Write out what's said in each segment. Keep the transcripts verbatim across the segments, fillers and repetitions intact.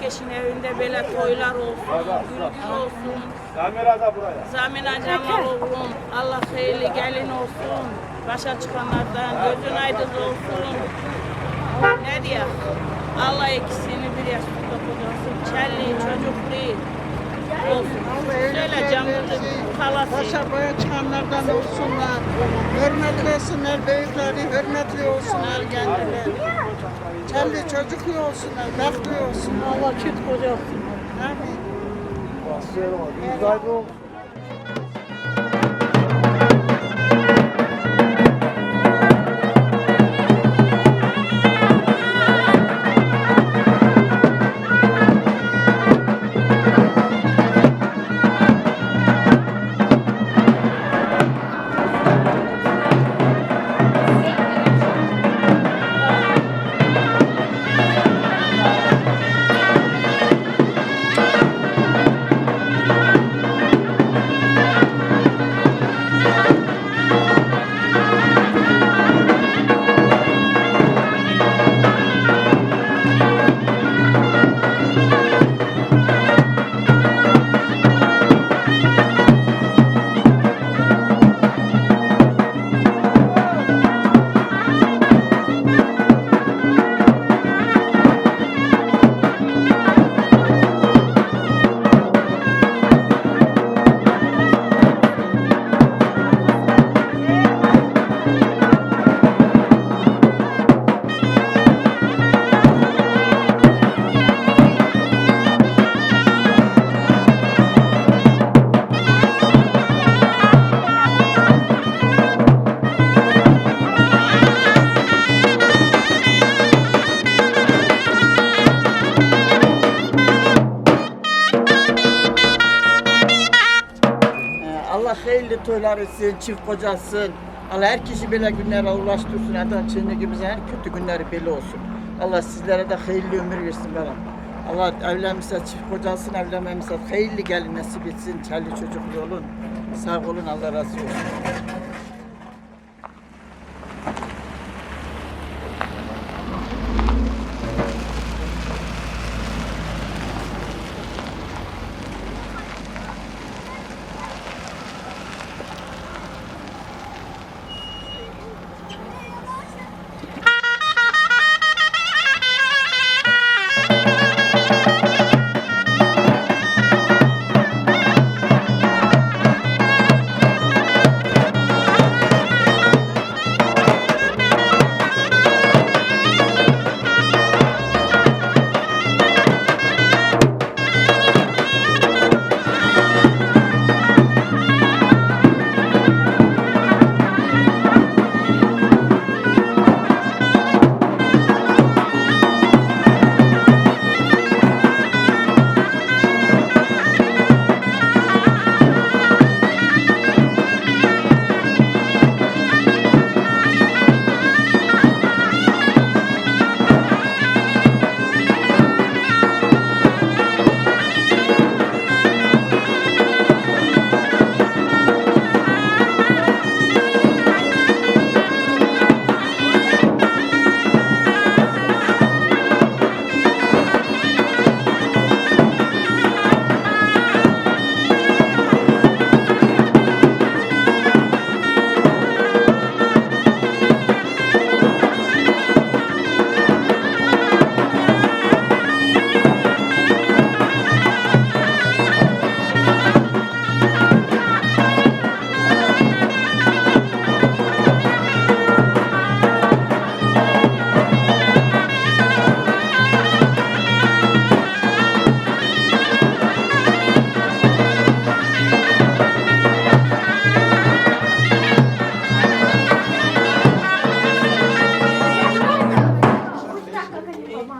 Eşin evinde böyle toylar olsun, gül gül olsun. Zamina Cemal oğlum, Allah hayırlı gelin olsun. Başa çıkanlardan gözün aydın olsun. Ne diye? Allah ikisini bir yastıkta kucasın. Çelli, çocuklu olsun. Söyle canım, kalasın. Başa boya çıkanlardan olsunlar. Hürmetlesinler büyükleri, hürmetli olsunlar kendileri. Kendi çocuklu olsunlar, bahtlı olsun. Allah çift koca olsun. Amin. Allah hayırlı toylar etsin, çift kocasın. Allah her kişi böyle günlere ulaştırsın. Hatta Çinli gibi her kötü günleri belli olsun. Allah sizlere de hayırlı ömür versin bana. Allah evlenmişse çift kocasın, evlenmemişse hayırlı gelin nasip etsin. Çelli çocuklu olun. Sağ olun, Allah razı olsun.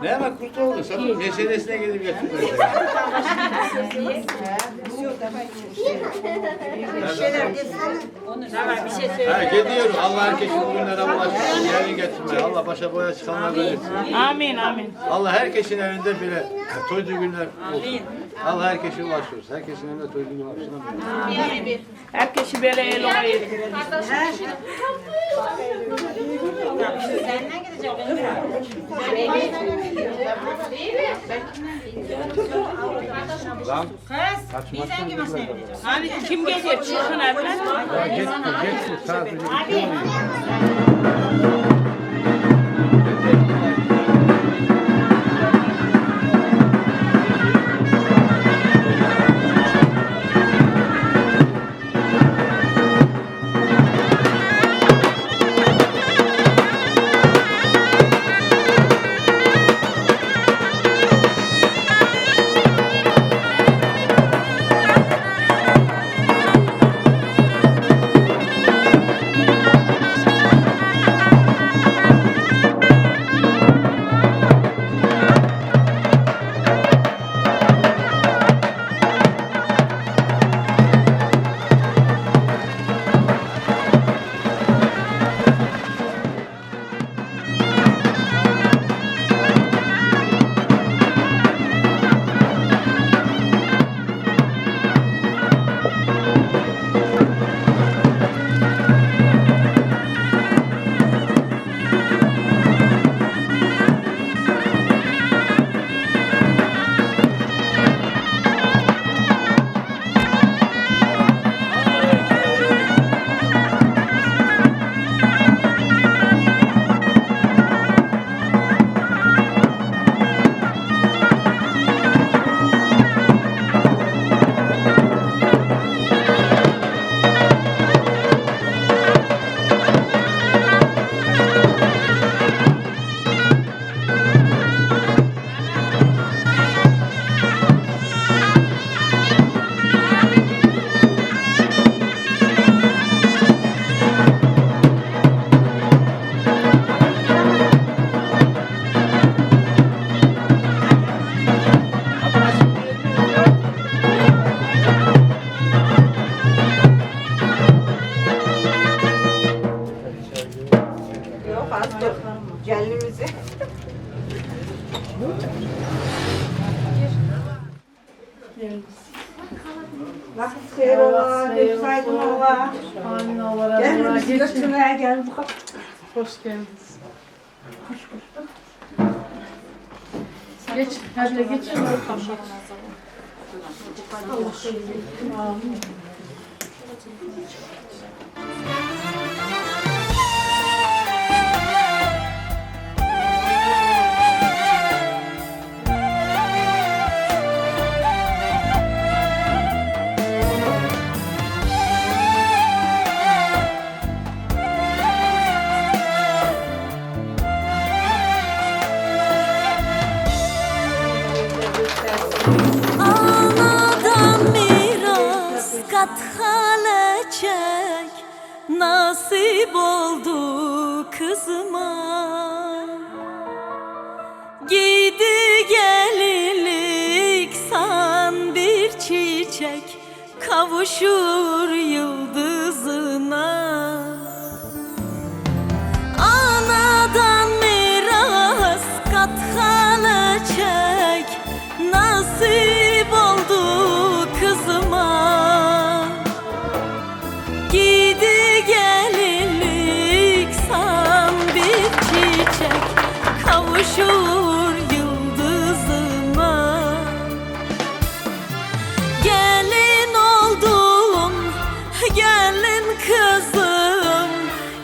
Ne demek kurt oldu? Sen meselesine gidip getirmedin. Ha, gidiyorum. Allah herkesin bugünlere ulaştırsın. Yerine getirmeye. Allah başa boya çıkanlar verir. Amin, amin. Allah herkesin evinde bile toy düğünler olsun. Allah herkese ulaştırsın. Herkesin evinde toy düğünü olsun. Amin. Herkesi böyle el olayı. Abi kim geliyor? Çıkın abi. Ya geç, geç, sadece kim geliyor? Yok, az dur. Geldiğimizi. Vakit hayır ola, gözün aydın ola. Amin ola. Gel, Rabbi, bizi geç. Götürmeye gel. Hoş geldiniz. Geç, hadi geç. Anadan miras kat xeleçek nasip oldu kızıma. Giydi gelinlik san bir çiçek, kavuşur yıldızına. Anadan miras kat xeleçek nasip oldu kızıma. Giydi gelinlik san bir çiçek, kavuşur yıldızına. Gelin oldum, gelin kızım,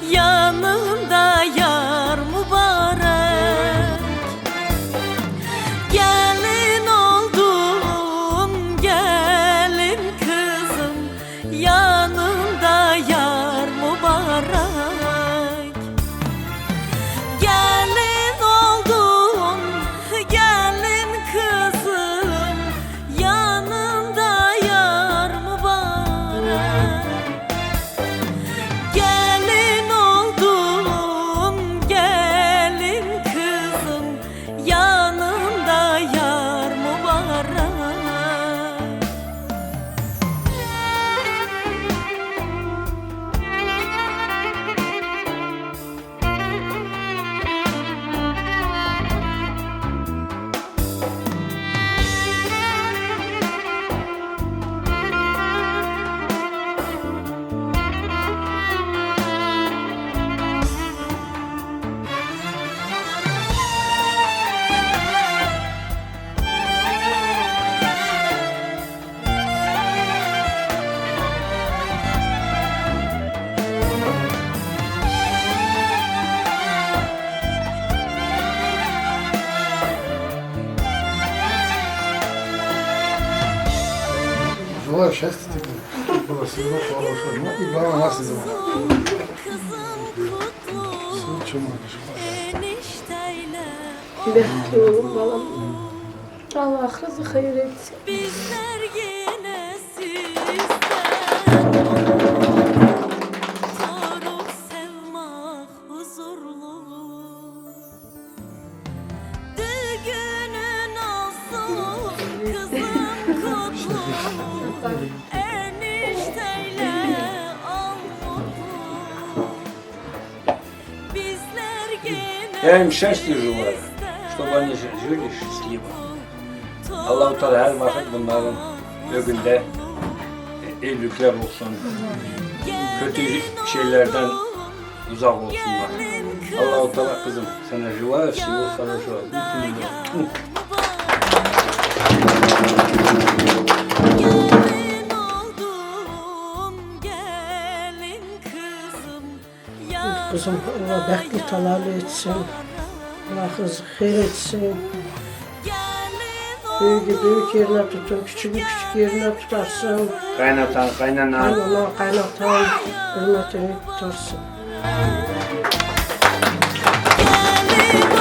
yanında yar mübarek. Gelin oldum, gelin kızım, yanında yar mübarek. Gelin oldum, Şest. Babasına sağ olsun. İbrahim nasıl zaman? Sen çamaşır. Behtli oğlum, balam. Allah rızı hayır etsin. Bizler yine sizden. Torun sevmak huzurlu. Düğünün olsun kızım kutlu. Enişteyle al mutlu. Bizler gene Я им счастье желаю, чтобы они жи- жили счастливо. Allahu Teala her vakit bunların ögünde e, iyilikler olsun. Kötü şeylerden uzak olsunlar. Allahu Teala kızım sana желаю всего хорошего. Bütün Gelin oldum, gelin kızım. Kızım, Allah behtli talal etsin. Allah kızı hayır etsin. Büyüğü büyük yerine tutun, küçüğü küçük yerine tutarsın. Kaynatan, kaynanan. Kaynanan, kaynatan hürmetini tutarsın. Gelin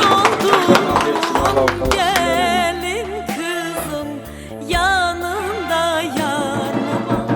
oldum, gelin kızım, yanında yar mı var?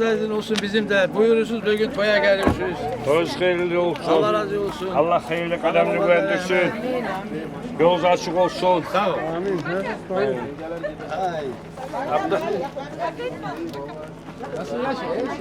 Olsun bizim de. Buyurursunuz, bugün toya geliyorsunuz. Toyunuz hayırlı olsun. Allah razı olsun. Allah hayırlı kademini güvendirsin. Yolunuz açık olsun. Sağ ol. Amin. Ay. Nasıl yaşıyor?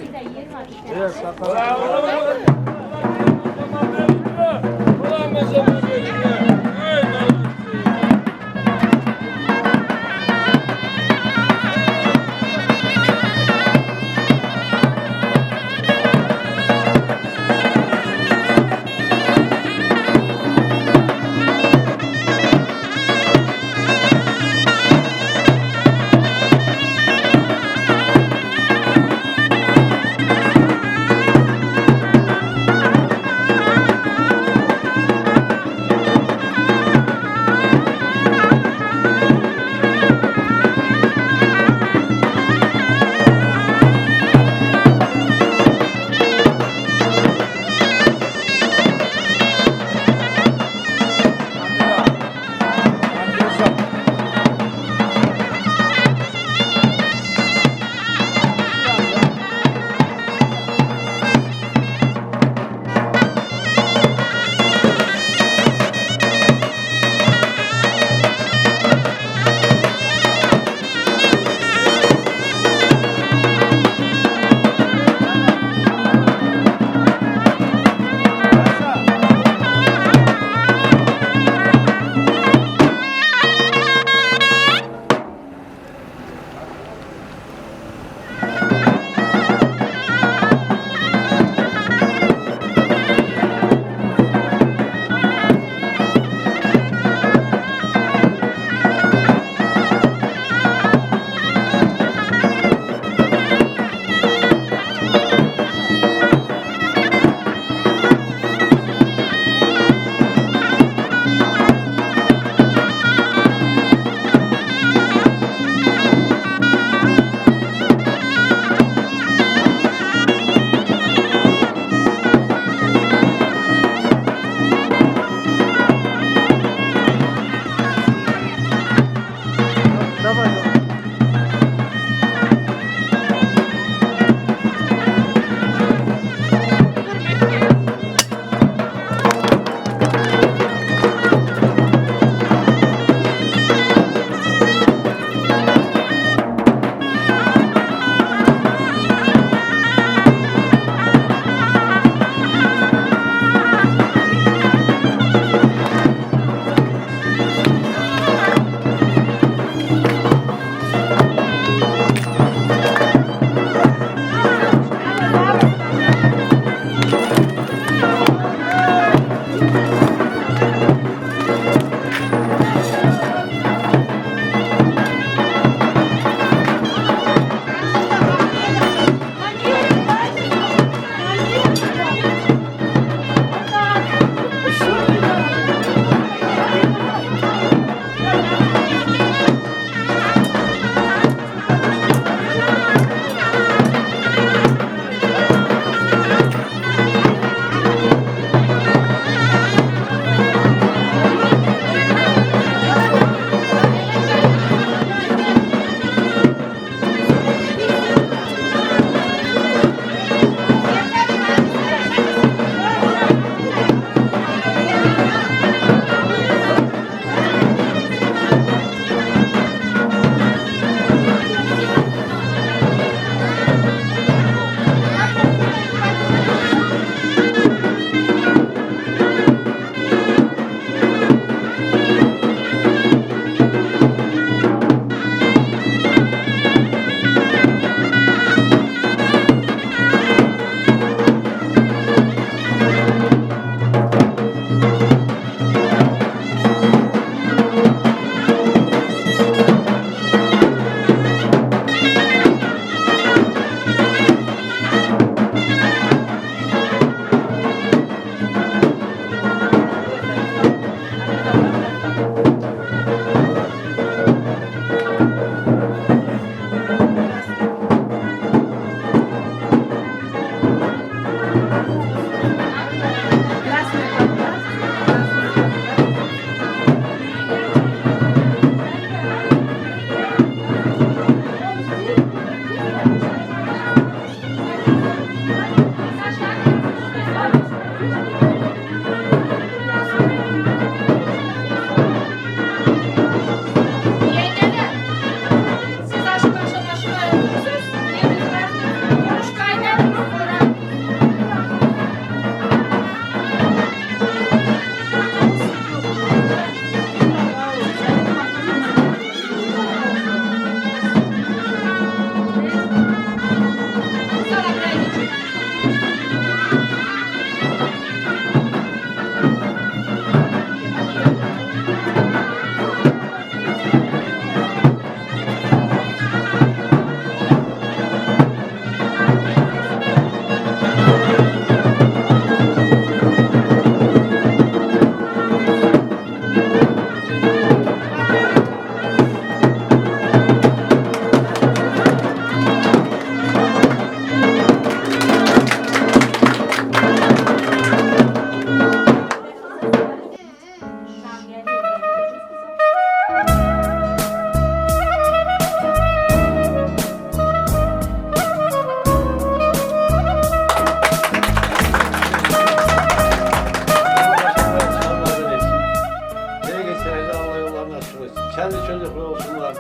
Çocuklu olsunlar,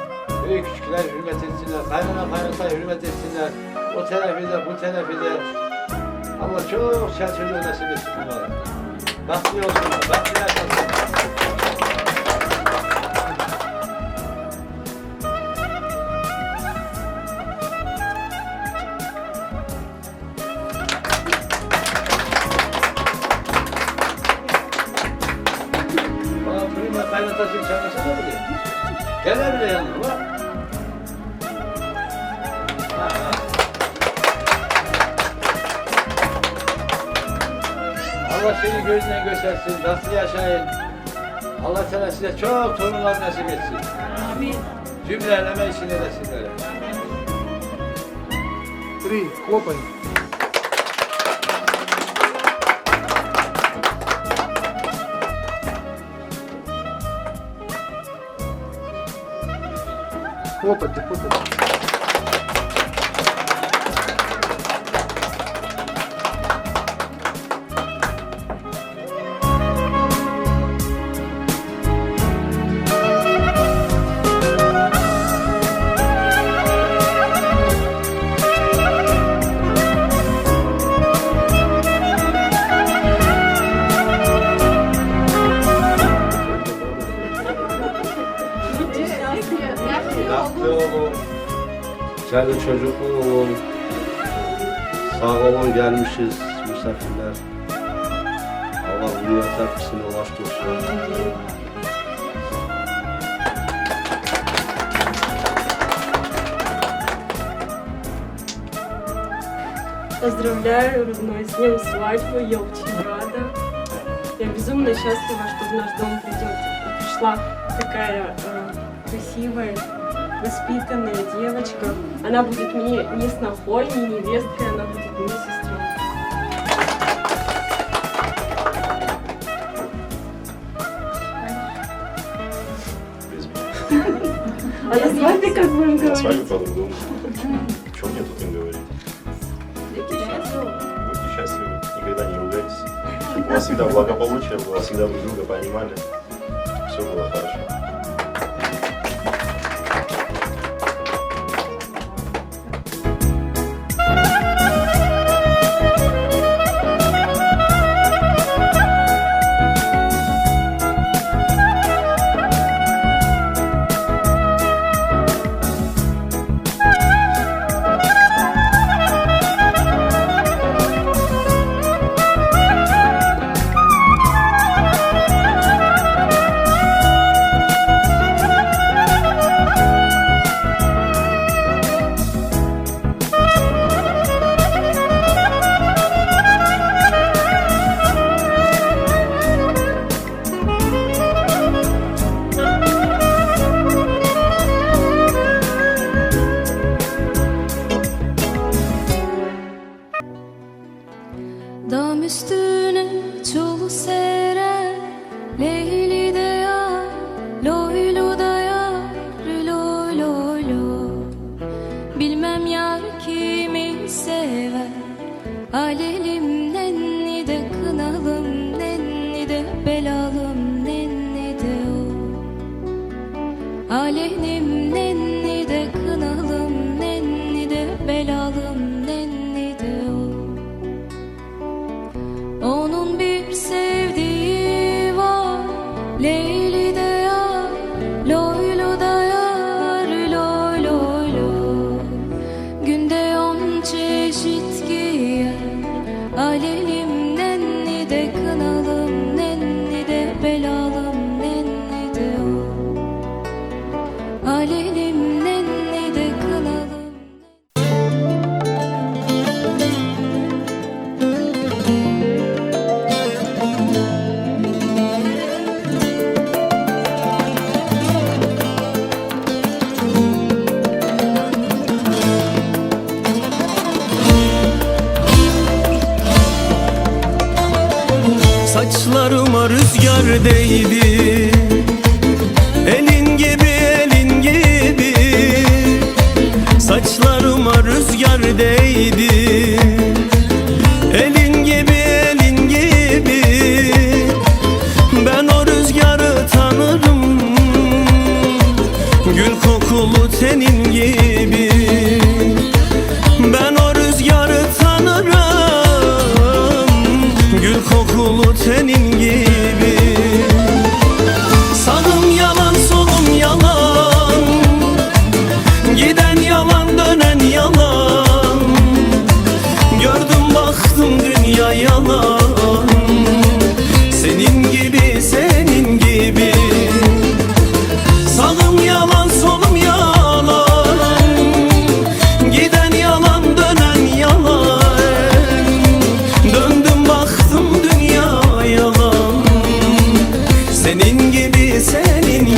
büyük küçükler hürmet etsinler, kaynana kaynata hürmet etsinler. O tarafi de, bu tarafi de. Allah çok çiçek çocuğu nasip etsin bunlara. Bahtlı olsunlar, bahtlı yaşasınlar. Bana fırın ve kaynatası çağırsana bile. Gel bile yanına, bak. Ha, ha. Allah seni gözünden göstersin, tatlı yaşayın. Allah Teala size çok torunlar nasip etsin. Amin. Cümle eleme işine de sizlere. Три, хлопаем. Хлопайте, хлопайте. Tatlı olun. Güzel çocuklu olun. Sağ olun gelmişiz misafirler. Allah dünya hepsine ulaştırsın. Поздравляю, родной, с днём свадьбы. Я очень рада. Я безумно счастлива, что в наш дом придёт, пришла такая, э, красивая, воспитанная девочка. Она будет мне не снохой, не невесткой, она будет мне сестрой. Без меня. А на свадьбе как будем говорить? На свадьбе по-другому. Чё мне тут им говорить? Будьте счастливы. Будьте счастливы. Никогда не ругайтесь. У вас всегда благополучие было, всегда друг друга понимали. Всё было хорошо. Dam üstüne çul sere, Leyli de yar, loylu da yar, loy loy loy. Bilmem yar kimi sever, alelim nenni de kınalım, nenni de belalım, nenni de o. Alelim nenni de kınalım, nenni de belalım, nenni de o. Onun bir sevdiği var, Leyli de yar, loylu da yar, loy loy loy. Günde on çeşit giyer, alelim nenni de kınalım, nenni de belalım, nenni de o. Alelim nenni de kınalım. Saçlarıma rüzgar değdi. Elin gibi, elin gibi. Saçlarıma rüzgar değdi. Elin gibi, elin gibi. Ben o rüzgarı tanırım. Senin gibi. Ben o rüzgarı tanırım, gül kokulu tenin gibi. Sağım yalan, solum yalan, giden yalan, dönen yalan. Gördüm, baktım, dünya yalan. Senin gibi, senin gibi. Sağım yalan, solum yalan. Giden yalan, dönen yalan. Döndüm, baktım, dünya yalan. Senin gibi, senin gibi.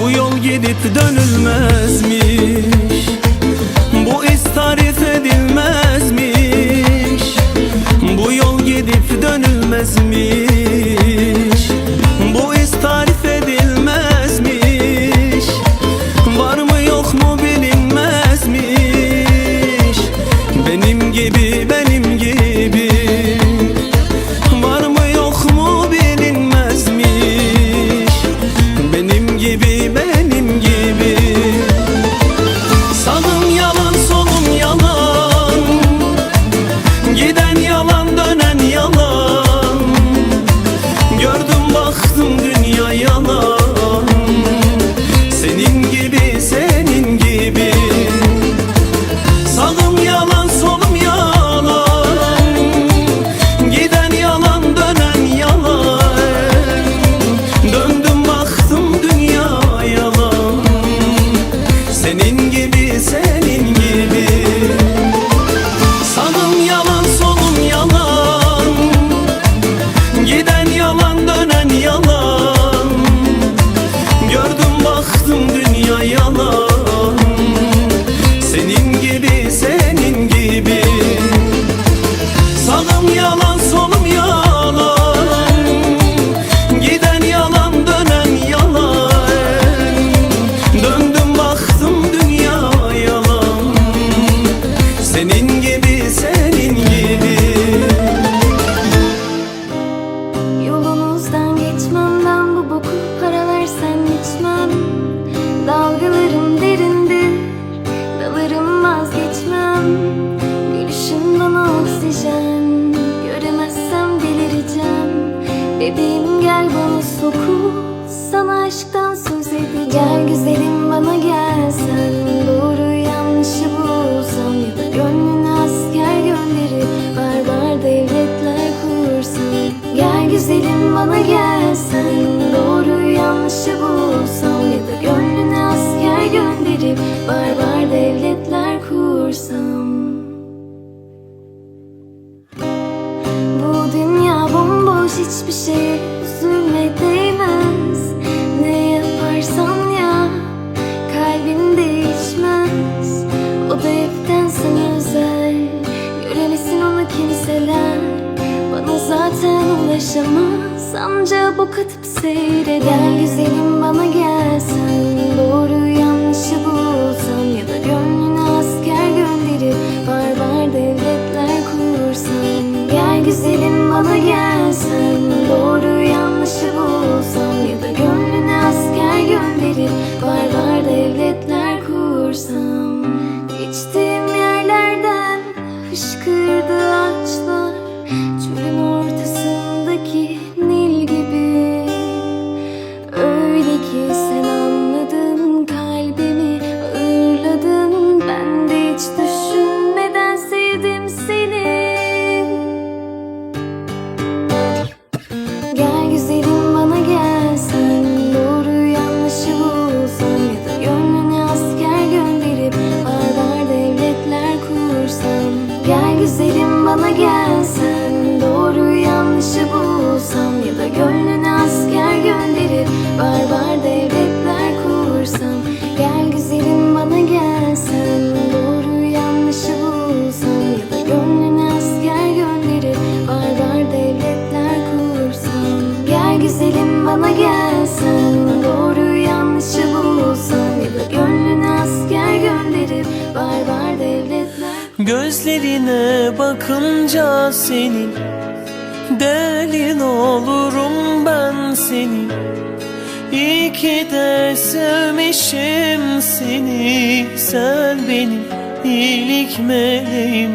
Bu yol gidip dönülmezmiş. Bu iz tarif edilmezmiş. Bu yol gidip dönülmezmiş. Bu iz tarif edilmezmiş. Var mı yok mu bilinmezmiş. Benim gibi, benim gibi. Var mı yok mu bilinmezmiş. Benim gibi, benim gibi. Sağım yalan, solum yalan. Giden yalan, dönen yalan. Gördüm, baktım, dünya yalan. Senin gibi, senin gibi. Sağım yalan, solum yalan. Giden yalan, dönen yalan. Döndüm, baktım, dünya yalan. Senin gibi, senin gibi. Sağım yalan, solum yalan. Giden yalan, dönen yalan. Gördüm, baktım, dünya yalan. Senin gibi, senin gibi. Sağım yalan, solum yalan. Giden yalan, dönen yalan. Döndüm, baktım, dünya yalan. Senin gibi, senin gibi. Yolunuzdan geçmem ben, bu boku para versen içmem. Dalgalarım derindir, dalarım vazgeçmem. Gülüşün bana oksijen, göremezsem delireceğim. Bebeğim gel bana sokul, sana aşktan söz edeceğim. Gel güzelim bana gel sen, doğru yanlışı bulsam ya da gönlüne asker gönderip barbar devletler kursam. Gel güzelim bana gel sen, doğru yanlışı bulsam ya da gönlüne asker gönderip barbar devletler kursam. Bu dünya bomboş, hiçbir şey üzülme değmez. Ne yaparsan yap, kalbin değişmez. O da hepten sana özel. Göremesin onu kimseler. Bana zaten ulaşamaz, anca bok atıp seyreder. Gel güzelim bana gel sen, doğru yanlışı bulsam ya da gönlüne asker gönderip barbar devletler kursam. Gel güzelim bana gel sen, doğru yanlışı bulsam ya da gönlüne asker gönderip barbar devletler kursam. Geçtiğim yerlerden fışkırdı ağaçlar, çölün ortasındaki Nil gibi. Öyle ki sen anladın kalbimi, ağırladın. Ben de hiç düşünmeden sevdim seni. Gel güzelim bana gel. Bana gelsin, doğru yanlışı bulsun ya da gönlüne asker gönderip barbar devletler. Gözlerine bakınca senin, deli olurum ben senin. İyi ki de sevmişim seni, sen benim iyilik meleğim.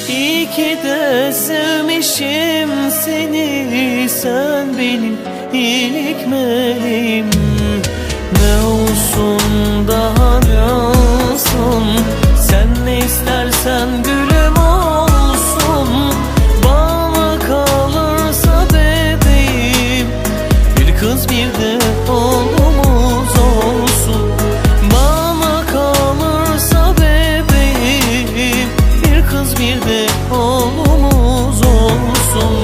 İyi ki de sevmişim seni, sen benim iyilik meleğim. Ne olsun daha ne olsun, sen ne istersen gülüm olsun. Bana kalırsa bebeğim, bir kız bir de oğlumuz olsun. Bana kalırsa bebeğim, bir kız bir de oğlumuz olsun.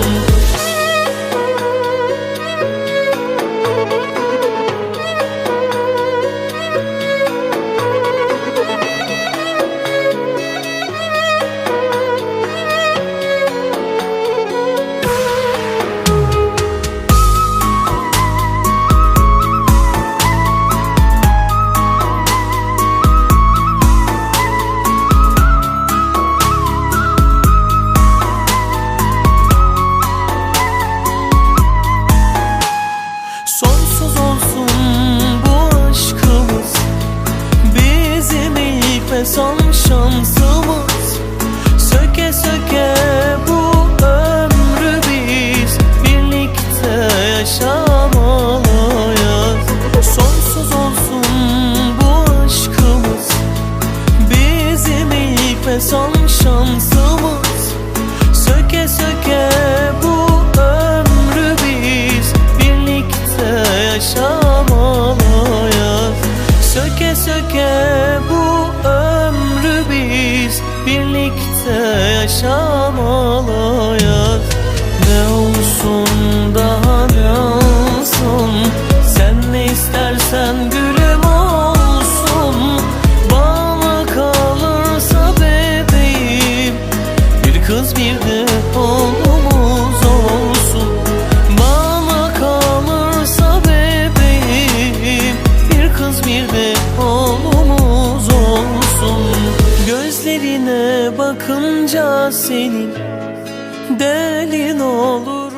Sonsuz olsun bu aşkımız, bizim ilk ve son şansımız. Söke söke bu ömrü biz birlikte yaşamalıyız. Sonsuz olsun bu aşkımız, bizim ilk ve son şansımız. Söke söke bu ömrü biz birlikte yaşamalıyız. Söke söke bu ömrü biz birlikte yaşamalıyız. Ne olsun daha ne olsun, sen ne istersen gülüm olsun. Bana kalırsa bebeğim, bir kız bir de oğlumuz olsun. Bana kalırsa bebeğim, bir kız bir de oğlumuz olsun. Gözlerine bakınca senin, deli olurum.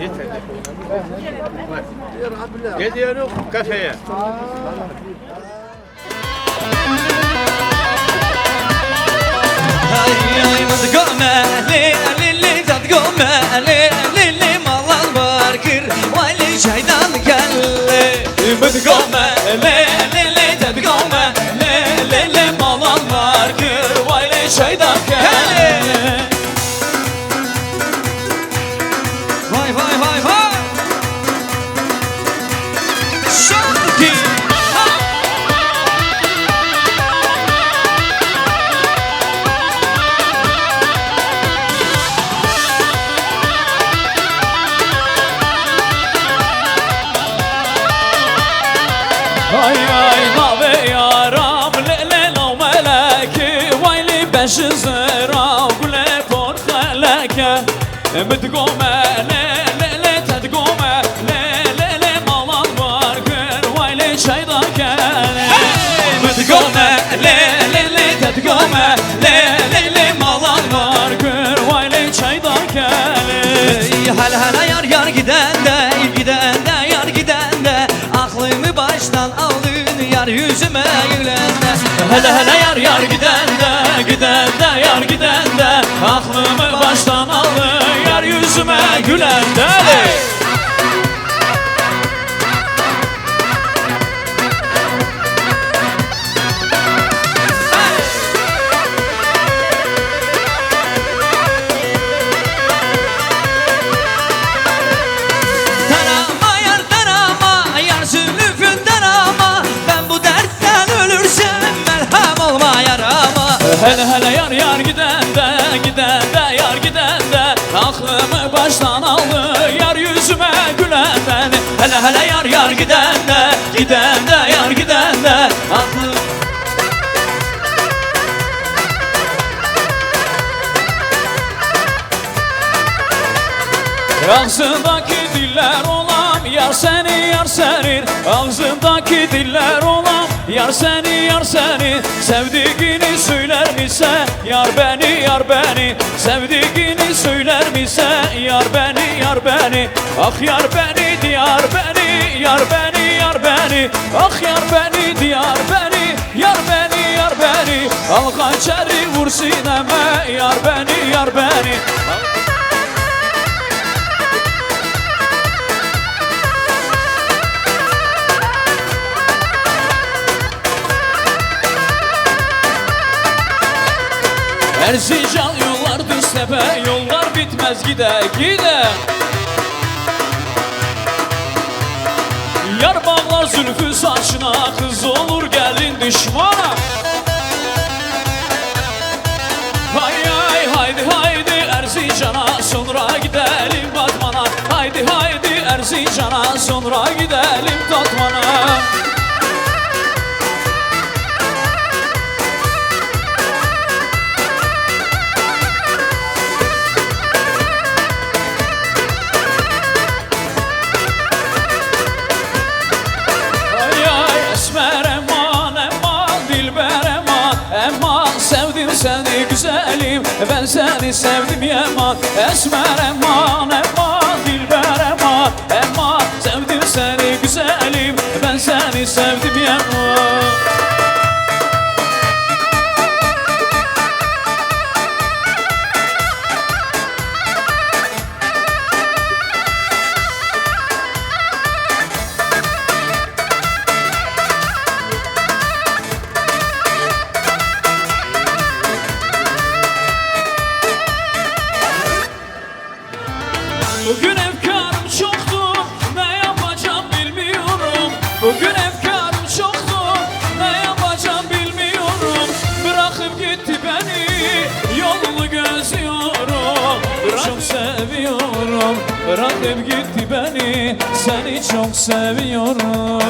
Yeter. Ne diyorum? Kafeye. Hey, hey, mıdgome, le, le, le, dadgome, le, le, le, malal var kir, vay le, şeytan geldi. Mıdgome, le, le, le, dadgome, le, le, le, malal var kir, vay le, şeytan geldi. Vay, vay, vay, vay. Şarkı. Ay, ay, navê yaram lê lê law melekî, way lê beşi zira gulê porxeleke. Min digome lê lê lê, te digome lê lê lê, malan var kir, way lê çay dake. Hey! Min digome lê lê lê, te digome lê lê lê, malan var kir, way lê çay dake. Hele hele yar yar gidende, gidende yar gidende, aklımı baştan aldın yar yüzüme gülende. Hele hele yar yar gidende, gidende yar gidende, aklımı baştan aldın yar yüzüme gülende. Hey! Darama yar, darama yar, zülfünden ama, ben bu dertten ölürsem merhem olma yarama. Hele hele yar yar gidende, gidende yar gidende, aklımı baştan aldı yar yüzüme gülenden. Hele hele yar yar gidende, gidende yar gidende, aklım Ağzındaki diller olan yar seni, yar senin. Ağzındaki diller olan yar seni, yar seni. Sevdiğini söyler ise yar beni, yar beni. Sevdiğini söyler ise yar beni, yar beni. Ah yar beni, diyar beni, yar beni, yar beni. Ah yar beni, diyar beni, yar beni, yar beni. Al hançeri vur sineme, yar beni, yar beni. Erzincan yollar düz tepe, yollar bitmez gide gide. Yar bağlar zülfü saçına, kız olur gelin düşmana. Hay hay, haydi haydi Erzincan'a, sonra gidelim Batman'a. Haydi haydi Erzincan'a, sonra gidelim Tatvan'a. Ay ay esmer eman eman, dilber eman eman, sevdim seni güzelim, ben seni sevdim yaman. Esmer eman eman, dilber eman eman, sevdim seni güzelim, ben seni sevdim yaman. Bugün efkarım çoktu, ne yapacağım bilmiyorum. Bugün efkarım çoktu, ne yapacağım bilmiyorum. Bırakıp gitti beni, yolunu gözlüyorum. Bırak- Çok seviyorum, bırakıp gitti beni. Seni çok seviyorum.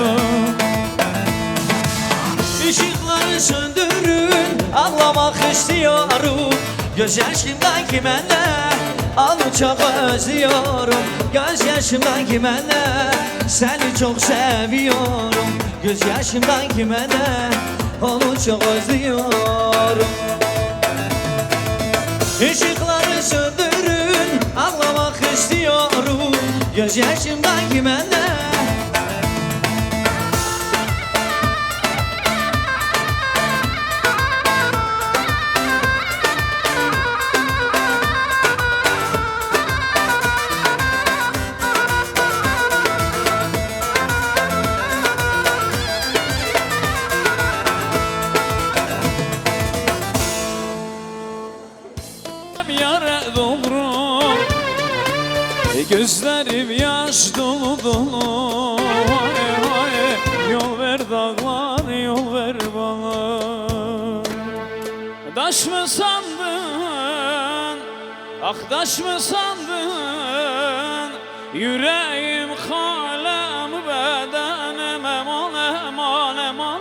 Işıkları söndürün, ağlamak istiyorum. Gözyaşımdan kime ne, onu çok özlüyorum. Gözyaşımdan kime ne, seni çok seviyorum. Gözyaşımdan kime ne, onu çok özlüyorum. Işıkları söndürün, ağlamak İstiyorum gözyaşımdan kime ne? Yare doğru. Gözlerim yaş dolu dolu. Vay vay. Yol ver dağlar, yol ver bana. Daş mı sandın? Ah, daş mı sandın? Yüreğim, kalem, bedenim, eman, eman, eman.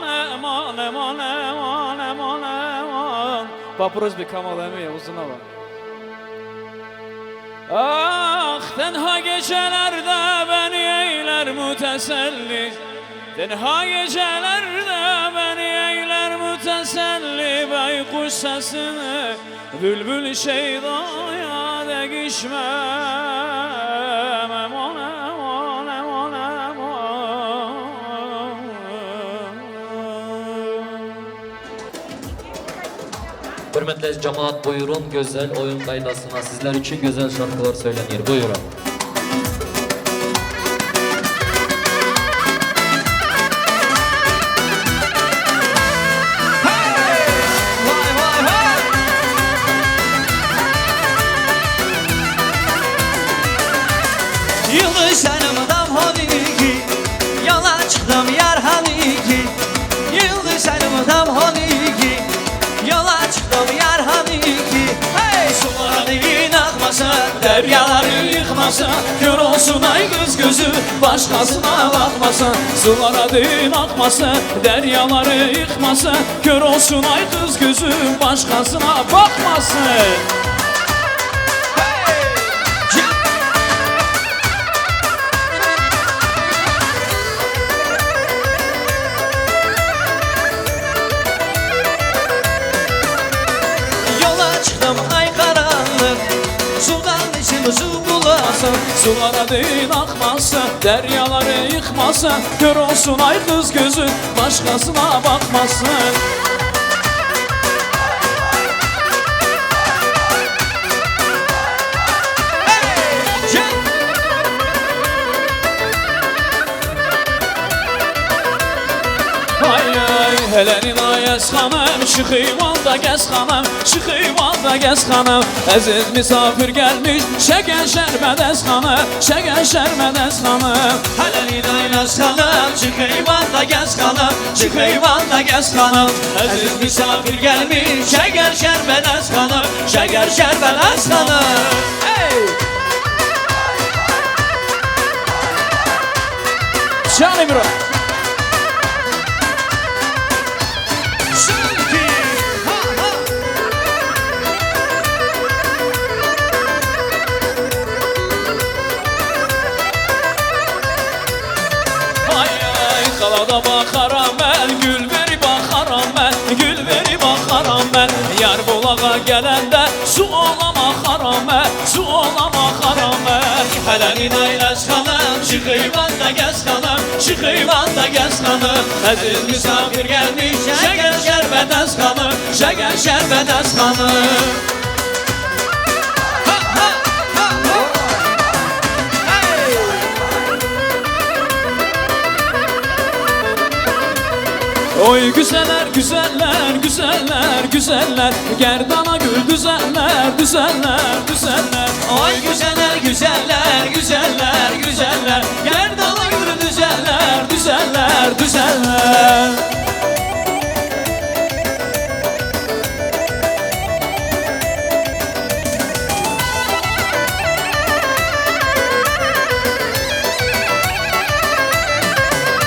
Papiros bi Kamal Emi, uzun hava. Ah, tenha gecelerde beni eyler müteselli. Tenha gecelerde beni eyler müteselli. Baykuş sesini, bülbül Şeyda'ya değişmem. Eman, eman, eman, eman. Hürmetli cemaat, buyurun, güzel oyun kaydasına sizler için güzel şarkılar söyleniyor. Buyurun. Vay, vay, vay. Yıldız Hanım, dam hadi ki, yola çıktım yar hadi ki. Yıldız Hanım, dam hadi ki, yola çıktım yar hadi ki. Hey! Suların akmasın, deryaları yıkmasın. Kör olsun ay kız gözü, başkasına bakmasın. Sular adın akmasın, deryaları yıkmasın. Kör olsun ay kız gözü, başkasına bakmasın. Yola çıktım ay karanlık, sudan içim su bulasın. Sular adın akmasın, deryaları yıkmasın. Kör olsun ay kız gözü, başkasına bakmasın. Ay ay, helenin ayes hanım, şıkıyvan da gez hanım, şıkıyvan da gez hanım. Aziz misafir gelmiş, şeker şerbet ez hanım, şeker şerbet ez hanım. Helenin ayes hanım, şıkıyvan da gez hanım, şıkıyvan da gez hanım. Aziz misafir gelmiş, şeker şerbet ez hanım, şeker şerbet ez hanım. Hey! Şahin bro. Ay ay, kalada bakaram ben, gül veri bakaram ben, gül veri bakaram ben. Yar bulağa gelende su olama harame, su olama harame. Helenin ayes hanım, şıkıyvan da gez hanım, şıkıyvan da gez hanım. Aziz misafir gelmiş, şeker şerbet ez hanım, şeker şerbet ez hanım. Ha, ha, ha, ha. Hey! Oy güzeller, güzeller, güzeller, güzeller. Gerdana gül düzeller, düzeller, düzeller. Oy güzeller, güzeller, güzeller, güzeller. Gerdana gül düzeller, düzeller, düzeller.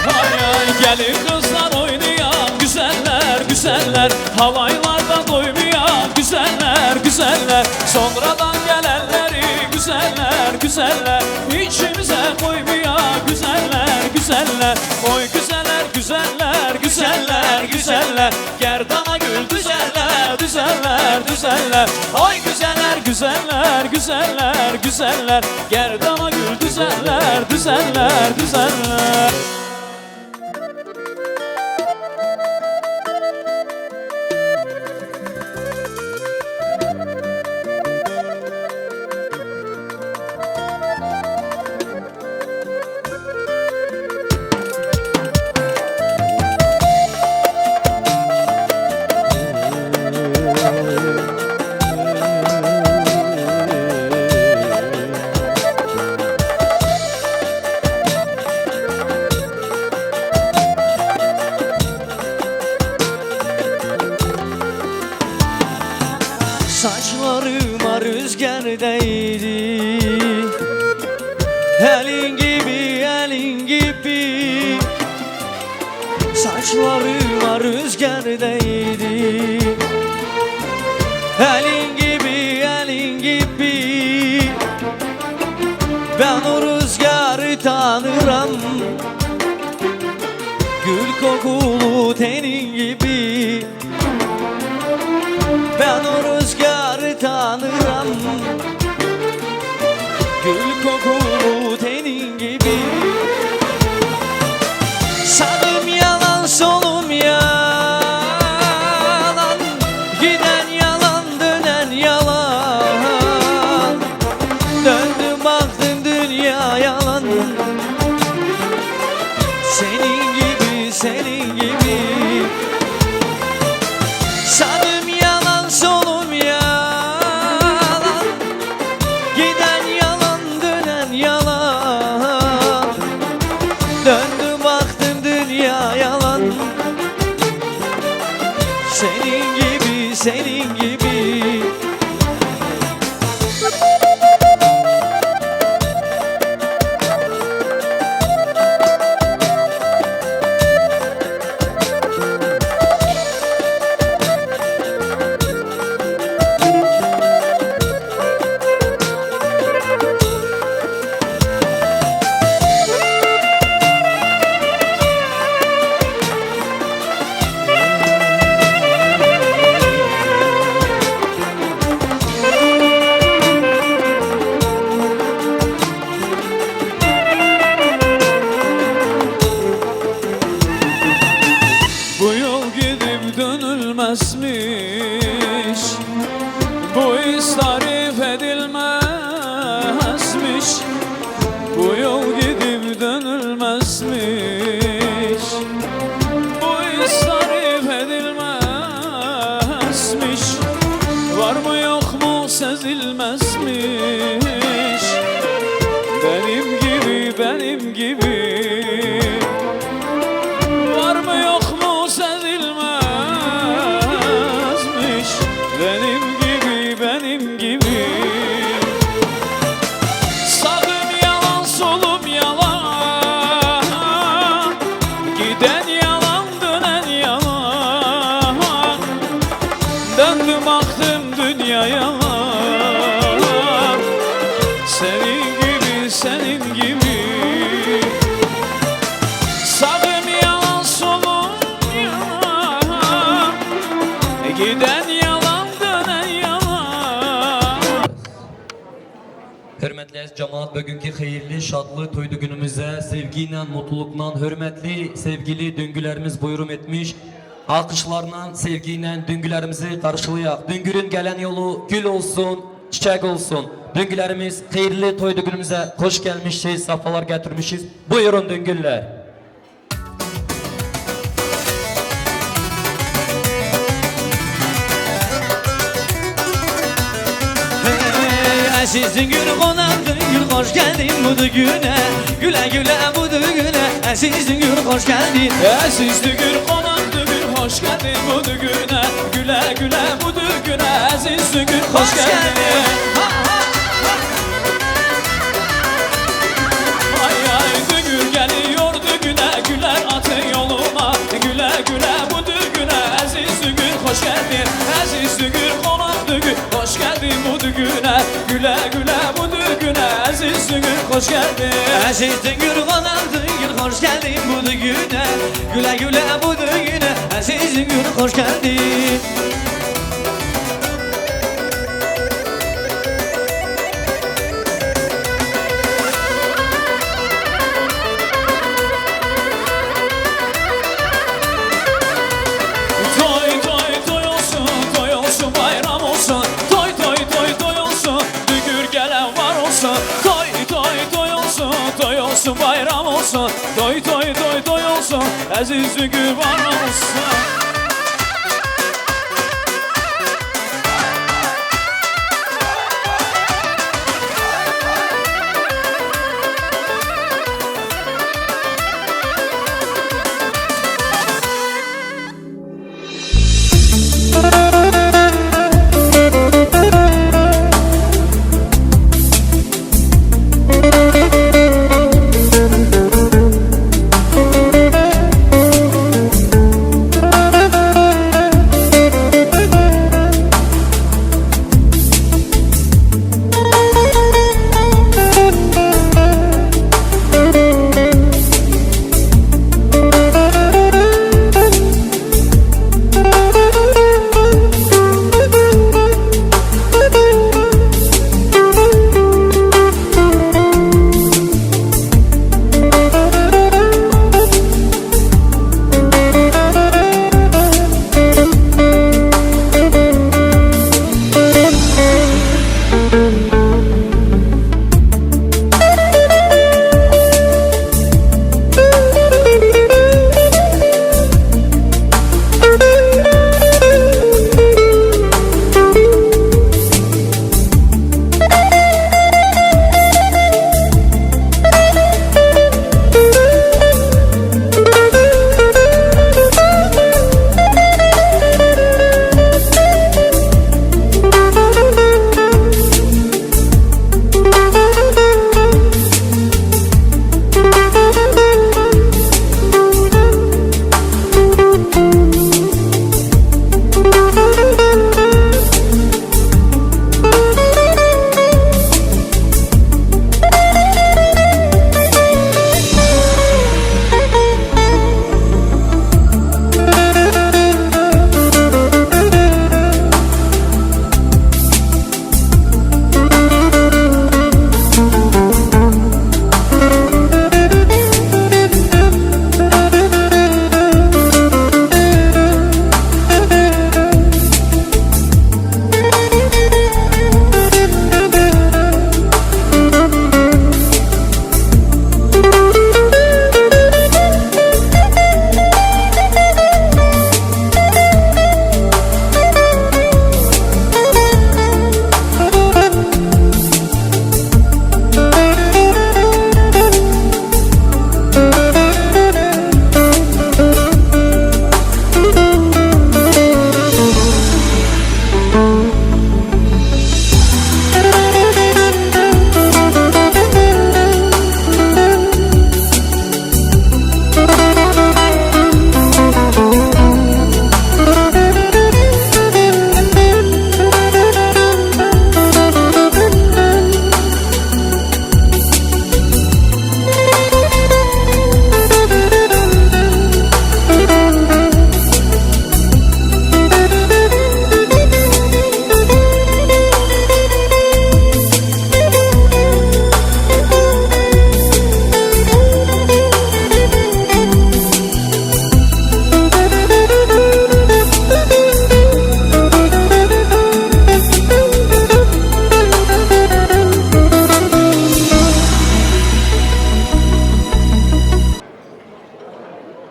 Hay hay, gelin kızlar oynayan güzeller, güzeller. Halaylarda doymayan güzeller, güzeller. Sonradan gelenleri güzeller, güzeller. İçimize koymayan güzeller, güzeller. Oy güzeller, güzeller, güzeller, güzeller. Gerdana gül düzeller, düzeller, düzeller. Oy güzeller, güzeller. Güzeller, güzeller, güzeller, gerdana gül düzeller, düzeller, düzeller. Saçlarıma rüzgar değdi. Elin gibi, elin gibi. Saçlarıma rüzgar değdi. Elin gibi, elin gibi. Ben o rüzgarı tanırım. Gül kokulu tenin gibi. Ben o rüzgarı tanırım. Gül kokulu tenin gibi. Sağım yalan, solum yalan. Giden yalan, dönen yalan. Döndüm baktım dünya yalan. Senin gibi, senin gibi. Sağım yalan, solum yalan. Giden yalan, dönen yalan. Döndüm baktım dünya yalan. Senin gibi, senin gibi. Bu yol gidip dönülmezmiş. Bu his tarif edilmezmiş. Bu yol gidip dönülmezmiş. Bu his tarif edilmezmiş. Var mı yok mu sezilmezmiş. Benim gibi, benim gibi. Var mı yok mu sezilmezmiş. Benim gibi, benim gibi. Sağım yalan, solum yalan. Giden yalan, dönen yalan. Döndüm baktım dünya yalan. Senin gibi, senin gibi. Sağım yalan, solum yalan. Giden yalan, dönen yalan. Hürmetli aziz cemaat, bugünkü hayırlı, şadlı toy düğünümüze sevgiyle, mutlulukla, hürmetli, sevgili düngülerimiz buyurun etmiş. Alkışlarla, sevgiyle düngülerimizi karşılayak. Düngünün gelen yolu gül olsun, çiçek olsun. Düngülerimiz hayırlı toy düğünümüze hoş gelmişiz, sefalar getirmişiz. Buyurun düngüller. Hey, aziz Güngör, qonan Güngör, hoş geldin bu düğüne. Güle güle bu düğüne, aziz Güngör, hoş geldin. Aziz Güngör, qonan Güngör, hoş geldin bu düğüne. Güle güle bu düğüne, aziz Güngör, hoş geldin. Ay ay, Güngör geliyor düğüne, güller atın yoluna. Güle güle bu düğüne, aziz Güngör, hoş geldin. Aziz Güngör, qonan Güngör, hoş geldin bu düğüne. Güle güle bu düğüne, aziz Güngör, hoş geldin. Aziz Güngör, qonan Güngör, hoş geldin bu düğüne. Güle güle bu düğüne, aziz Güngör, hoş geldin. Olsun, bayram olsun, toy toy toy toy olsun, Aziz Gürbaz olsun.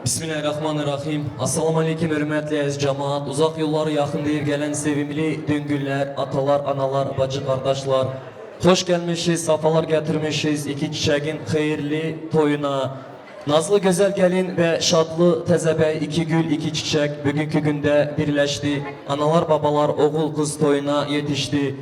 Bismillahirrahmanirrahim. Esselamu aleyküm hürmetli ez cemaat. Uzak yollar, yakın değil gelen sevimli Düngüller, atalar, analar, bacı kardeşler. Hoş gelmişiz, safalar getirmişiz iki çiçeğin hayırlı toyuna. Nazlı güzel gelin ve şadlı teze bey, iki gül, iki çiçek bugünkü günde birleşti. Analar, babalar, oğul, kız toyuna yetişti.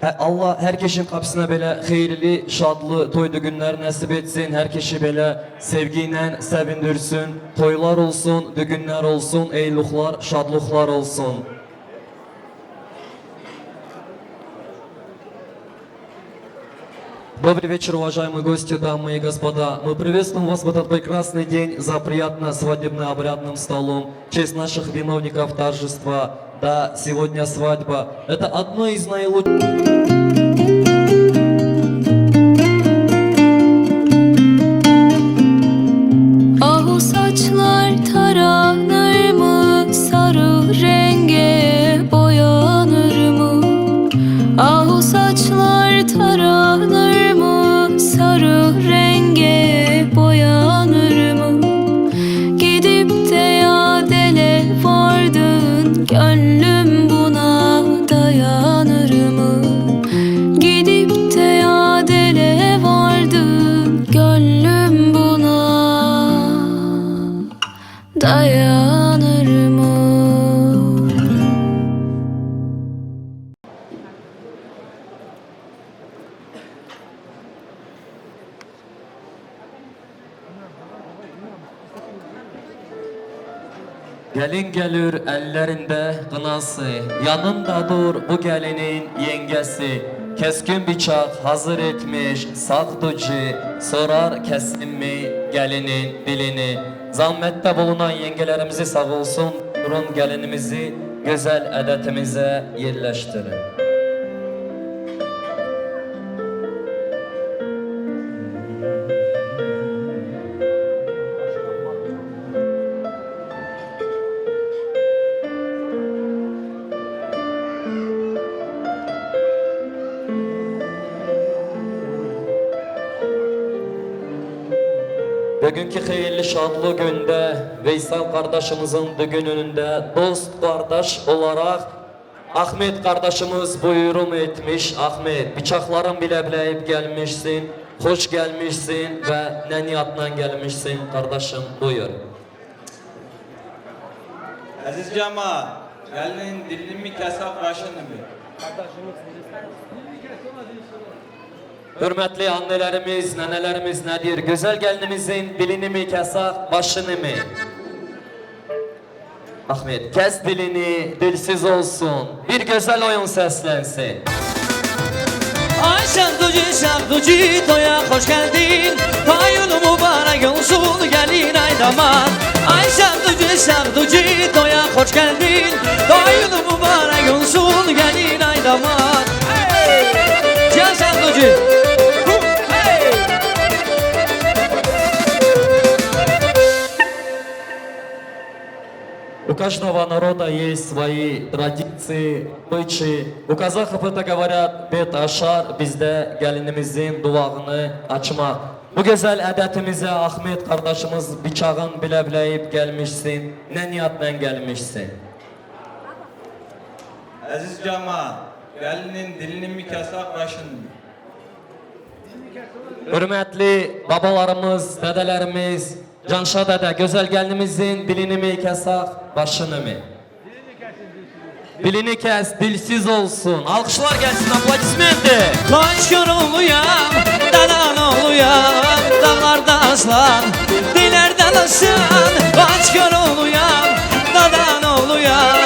He, Allah herkesin kapısına böyle hayırlı, şadlı toy düğünler nasip etsin. Herkesi böyle sevgiyle sevindirsin. Toylar olsun, düğünler olsun, eyluklar, şadlıklar olsun. Добрый вечер, уважаемые гости, дамы и господа. Мы приветствуем вас в этот прекрасный день за приятно свадебно-обрядным столом в честь наших виновников торжества. Да, сегодня свадьба. Это одно из наилучших. Ah, o saçlar taranır mı, sarı renge boyanır mı? Ah, o saçlar taranır mı, sarı renge Gelin gelir ellerinde kınası, yanında dur bu gelinin yengesi. Keskin bıçak hazır etmiş sakducu, sorar kesin mi gelinin dilini. Zahmette bulunan yengelerimizi sağ olsun, durun gelinimizi güzel adetimize yerleştirin. Bugünkü hayırlı şadlı günde Veysel kardeşimizin düğününde dost kardeş olarak Ahmet kardeşimiz buyurun etmiş. Ahmet, bıçakların bile bileyip gelmişsin, hoş gelmişsin ve ne niyatla gelmişsin kardeşim, buyur. Aziz cemaat, gelinin dilini mi kesak, başını mı? Hürmetli annelerimiz, nenelerimiz nedir? Güzel gelinimizin dilini mi kesak, başını mı? Ahmet, kes dilini, dilsiz olsun. Bir güzel oyun seslensin. Ay şahduci, şahduci, toya hoş geldin. Toyun mübarek olsun gelin ay damat. Ay şahduci, şahduci, toya hoş geldin. Toyun mübarek olsun gelin ay damat. Hey! Gel şahduci. Hey! У каждого народа есть свои традиции, обычаи. У казахов это говорят бет ашар, bizde gelinimizin duvağını açmak. Bu güzel adetimize Ahmet kardeşimiz bıçağın bile bileyip gelmişsin. Ne niyatla gelmişsin? Aziz cemaat, gelinin dilini mi kesak, başını mı? Hürmetli babalarımız, dedelerimiz, Canşa dede, güzel gelinimizin dilini mi kesak, başını mı? Dilini kes, dilsiz olsun. Alkışlar gelsin, aplodismenti. Kaç kör oluyam, dadan oluyam, dağlarda aslan, dilerde aslan. Kaç kör oluyam, dadan oluyam,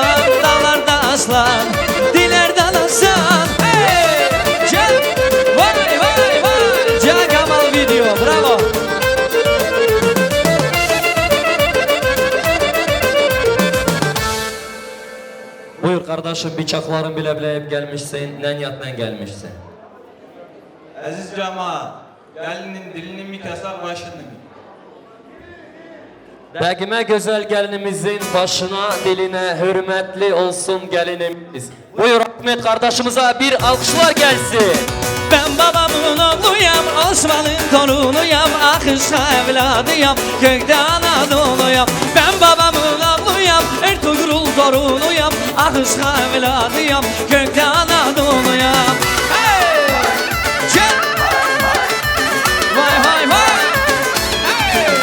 dağlarda aslan, dilerde aslan. Hey! Gel! Vay, vay, vay! Can Kamal video, bravo! Buyur kardeşim, bıçakların bile bileyip gelmişsin, ne niyatla gelmişsin? Aziz cemaat, gelinin dilini mi kesak, başını mı? Begime güzel gelinimizin başına, diline hürmetli olsun gelinimiz. Buyur Ahmet kardeşimize bir alkışlar gelsin. Ben babamın oğluyam, Osman'ın torunuyam, Akışka evladıyam, kökte Anadoluyam. Ben babamın oğluyam, Ertuğrul torunuyam, Akışka evladıyam, kökte Anadoluyam. Hey! Gel! Vay, vay, vay! Hey!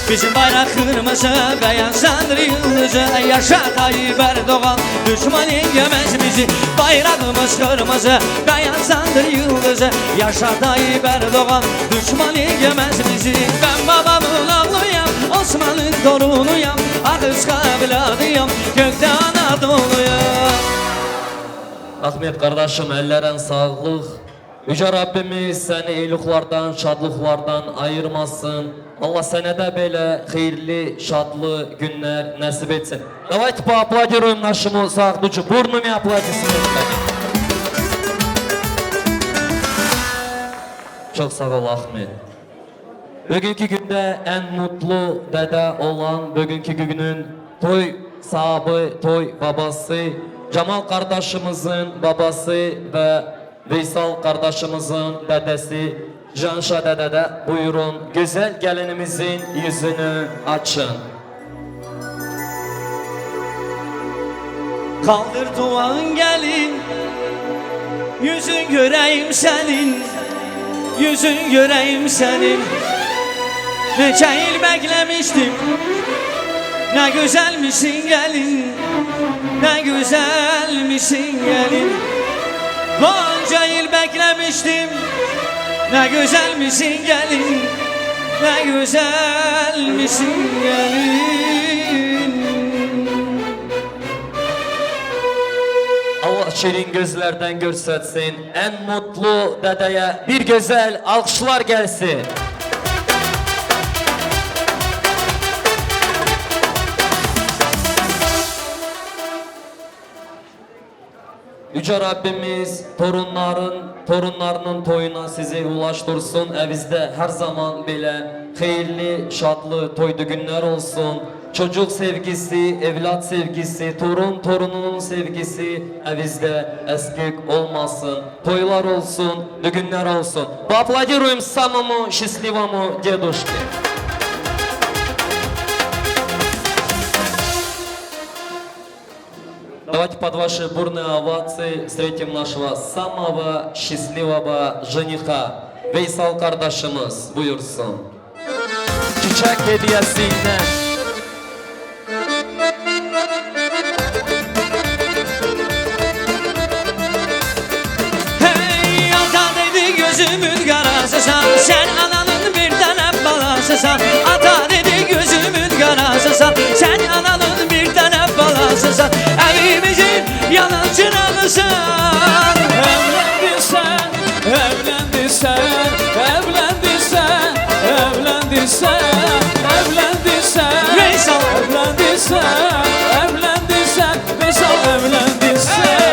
Bizim bayrak kırmızı, beyazdandır yıldızı. Yaşa Tayyip Erdoğan, düşman yengemez bizi. Bayrağımız kırmızı, beyazdandır yıldızı. Yaşa Tayyip Erdoğan, düşman yengemez bizi. Ben babamın oğluyam, Osman'ın torunuyam. Akışka evladıyam, kökte Anadoluyam. Ahmet kardeşim, ellerin sağlık. Yüce Rabbimiz seni iyiliklerden, şadlıklardan ayırmasın. Allah sana da böyle hayırlı, şadlı günler nasip etsin. Давайте поаплодируем нашему Сахдучу. Бурными аплодисментами. Çok sağ ol Ahmet. Bugünkü günde en mutlu dede olan, bugünkü günün toy sahibi, toy babası, Cemal kardeşimizin babası ve Veysal kardeşimizin dedesi Canşa dede de buyurun güzel gelinimizin yüzünü açın. Kaldır duvağın gelin, yüzün göreyim senin, yüzün göreyim senin. Neçe yıl beklemiştim, ne güzelmişsin gelin, ne güzelmişsin gelin. Bunca yıl beklemiştim, Ne güzelmişsin gelin, ne güzelmişsin gelin. Allah şirin gözlerden görsetsin. En mutlu dedeye bir güzel alkışlar gelsin. Yüce Rabbimiz torunların, torunlarının toyuna sizi ulaştırsın. Evinizde her zaman böyle hayırlı, şatlı toy düğünler olsun. Çocuk sevgisi, evlat sevgisi, torun torununun sevgisi evinizde eksik olmasın. Toylar olsun, düğünler olsun. Поаплодируем самому счастливому дедушке. Давайте под ваши бурные овации встретим нашего самого счастливого жениха. Veysal kardeşimiz buyursun. Çiçek hediyesiyle. Hey, ata dedi gözümün karasısan, sen ananın bir tane balasısan. Ata dedi gözümün karasısan, sen ananın bir tane balasısan. Evimizin yanan çırağısan. Evlendin sen, evlendin sen, evlendin sen, evlendin sen, evlendin sen. Veysal. Evlendin sen, evlendin sen, Veysal, evlendin sen.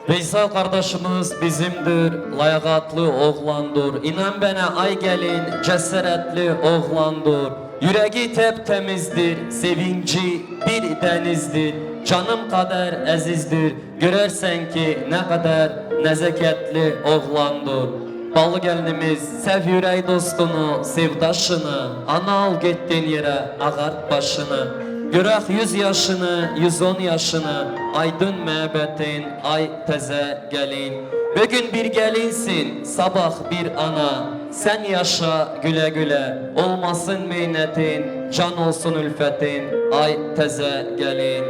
Veysal kardeşimiz bizimdir, layakatlı oğlandır. İnan bana ay gelin, cesaretli oğlandır. Yüreği teptemizdir, sevinci bir denizdir. Canım kadar azizdir, görersen ki ne kadar nezaketli oğlandır. Ballı gelinimiz, sev yüreği dostunu, sevdaşını, ana al gittiğin yere, ağart başını. Görek yüz yaşını, yüz on yaşını, aydın muhabbetin, ay teze gelin. Bugün bir gelinsin, sabah bir ana. Sen yaşa güle güle, olmasın meynetin, can olsun ülfetin, ay teze gelin.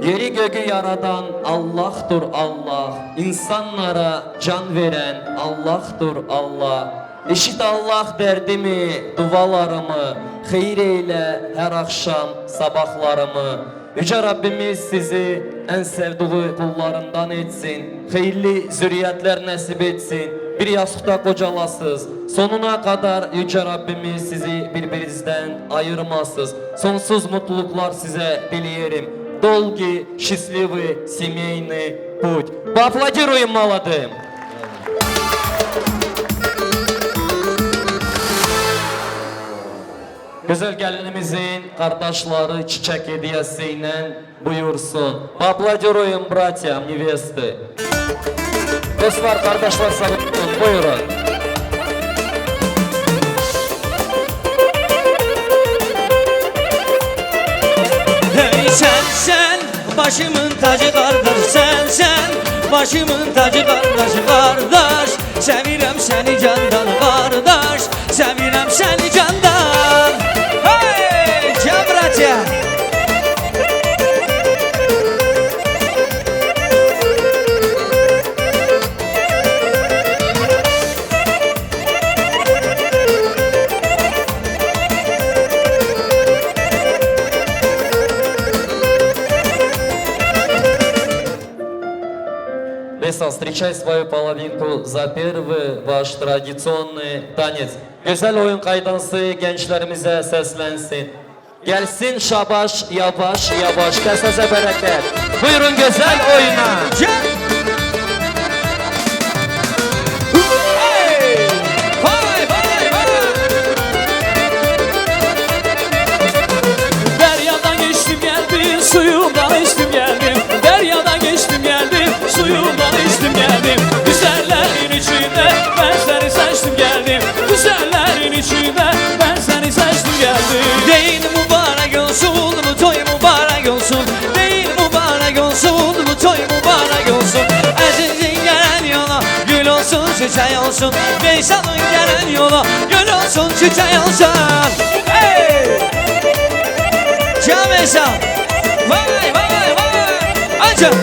Yeri gögü yaradan Allah'tır Allah, insanlara can veren Allah'tır Allah. İşit Allah derdimi, dualarımı, hayır eyle her akşam sabahlarımı. Yüce Rabbimiz sizi en sevdiği kullarından etsin. Hayırlı zürriyetler nasip etsin. Bir yastıkta kocalasız. Sonuna kadar Yüce Rabbimiz sizi birbirinizden ayırmasız. Sonsuz mutluluklar size dileyelim. Долгий, счастливый семейный путь. Поаплодируем молодым! Güzel gelinimizin kardeşleri çiçek hediyesiyle buyursun. Поаплодируем братьям невесты. Dostlar, kardeşler, sağ olun. Buyurun. Hey sen, sen başımın tacı kardeş, sen, sen başımın tacı kardeş, kardeş. Sevirem seni candan kardeş, sevirem seni candan. Hey, can bracia. Lesa, встречай свою половинку за первый ваш традиционный танец. Güzel oyun kaydası gençlerimize seslensin. Gelsin şabaş, yavaş, yavaş. Kesese bereket. Buyurun güzel oyuna. Can. Hey! Vay, vay, vay! Deryadan geçtim geldim, suyundan içtim geldim. Deryadan geçtim geldim, suyundan içtim geldim. Güzellerin içinde ben seni seçtim geldim. Güzellerin içinde ben seni seçtim geldim. Düğün mübarek olsun, bu toy mübarek olsun. Düğün mübarek olsun, bu toy mübarek olsun. Çiçeği olsun, Veysal'ın gelen yolu gül olsun, çiçeği olsun. Hey! Can Veysal. Vay, vay, vay. Ancak.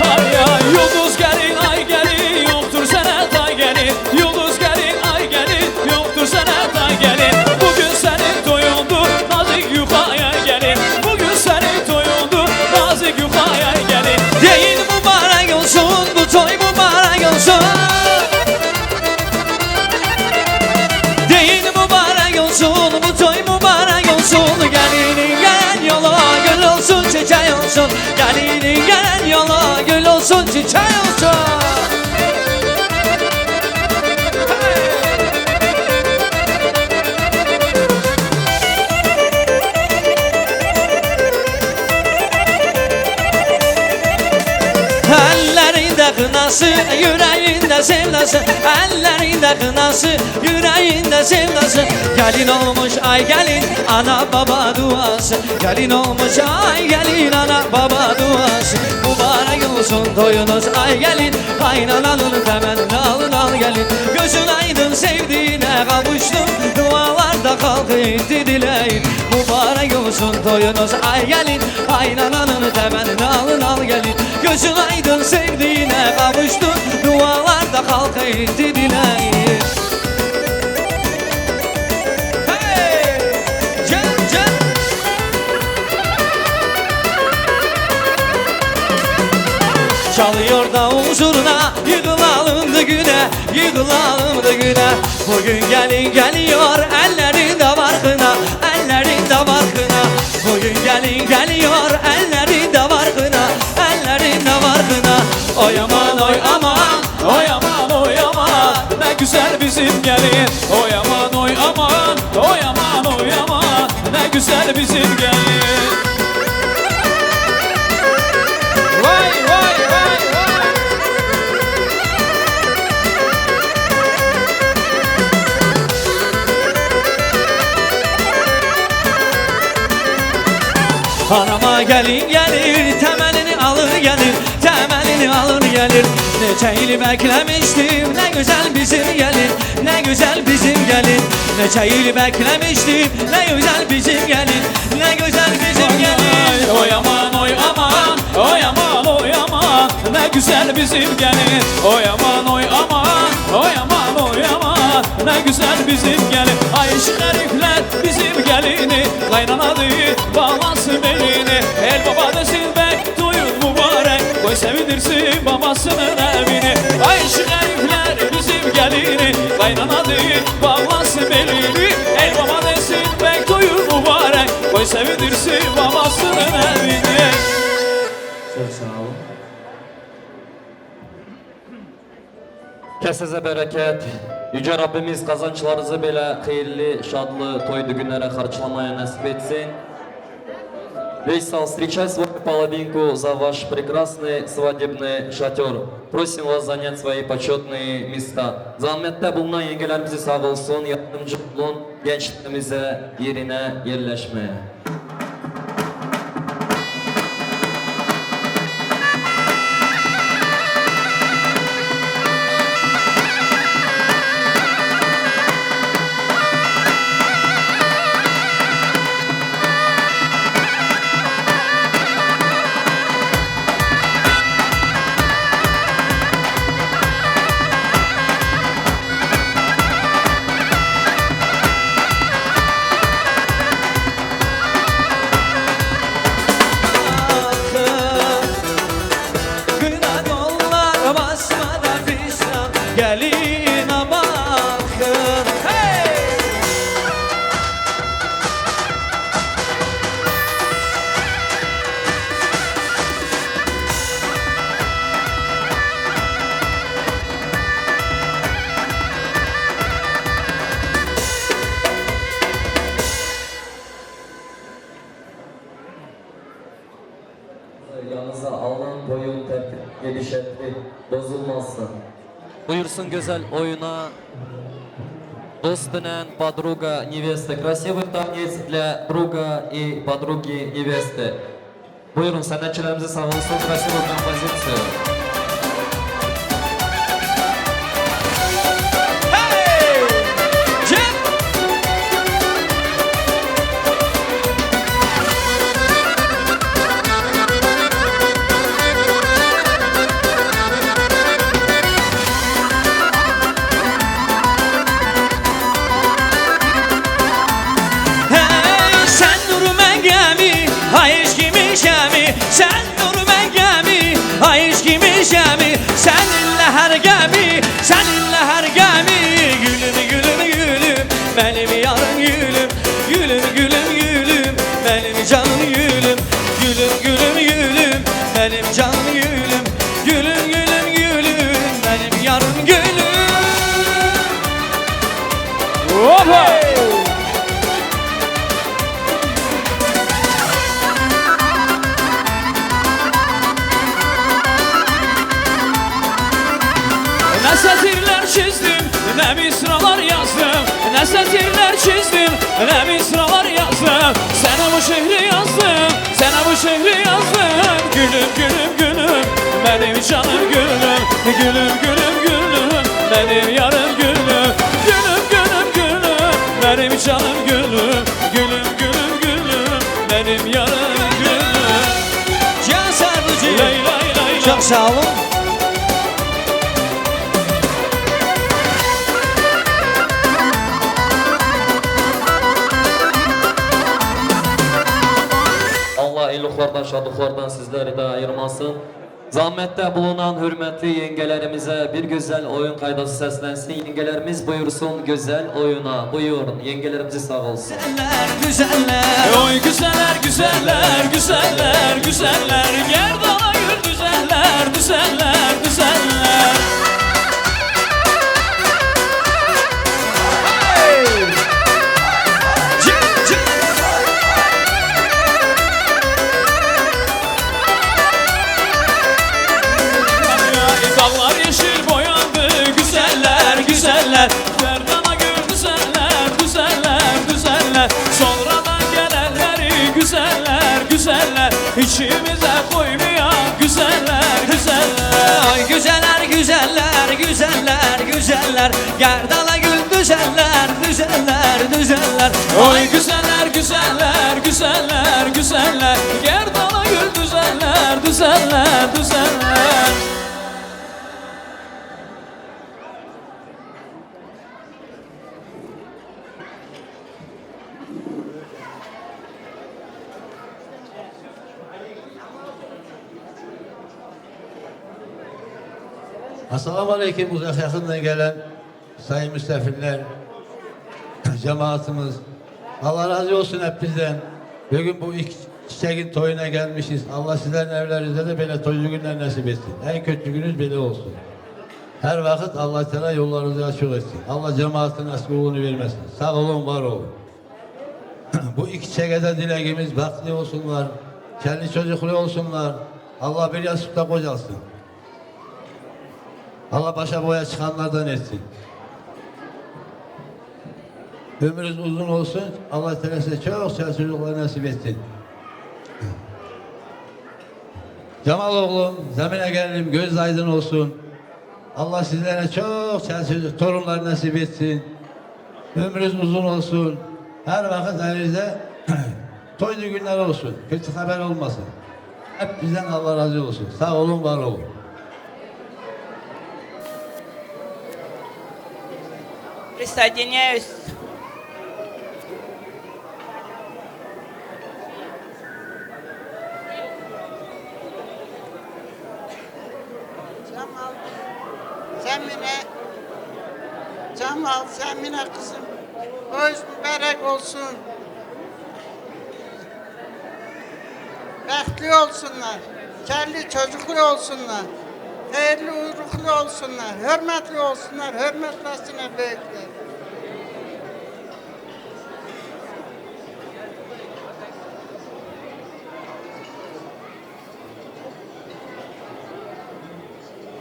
Ay, ay, yıldız gelin, ay gelin, yoktur sene tay gelin. Yıldız gelin, ay gelin, yoktur sene tay gelin. Bugün senin toyundur, nazik yufaya gelin. Bugün senin toyundur, nazik yufaya gelin. Değil mübarek olsun, bu toy mübarek olsun. Değil mübarek olsun, bu toy mübarek olsun. Gelinin gelen yolu gül olsun, çiçeği olsun. Gelinin gelen yolu gül olsun, çiçeği olsun. Ellerinde kınası, yüreğinde sevdası. Ellerinde kınası, yüreğinde sevdası. Gelin olmuş ay gelin, ana baba duası. Gelin olmuş ay gelin, ana baba duası. Mübarek olsun toyunuz ay gelin. Kaynananın temenni alın al gelin. Gözün aydın, sevdiğine kavuştun. Dualarda halk etti dileğin. Mübarek olsun toyunuz ay gelin. Kaynananın temenni alın al gelin. Gözün aydın, sevdiğine kavuştun. Dualarda halk etti dileğin. Hey! Can, can. Çalıyor davul zurna, yığılalım düğüne, yığılalım düğüne. Bugün gelin geliyor, ellerinde var kına, ellerinde var kına. Bugün gelin geliyor, ellerinde var kına, ellerinde var kına. Oy aman, oy aman, oy aman, oy aman, ne güzel bizim gelin. Oy aman, oy aman, oy aman, oy aman, ne güzel bizim gelin. Vay, vay, vay, vay. Anama gelin gelir, temelini alır gelir, temelini alır gelir. Neçe yıl beklemiştim, ne güzel bizim gelin, ne güzel bizim gelin. Neçe yıl beklemiştim, ne güzel bizim gelin, ne güzel bizim gelin. Oy aman, oy aman, oy aman, oy aman, ne güzel bizim gelin. Oy aman, oy aman, oy aman, oy aman, ne güzel bizim gelin. Ay şu herifler bizim gelini, kaynana değil, bağlasın belini. El baba desin bek, toyun mübarek, koy sevindirsin babasının evini. Ay şu herifler bizim gelini, kaynana değil, bağlasın belini. El baba desin bek, toyun mübarek, koy sevindirsin babasının evini. Çok sağ olun. Kesinize bereket. Yüce Rabbimiz kazançlarınızı böyle hayırlı, şadlı toy düğünlere harçlamaya nasip etsin. Veysal, встречай свою половинку за ваш прекрасный свадебный шатёр. Просим вас занять свои почётные места. Zahmette bulunan yengelerimize sağ olsun, yardımcı olun. Gençlerimize yerine yerleşmeye. Gelin aman. Hey! Yanınıza alın, boyun tertip gelişetli bozulmasın. Buyursun güzel oyuna. Dostinen подруга невесты. Красивый танец для друга и подруги невесты. Buyurun, sanatçılarımıza sağ olsun. Спасибо, композицию. Hey! Cem! Hey, sen dur mengemi, ay eşkimi şemi, sen dur mengemi, ay eşkimi şemi, seninle her gemi, seninle her gemi. Gülüm, gülüm, gülüm, benim yarım gülüm, gülüm, gülüm, gülüm, benim canım gülüm, gülüm, gülüm, gülüm, benim canım gülüm, gülüm, gülüm, gülüm, benim yarım gülüm. Hoppa! Ne satırlar çizdim, ne misralar yazdım, ne satırlar çizdim, ne misralar yazdım. Sana bu şehri yazdım, sana bu şehri yazdım. Gülüm, gülüm, gülüm, benim canım gülüm. Gülüm, gülüm, gülüm, benim yarım gülüm. Gülüm, gülüm, gülüm, benim canım gülüm. Gülüm, gülüm, gülüm, benim yarım gülüm. Cihan Sarıcı. Lay, lay, lay, lay. Çok sağ olun. Allah iyiliklerden, şadıklardan sizleri de ayırmasın. Zahmette bulunan hürmetli yengelerimize bir güzel oyun kaydası seslensin. Yengelerimiz buyursun güzel oyuna. Buyurun, yengelerimiz sağ olsun. Güzeller, güzeller. Oy güzeller, güzeller, güzeller, güzeller. Gerdana gül düzeller, düzeller, düzeller. Hey! Cı, cı. Dallar yeşil boyandı, güzeller, güzeller. Gerdana gül düzeller, düzeller, düzeller. Sonradan gelenleri güzeller, güzeller. İçimize koymayan güzeller, güzeller. Ay güzeller, güzeller, güzeller, güzeller. Gerdana gül düzeller, düzeller, düzeller. Oy güzeller, güzeller, güzeller, güzeller. Gerdana gül düzeller, düzeller, düzeller. Esselamu Aleyküm, uzak yakından gelen sayın misafirler, cemaatimiz. Allah razı olsun hepinizden. Bugün bu ilk çiçeğin toyuna gelmişiz. Allah sizlerin evlerinizde de böyle toylu günler nasip etsin. En kötü gününüz böyle olsun. Her vakit Allah Teala yollarınızı açık etsin. Allah cemaatin eski uğrunu vermesin. Sağ olun, var olun. Bu iki çekede dileğimiz, bahtlı olsunlar, kendi çocuklu olsunlar. Allah bir yastıkta kocalsın. Allah başa boya çıkanlardan etsin. Ömrünüz uzun olsun. Allah Teala size çok güzel çocuklar nasip etsin. Cemal oğlum, Zemine geldim, göz aydın olsun. Allah sizlere çok güzel çocuk, torunlar nasip etsin. Ömrünüz uzun olsun. Her vakit elinizde toylu günler olsun. Kötü haber olmasın. Hep bizden Allah razı olsun. Sağ olun, var olun. Присоединяюсь. Cemal, Zemine, Cemal, Zemine kızım, toyunuz mübarek olsun. Bahtlı olsunlar, kendi çocuklu olsunlar, hayırlı uğurlu olsunlar, hürmetli olsunlar, hürmetlesinler büyükler.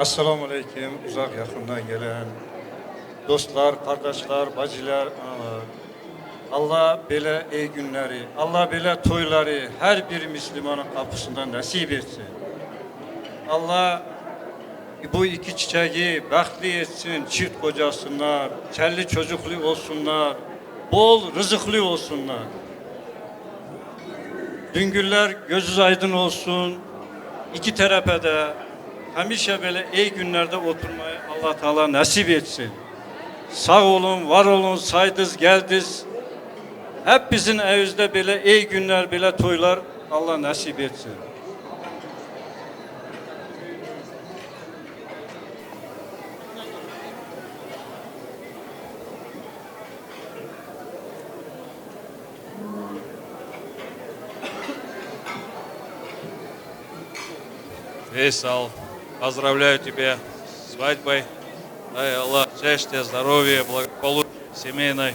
Esselamu Aleyküm, uzak yakından gelen dostlar, kardeşler, bacılar, analar. Allah böyle iyi günleri, Allah böyle toyları her bir Müslümanın kapısında nasip etsin. Allah bu iki çiçeği bahtlı etsin, çift kocasınlar, çelli çocuklu olsunlar, bol rızıklı olsunlar. Düngüller gözünüz aydın olsun. İki tarafa da hemişe böyle iyi günlerde oturmayı Allah Teala nasip etsin. Sağ olun, var olun, saydınız, geldiniz. Hep bizim evimizde böyle iyi günler, böyle toylar Allah nasip etsin. Вейсал, поздравляю тебя с свадьбой. Дай Аллах счастья, здоровья, благополучия семейной.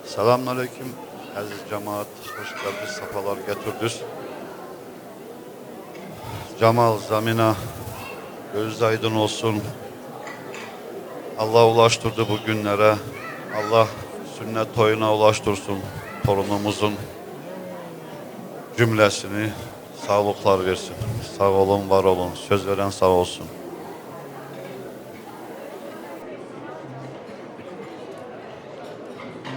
Selamünaleyküm, aziz cemaat. Hoş geldiniz, sefalar getirdiniz. Cemal, Zamina, gözünüz aydın olsun. Allah ulaştırdı bu günlere. Allah sünnet toyuna ulaştırsın torunumuzun cümlesini. Sağlıklar versin. Sağ olun, var olun. Söz veren sağ olsun.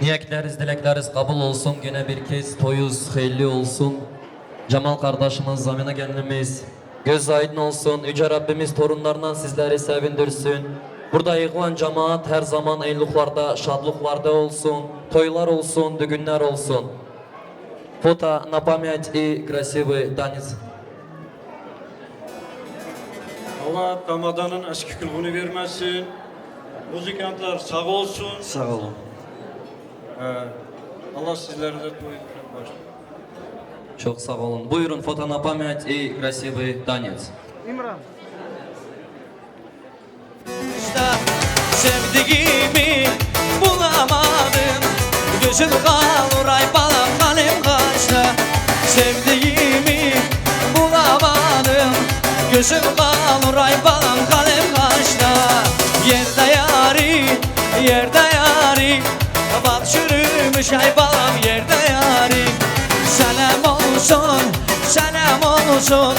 Niyetleriz, dilekleriz kabul olsun. Gene bir kez toyuz hayırlı olsun. Cemal kardeşimiz, Zamina gelinimiz, göz aydın olsun. Yüce Rabbimiz torunlarla sizleri sevindirsin. Burada yığılan cemaat her zaman iyiliklarda, şadlıklarda olsun. Toylar olsun, düğünler olsun. Фото на память и красивый танец. Allah damadanın eski kılığını vermesin. Muzikantlar sağ olsun. Sağ olun. Ee, Allah sizleri de toy etmeye başlasın. Çok sağ olun. Buyurun, фото на память и красивый танец. İmran. Sevdiğimi bulamadım. Gözüm kalır ay balam halim kaçta. Sevdiğimi bulamadım. Gözüm kalır ay balam halim kaçta. Yerde yari, yerde yari. Bak çürümüş ay balam yerde yari. Selam olsun, selam olsun.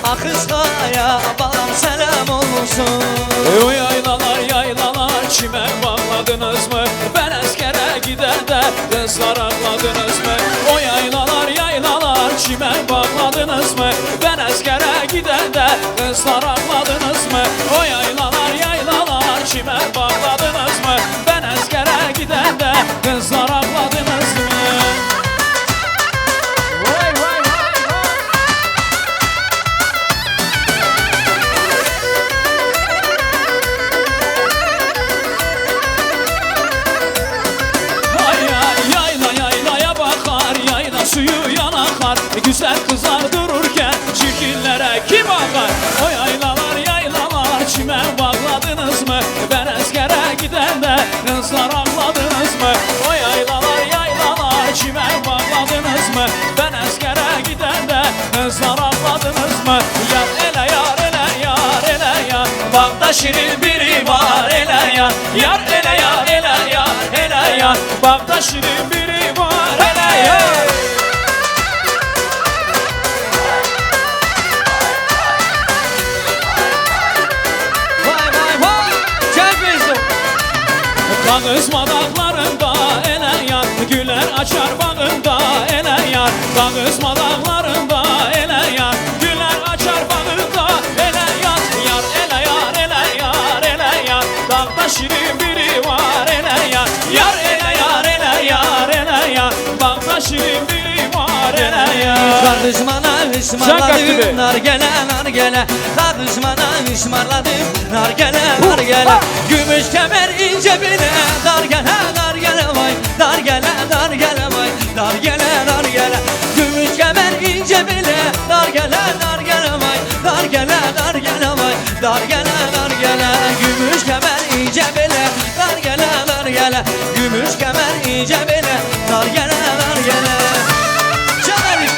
Akıskaya balam selam olsun. E, o yaylalar, yaylalar, çimen bağladınız mı? Ben askere gidende kızlar ağladınız mı? O yaylalar, yaylalar, çimen bağladınız mı? Ben askere gidende kızlar ağladınız mı? O yaylalar, yaylalar, çimen bağladınız mı? Ben askere gidende kızlar ağladınız mı? Vay, vay, vay, vay. Vay, ay, yayla yaylaya bakar, yayla suyu yanakar. Güzel kızlar dururken çirkinlere kim bakar? O yaylalar, yaylalar, çimen bağladınız mı? Ben askere gidende kızlar ağladınız mı? O yaylalar, yaylalar, çimen bağladınız mı? Ben askere gidende kızlar ağladınız mı? Yar ele, yar ele, yar ele, yar. Bağda şirin biri var ele, yar. Yar ele, yar ele, yar ele, yar. Bağda şirin biri var ele, yar. Vay, vay, vay. Gel bizim. Kağızma dağlarında ele yar, güller açar bağında ele yar. Kağızma dağlarında ele yar, güller açar bağında ele yar. Yar ele, yar ele, yar ele, yar. Dağda şirin biri var ele yar. Yar ele, yar ele, yar ele, yar. Dağda şirin biri var ele yar. Kağızma nargile, nargile. Kağızma nargile, nargile. Gümüş kemer ince bile, nargile, nargile vay. Nargile, nargile vay. Nargile, nargile. Gümüş kemer ince bile, nargile, nargile vay. Nargile, nargile vay. Nargile, nargile. Gümüş kemer ince bile, nargile, nargile. Gümüş kemer ince bile, nargile, nargile. Canım.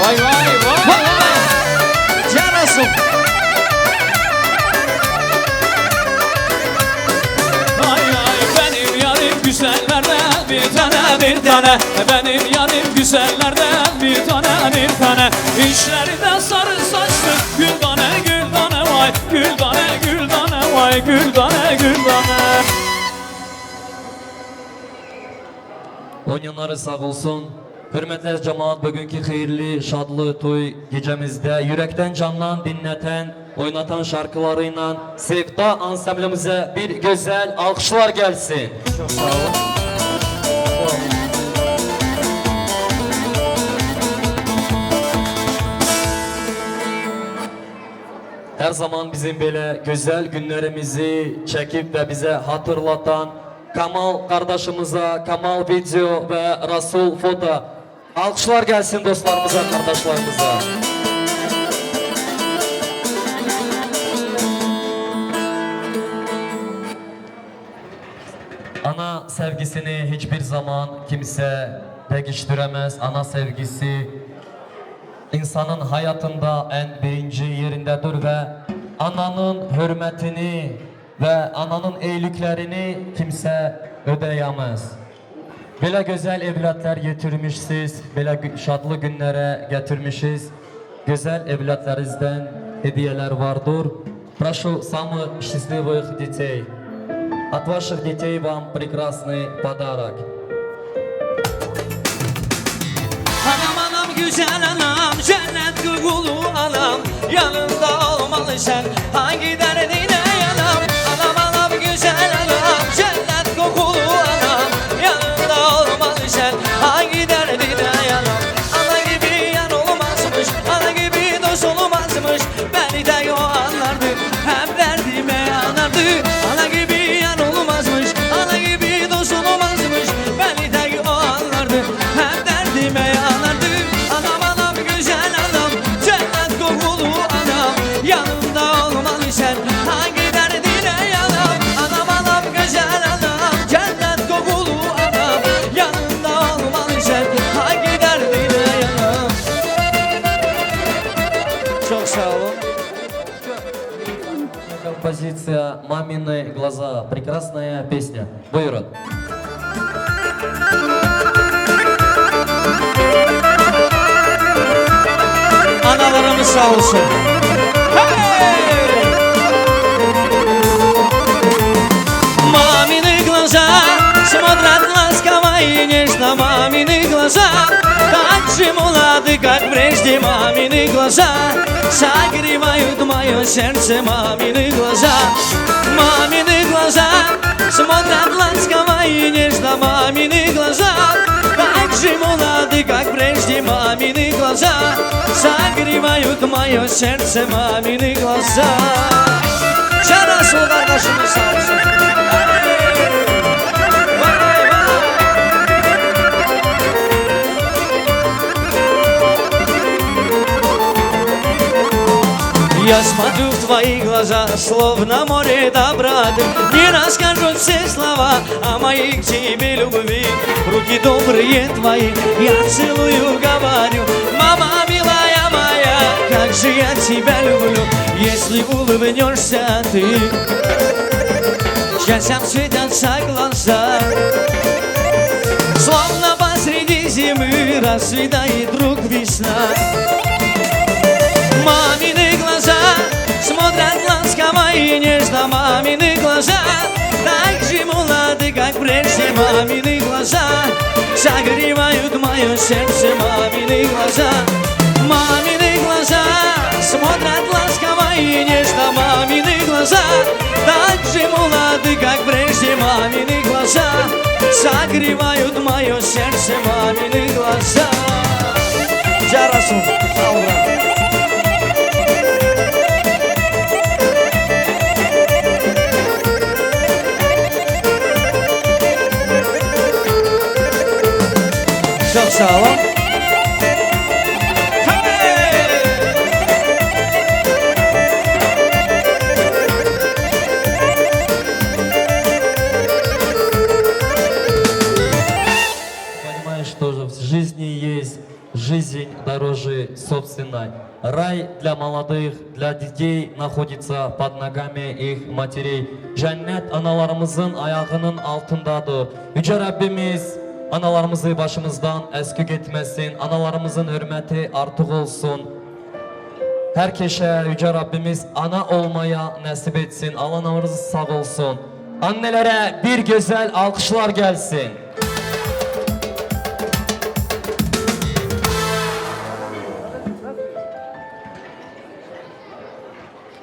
Vay vay vay vay. Can olsun. Vay vay, benim yarim güzellerden bir tane, bir tane. Benim yarim güzellerden bir tane, bir tane. İşleri de sarı saçlı, gül tane, gül tane, vay, gül tane, gül tane, vay, gül tane, gül tane. Onyanları sağ olsun. Hürmetli cemaat, bugünkü hayırlı, şadlı toy gecemizde yürekten candan dinleten, oynatan şarkılarıyla Sevda ansamblimize bir güzel alkışlar gelsin. Çok sağ olun. Her zaman bizim böyle güzel günlerimizi çekip ve bize hatırlatan Kamal kardeşimize, Kamal Video ve Rasul Foto. Alkışlar gelsin dostlarımıza, kardeşlerimize. Ana sevgisini hiçbir zaman kimse değiştiremez. Ana sevgisi insanın hayatında en birinci yerindedir ve ananın hürmetini ve ananın iyiliklerini kimse ödeyemez. Böyle güzel evlatlar getirmişsiniz, böyle gü-, şadlı günlere getirmişiz. Güzel evlatlarınızdan hediyeler vardır. Прошу самых счастливых детей. От ваших детей вам прекрасный подарок. Anam, anam, güzel anam, cennet kokulu anam, yanında olmalı sen, hangi derdine yanam? Anam, anam, güzel anam, cennet kokulu anam, yanında olmalı sen, hangi derdine yanam? Ana gibi yan olmazmış, ana gibi dost olmazmış, beni de o anlardı, hem derdime yanardı. Ana gibi yan olmazmış, ana gibi dost olmazmış, beni de o anlardı, hem derdime yanardı. Anam, anam, güzel anam, cennet kokulu anam, yanımda olmalı sen, hangi derdine yanam? Anam, anam, güzel anam, cennet kokulu anam, yanımda olmalı sen, hangi derdine yanam? Çok sağ olun. Композиция «Мамины глаза». Прекрасная песня. Buyurun. Analarımız sağ olsun. Hey! Мамины глаза смотрят ласково и нежно, мамины глаза так же молоды, как прежде, мамины глаза согревают мое сердце, мамины глаза, мамины глаза смотрят ласково и нежно, мамины глаза так же молоды, как прежде, мамины глаза согревают мое сердце, мамины глаза. Can olsun kardeşimiz sağ olsun. Vay vay. Я смотрю в твои глаза, словно море доброты. Не расскажут все слова о моих тебе любви. Руки добрые твои я целую, говорю: мама, милая моя, как же я тебя люблю. Если улыбнешься ты, счастьем светятся глаза. Словно посреди зимы расцветает вдруг весна. Мамины глаза смотрят ласково и нежно, мамины глаза так же молоды, как прежде, мамины глаза согревают мое сердце, мамины глаза. Мамины глаза смотрят ласково и нежно, мамины глаза так же молоды, как прежде, мамины глаза согревают мое сердце, мамины глаза. Жарасу, сağ ol. Çok sağ olun. Понимаешь, что же в жизни есть жизнь, дорога. Дорожи собственной. Рай для молодых, для детей находится под ногами их матерей. Cennet analarımızın ayağının altındadır. Yüce Rabbimiz analarımızı başımızdan eksik etmesin. Analarımızın hürmeti artık olsun. Herkese Yüce Rabbimiz ana olmaya nasip etsin. Analarımız sağ olsun. Annelere bir güzel alkışlar gelsin.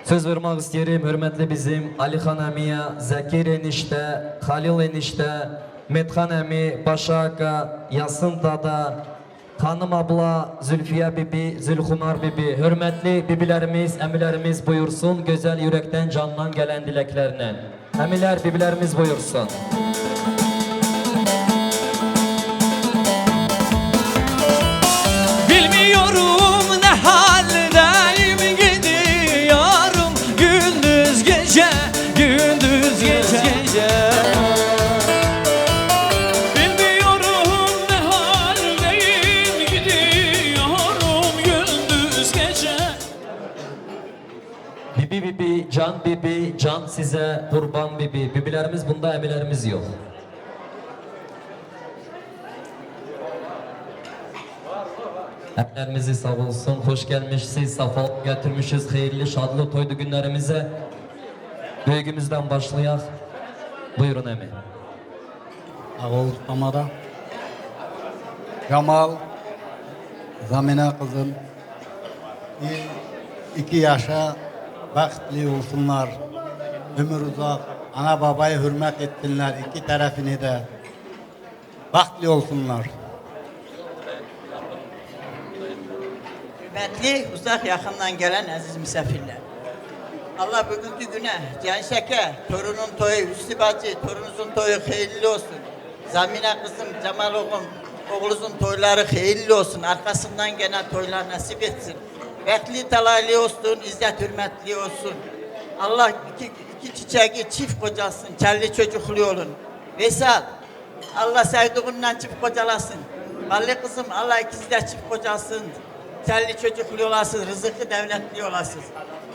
Söz vermek isterim hürmetli bizim Alihan emiye, Zekir enişte, Halil enişte, Methan emi, Paşa aka, Yasin dada, Hanım abla, Zülfiye bibi, Zülhumar bibi, hürmetli bibilerimiz, emilerimiz buyursun, güzel yürekten, candan gelen dileklerine. Emiler, bibilerimiz buyursun. Bilmiyorum ne haldeyim, gidiyorum gündüz gece, gündüz gece. Bilmiyorum ne haldeyim, gidiyorum gündüz gece. Bibi bibi, can bibi, can size kurban bibi. Bibilerimiz bunda, emilerimiz yok. Emilerimizi sağ olsun, hoş gelmişsiniz, safa getirmişiz, hayırlı, şadlı toylu günlerimize. Büyüğümüzden başlayak. Buyurun emi. Ağol Samara. Cemal, Zamine kızım. İ-, iki yaşa bahtli olsunlar. Ömür uzak. Ana babayı hürmet etsinler. İki tarafını da. Bahtli olsunlar. Hürmetli, uzak yakından gelen aziz misafirler. Allah bugünkü güne, Cihan Şeker, torunun toyu, Hüsnü Bacı, torununuzun toyu hayırlı olsun. Zamine kızım, Cemal oğlum, oğlunuzun toyları hayırlı olsun. Arkasından gelen toylar nasip etsin. Bahtli talaylı olsun, izzet hürmetli olsun. Allah iki, iki çiçeği çift kocasın, kelli çocuklu olun. Veysel, Allah sevdiğinden çift kocalasın. Ballı kızım, Allah ikiniz de çift kocasın. Kelli çocuklu olasınız, rızıklı devletli olasınız.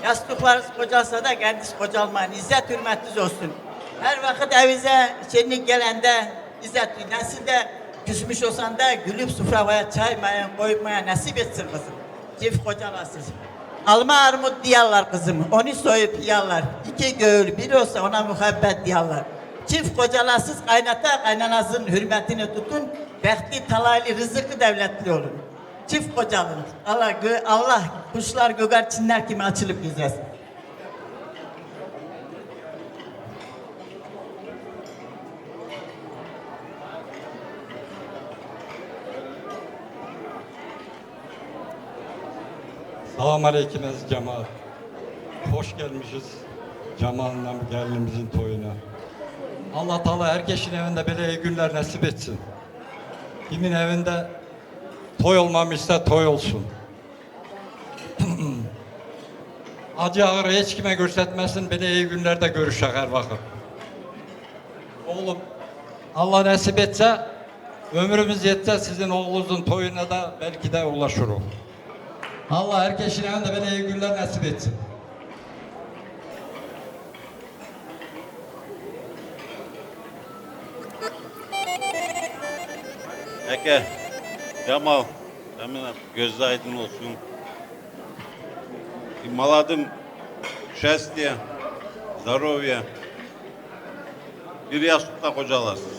Yastıklarınız kocalsa da kendiniz kocalmayın. İzzet hürmetiniz olsun. Her vakit evinize şenlik gelende, izzet, nesil de küsmüş olsan da gülüp sofraya çay maya koymaya nasip etsin kızım. Çift kocalasınız. Alma armut diyorlar kızım, onu soyup yiyorlar. İki göğül bir olsa ona muhabbet diyorlar. Çift kocalasız kaynata kaynanasının hürmetini tutun, bahtli talaylı rızıklı devletli olun. Çift kocalın. Allah, gö- Allah kuşlar göger çinler gibi açılıp güzelsin. Salam aleyküm aziz cemaat. Hoş gelmişiz Cemal'la gelinimizin toyuna. Allah Teala herkesin evinde böyle iyi günler nasip etsin. Kimin evinde toy olmamışsa toy olsun. Acı ağrı hiç kime göstermesin, böyle iyi günlerde görüşecek her vakit. Oğlum, Allah nasip etse, ömrümüz yetse sizin oğlunuzun toyuna da belki de ulaşırız. Allah herkesin evinde böyle iyi günler nasip etsin. Eke, Cemal, Emine, gözü aydın olsun. Maladım, şestiye, здоровья. Bir yastıkta kocalasın.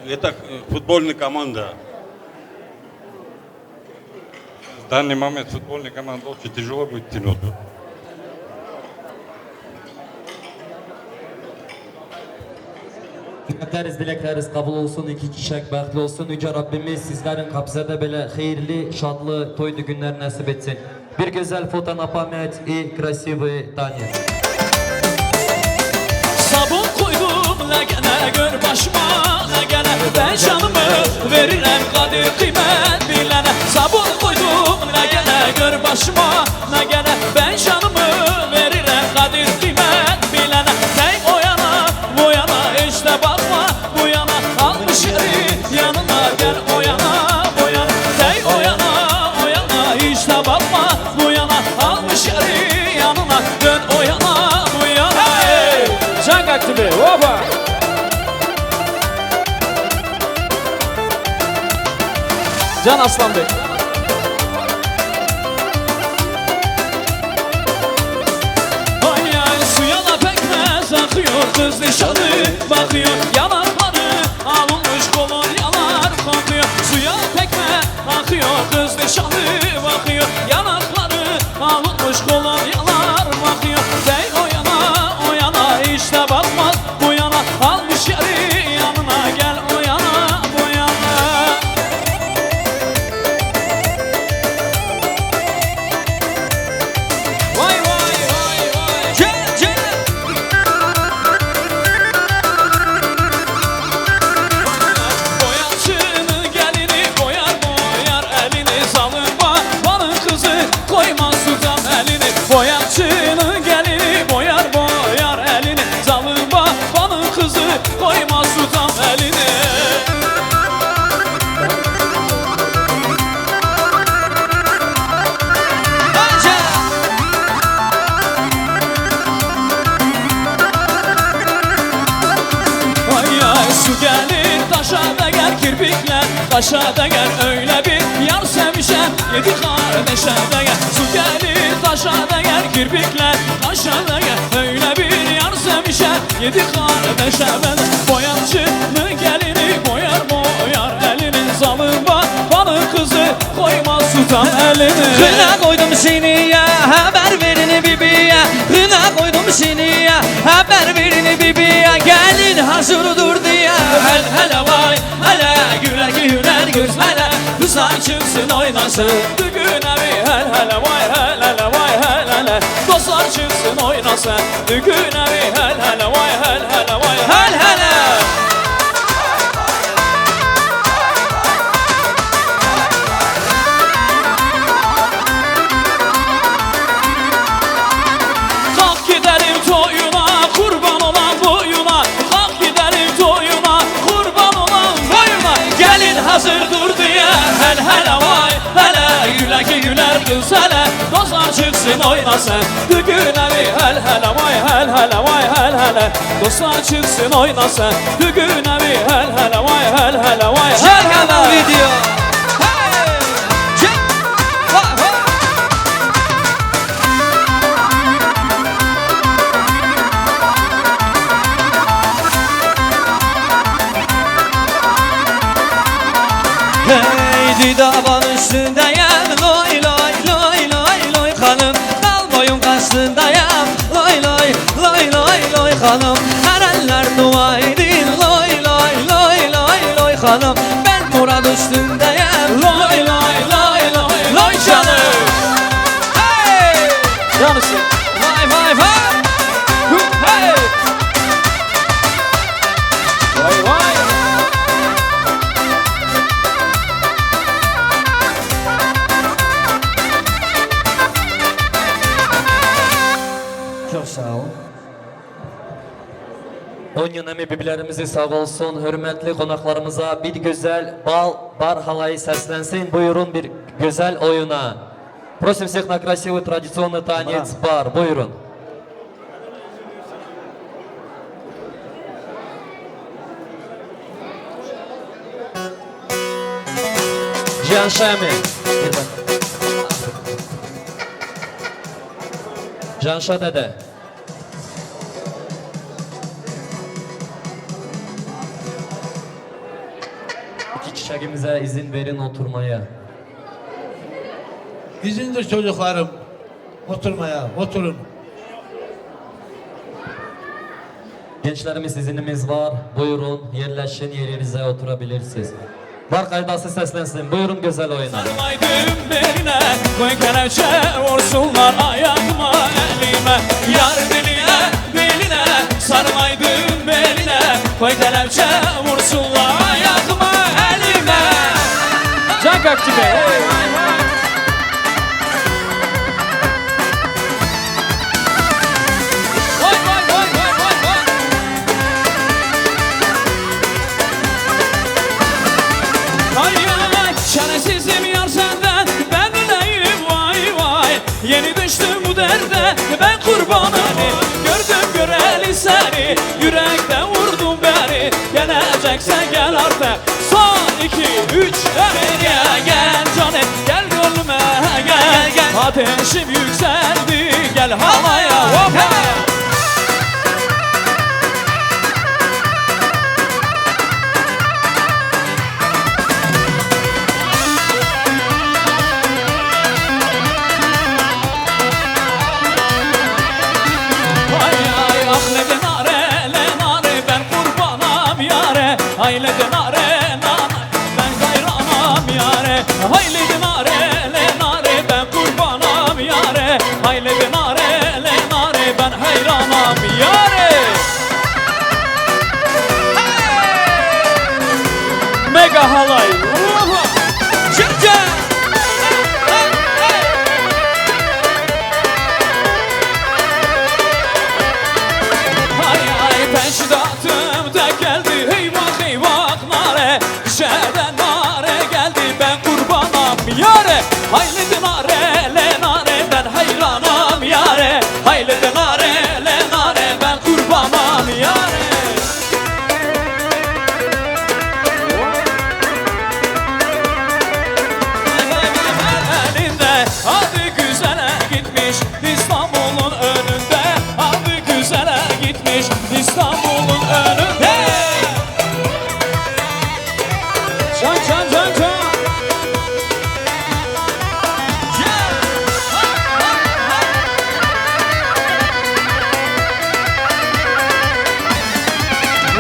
Это футбольная команда. В данный момент футбольная команда очень тяжело будет тянуть. Dilekleriz, dilekleriz kabul olsun, iki kişek bahtlı olsun. Yüce Rabbimiz sizlerin kapısına da böyle hayırlı, şadlı toylu günler nasip etsin. Bir güzel foto на память и красивый танец. Sabun koydum legene, gör başıma legene. Ben canımı veririm kadir kıymet bilene. Sabun koydum legene, gör başıma legene. Ben canımı veririm kadir kıymet bilene. Hey o yana, bu yana, işte bakma bu yana. Almış yeri yanına, gel o yana, bu yana. Can Aslan Bey. Ay ay, suya da pekmez akıyor, kız nişanlı bakıyor. Yanakları alınmış kolonyalar kokuyor. Suya pekmez akıyor, kız nişanlı bakıyor. Yanakları alınmış kolonyalar bakıyor. Dey o yana, o yana, işte bakmaz bu yana. Almış yeri yanına, gel o yana, bu yana. Vay, vay, vay, vay. Gel, gel. Boyacının gelini boyar, boyar elini, zalım babanın kızı koymaz tutam elini. Boyacının gelini boyar, boyar elini, zalım babanın kızı koymaz tutam elini. Ay ay, su gelir taşa değer, kirpikler kaşa değer, öyle bir yar sevmişem yedi kardeşe değer. Su gelir taşa değer, kirpikler kaşa değer, öyle bir yar sevmişem yedi kardeşe bedel. Boyacının gelini boyar, boyar elini, zalım babanın kızı koymaz tutam elini. Kına koydum şiniye, haber verin bibiye. Kına koydum şiniye, haber verin bibiye. Gelin hazır dur diye. Hele hele vay hele, güler güler göz hele. Kızlar çıksın oynasın. Düğüne bir hele hele vay hele hele vay hele hele. Dostlar çıksın oynasın. Düğüne bir hele hele vay hele hele vay hele hele. Kalk gidelim toyuna, kurban olan boyuna. Kalk gidelim toyuna, kurban olan boyuna. Gelin hazır dur diye, hele hele vay hele. Güle ki güler kız hele. Dostlar çıksın oynasın. Düğüne bir hele hele vay hele hele vay hele hele. Dostlar çıksın oynasın. Düğüne bir hele hele vay hele hele vay hele hele. Çek hemen video. Hey! Çek. Ha, ha. Hey, Didaba'nın üstündeyim, loy, loy, loy, loy, loy, hanım. Dal boyun karşısındayım, loy, loy, loy, loy, loy, hanım. Her eller dua edin, loy, loy, loy, loy, loy, hanım. Ben Murat üstündeyim, loy, loy, loy, loy, loy, canım. Hey! Canısı. Vay, vay, vay. Hey! Vay, vay. Çok sağ ol. Onyun emi bibilerimizi sağ olsun. Hürmetli konaklarımıza bir güzel bal bar halayı seslensin. Buyurun bir güzel oyuna. Просим всех на красивый традиционный танец бар. Buyurun. Cihan Şami. Cihan Şah dede. İki çiçeğimize izin verin oturmaya. İzindir çocuklarım. Oturmaya, oturun. Gençlerimiz, izinimiz var. Buyurun, yerleşin, yerinize oturabilirsiniz. Bar kaydası seslensin. Buyurun güzel oyuna. Sarmaydım beline, koy kelepçe vursunlar ayağıma, elime. Yar diline, diline, sarmaydım beline, koy kelepçe vursunlar ayağıma, elime. Can Gökçü Bey. Vay, vay, vay, vay, vay, vay. Ay, ay, çaresizim yar senden, ben öleyim, vay, vay. Yeni düştüm bu derde, ben kurbanım. Gördüm göreli seni, yürekten vurdun beni. Geleceksen gel artık, son iki, üç, gel, gel, gel canım, gel gönlüme, gel, gel, gel. Ateşim yükseldi, gel halaya, hoppa. Ay, ay, ah, le de nare, le nare, ben kurbanam yare. Ay, le de nare, nare, ben hayranam yare. Ay, le de nare, le nare, ben kurbanam yare. Ay, le de nare, le nare, ben hayranam yare. Mega halay. Ruha. Çirçe. Hay hay, ben şidatim de geldi. Hey vah, hey vah, nare. Şehre nare geldi, ben kurbanam yare. Hayli de nare, le nare, ben hayranam yare. Hayli de nare, le nare, ben kurbanam yare. Elinde adı güzele gitmiş, İstanbul'un önünde adı güzele gitmiş, İstanbul'un önünde. Can, can, can, can.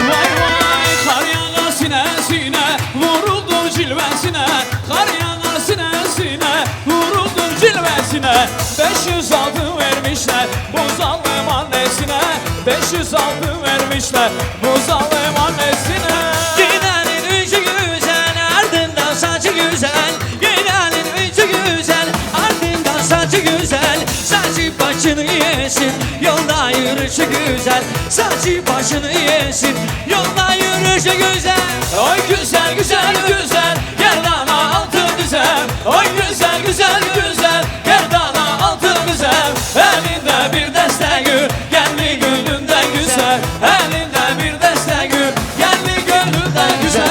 Vay vay, kar yağar sinesine, vuruldum cilvesine. Kar yağar sinesine, vuruldum cilvesine. Beş yüz altın vermişler bu zalim annesine. Beş yüz altın vermişler bu zalim annesine. Gidenin yüzü güzel, ardından saçı güzel. Gidenin yüzü güzel, ardından saçı güzel. Saçı başını yesin, yolda yürüyüşü güzel. Saçı başını yesin, yolda yürüyüşü güzel. Oy güzel, güzel, güzel, gerdana altın düzel. Oy güzel, güzel, güzel, gerdana altın düzel. Elinde bir deste gül, kendi gönlünden güzel. Elinde bir deste gül, kendi gönlünden güzel.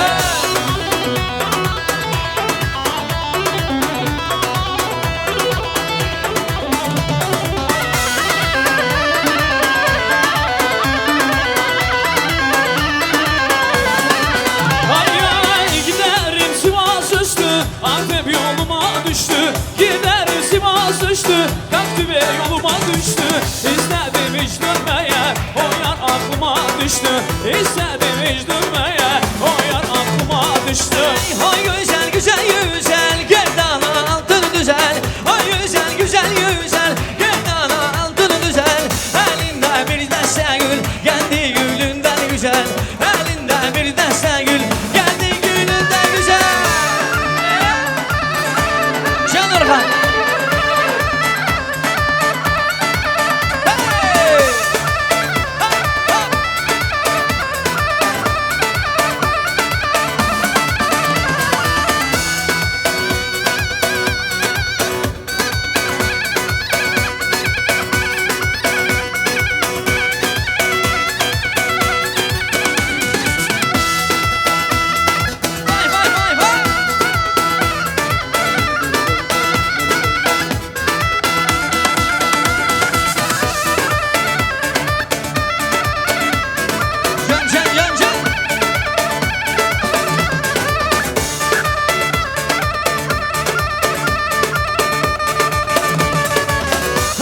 Ay ay, giderim Sivas üstü, Antep yoluma düştü. Giderim Sivas üstü, kalktı ve yoluma düştü. İstedim hiç dönmeye, o yar aklıma düştü. İstedim hiç dönmeye, o yar aklıma düştü. Hay güzel, güzel, güzel, gerdana altın düzel. Hay güzel, güzel, güzel, gerdana altın düzel. Elinde bir deste gül, kendi gülünden güzel. Elinde bir deste gül, kendi gülünden güzel. Can Orhan. Hey!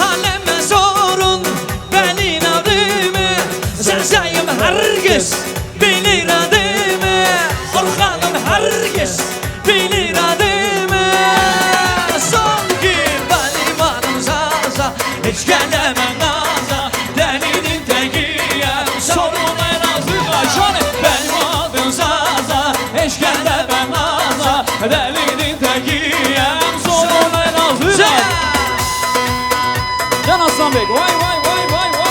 Aleme sorun benim adımı, Zezayım herkes bilir adımı. Orhanım herkes bilir adımı. Sanki benim adım Zaza, hiç gelemem naza. Delinin tekiyim, sorun en azı kaçan. Benim adım Zaza, hiç gelemem naza. Delinin tekiyim, sorun en azı kaçan. Can Aslan Bey, vay vay vay vay vay.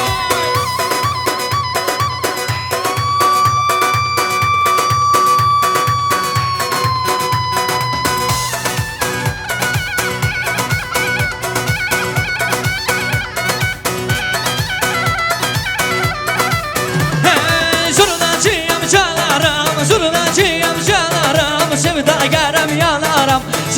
He, zurnacıyam çalarım, zurnacıyam çalarım, sev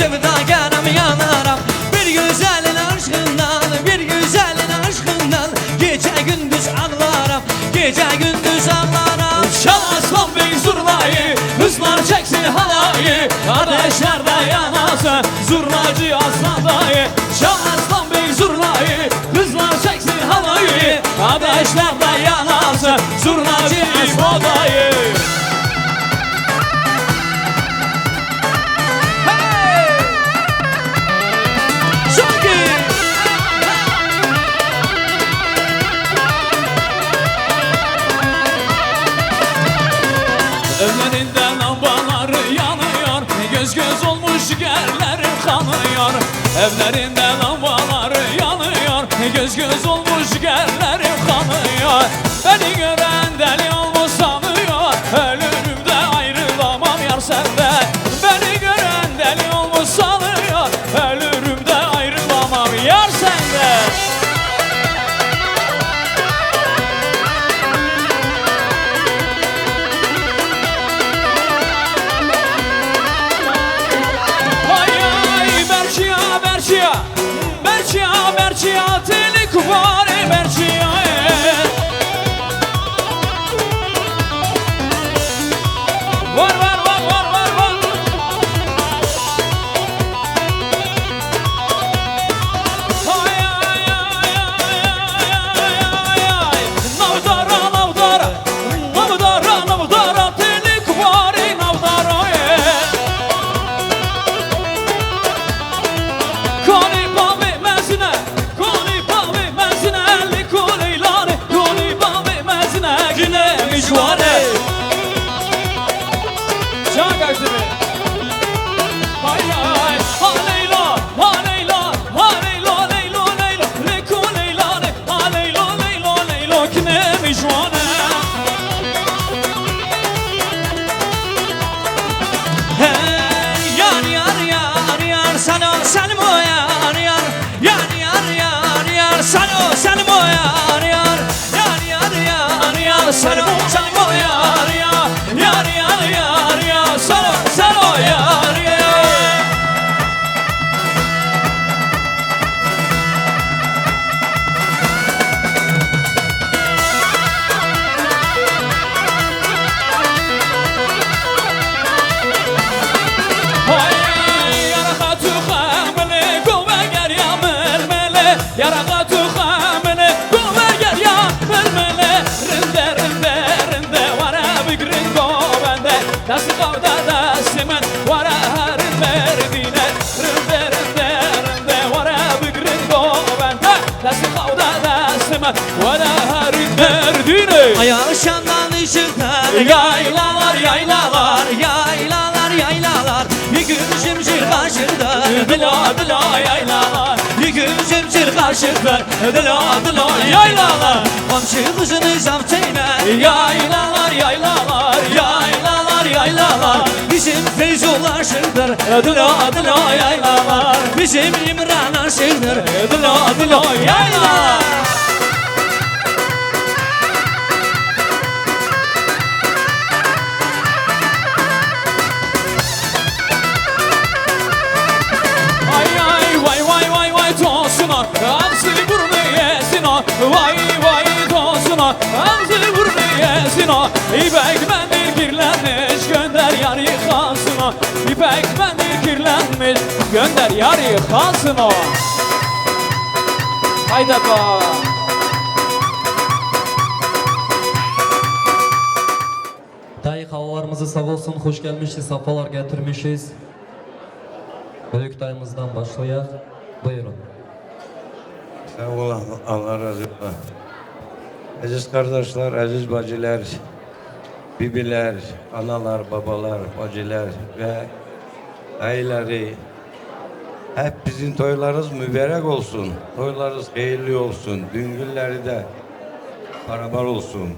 Sevdakarım yanarım bir güzelin aşkından, bir güzelin aşkından. Gece gündüz ağlarım, gece gündüz ağlarım. Çal aslan bey zurnayı, kızlar çeksin halayı. Ateşlerde yanasın zurnacı aslan dayı. Çal aslan bey zurnayı, kızlar çeksin halayı. Ateşlerde yanasın zurnacı aslan dayı. Hey! Çok iyi. Evlerinde lambaları yanıyor, göz göz olmuş ciğerlerim kanıyor. Evlerinde lambaları yanıyor, göz göz olmuş ciğerlerim kanıyor. Beni gören deli olmuş sanıyor, ölürüm de ayrılamam yar senden. Beni gören deli olmuş sanıyor, ölürüm de ayrılamam yar senden. Ay ay, berçiya, berçiya. Berçiya, berçiya, têlî kuvarê berçiya ye. Var, var, var, var, var, var. Ay, ay, ay. Navdara, navdara. Navdara, navdara, têlî kuvarê navdara ye. Kanê bavê mezine, kanê bavê mezine, lê koleylanê, kanê bavê mezine, gine mijware. Çak Akdemir. Hay hay, ha Leyla, ha Leyla, ha Leyla, Leyla, Leyla, lê koleylanê. A Leylo, Leylo, Leylo, kinê mijwane. Hey, yar, yar, yar, yar, Selo, Selmo, yar, yar. Yar, yar, yar, yar, Selo, Selmo, yar, yar. Yar, yar, yar, yar, Selo, Selmo, yar, yar. Yar, yar, yar, yar, Selo, Selo, yar, yar. Hay, yara xatu xemilê, gove geriya milmilê. Yara xatu xemilê, gove geriya milmilê. Rinde, rinde, rinde, were bigrin govende. Dest xew de destê min, were herin Mêrdînê. Rinde, rinde, rinde, were bigrin govende. Dest xew de destê min, were herin Mêrdînê. Aya şandan ışıklar, yaylalar, yaylalar, yaylalar, yaylalar. Yekûn jimjîr qaşiqdar, dila, dila, yaylalar. Yekûn jimjîr qaşiqdar, dila, dila, yaylalar. Qamçı kızını zam çeyne, yaylalar, yaylalar, yaylalar, yaylalar. Bizim Feyzullah aşıqdar, dila, dila, yaylalar. Bizim İmran aşıqdar, dila, dila, yaylalar. Ay, ay, vay, vay, vay, vay, tosuna, ağzı burnu yesina. Vay, vay, tosuna, ağzı burnu yesina. İpek mendil kirlenmiş, gönder yar yıkasına. İpek mendil kirlenmiş, gönder yar yıkasına. Haydi bakalım. Dayı havalarımızı sağ olsun, hoş gelmişiz, safalar getirmişiz. Büyük dayımızdan başlayak. Buyurun. Sağ olun, Allah razı olsun. Aziz kardeşler, aziz bacılar, bibiler, analar, babalar, bacılar ve aileleri, hep bizim toylarımız mübarek olsun. Toylarımız hayırlı olsun. Düğün günleri de beraber olsun.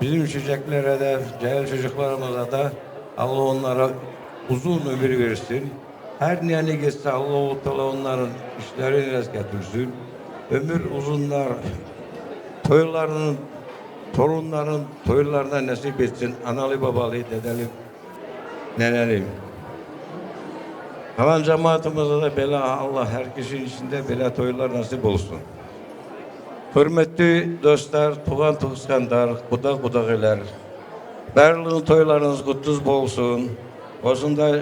Bizim çocuklara da, genç çocuklarımıza da Allah onlara uzun ömür versin. Her nereye gitse Allahu Teala onların işlerini rast getirsin. Ömür uzunlar, toylarının, torunların toylarına nasip etsin. Analı babalı, dedeli, neneli. Kalan cemaatimize de böyle, Allah her kişinin içinde böyle toylar nasip olsun. Hürmetli dostlar, tugan tuğskanlar, kuda kudagiler, Berlin toylarınız kutlu olsun. Olsun da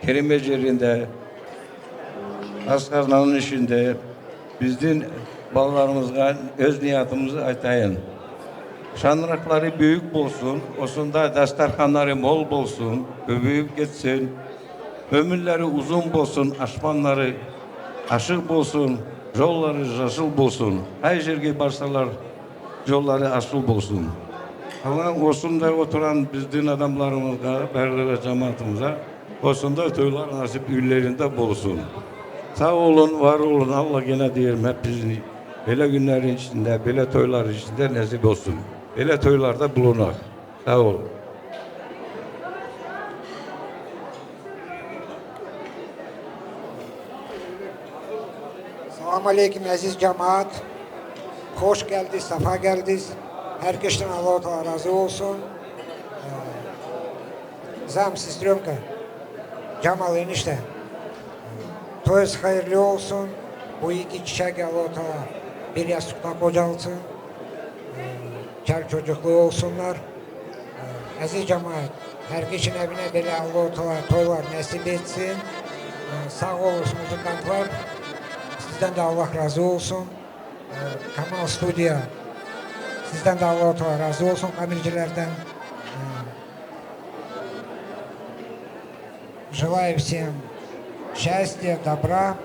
Kerim Ecer'inde, Askarnanın işinde, bizim bağlarımızda öz niyetimizi aytayın. Şanrakları büyük olsun, olsun da dastarhanları bol olsun, büyüyüp gitsin. Ömürleri uzun olsun, aşmanları aşık olsun, yolları yaşıl olsun. Her yerde başlalar, yolları aşıl olsun. Allah olsun da oturan biz din adamlarımıza, Berlere cemaatimize, olsun da toylar nasip üllerinde olsun. Sağ olun, var olun. Allah gene diyelim hep bizim böyle günlerin içinde, böyle toylar içinde nasip olsun. Böyle toylarda bulunak. Sağ olun. Salam aleykum, eziz cemaat. Hoş geldiniz, sefa geldiniz. Her kişiden Allah Teala razı olsun. Ee, Zam sistrionka. Cemal enişte. Toyuz hayırlı olsun. Bu iki çiçek Allah Teala bir yastıkta kocalsın. Ee, Kel çocuklu olsunlar. Ee, Eziz cemaat, her kişinin evine böyle Allah Teala toylar nasip etsin. Ee, Sağ olasın muzikantlar. Sizden de Allah razı olsun. Ee, Kamal Studio, sizden de Allah Teala razı olsun, kamercilerden. Ee, Желаю всем счастья, добра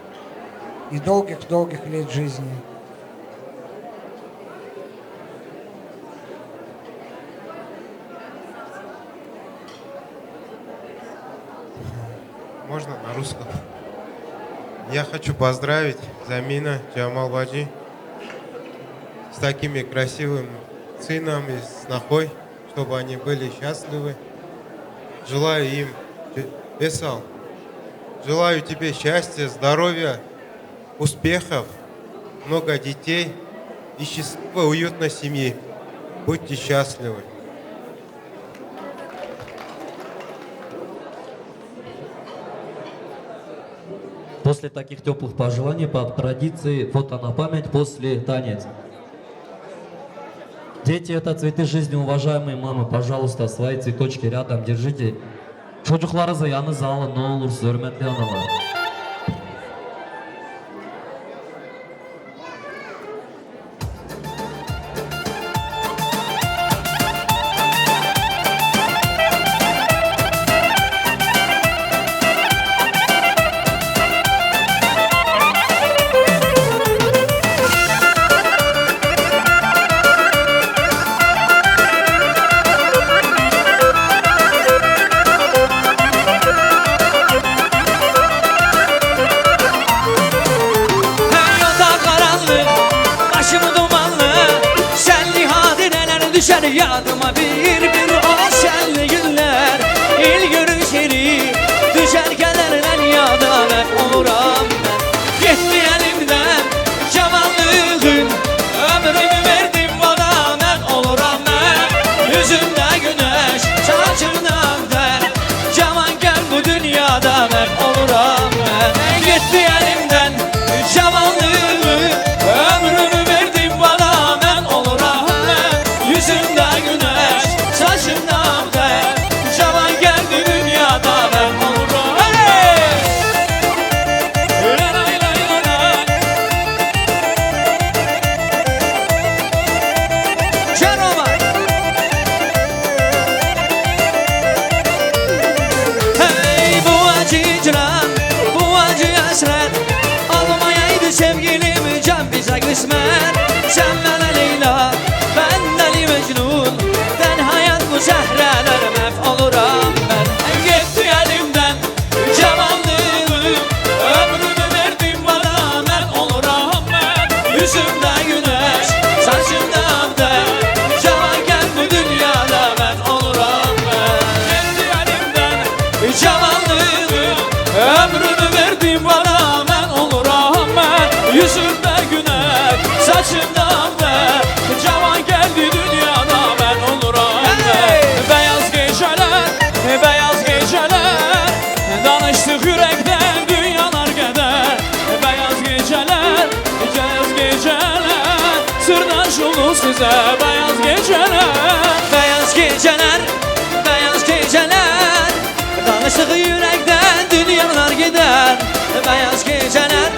и долгих-долгих лет жизни. Можно на русском? Я хочу поздравить Замина, Джамал Баджи с такими красивыми сыном и снохой, чтобы они были счастливы. Желаю им, Весал, желаю тебе счастья, здоровья, успехов, много детей и счастливой, уютной семьи. Будьте счастливы. После таких тёплых пожеланий, по традиции, фото на память, после танец. Дети — это цветы жизни, уважаемые мамы, пожалуйста, свои цветочки рядом держите. Çocuklarınızı yanınıza alın, ne olursa, hürmetli analar. Her yolda karanlık, başım dumanlı. Şenli hadireler düşer yadıma bir bir, o şenli günler. İlk görüşleri düşer kederden yadıma, hep oluram ben. Gitti elimden cavanlığım, ömrümü verdim ona, hep oluram ben. Yüzümde güneş, saçımda der. Cavanken bu dünyada hep oluram ben. Gitti elimden cavanlığımı, ömrümü verdim bana, ben oluram ben. Yüzümde güneş, saçımda ter. Cavan geldi dünyada, ben oluram. Hey! Lay lay lay lay. Can Omar. Hey, bu acı cıran, bu acı hasret, olmayaydı sevgilim, can bize kısmet. Sen bana Leyla, ben deli Mecnun, ben hayat bu zehreler, mef oluram ben. Gitti elimden cavanlığım, ömrümü verdim bana, ben oluram ben. Yüzümde güneş, saçımda der, cavanken bu dünyada ben oluram ben. Gitti elimden cavanlığım, ömrümü verdim bana, ben oluram ben. Yüzümde güneş, saçım Size beyaz geceler. Beyaz geceler, beyaz geceler. Danıştık yürekten dünyalar gider. Beyaz geceler,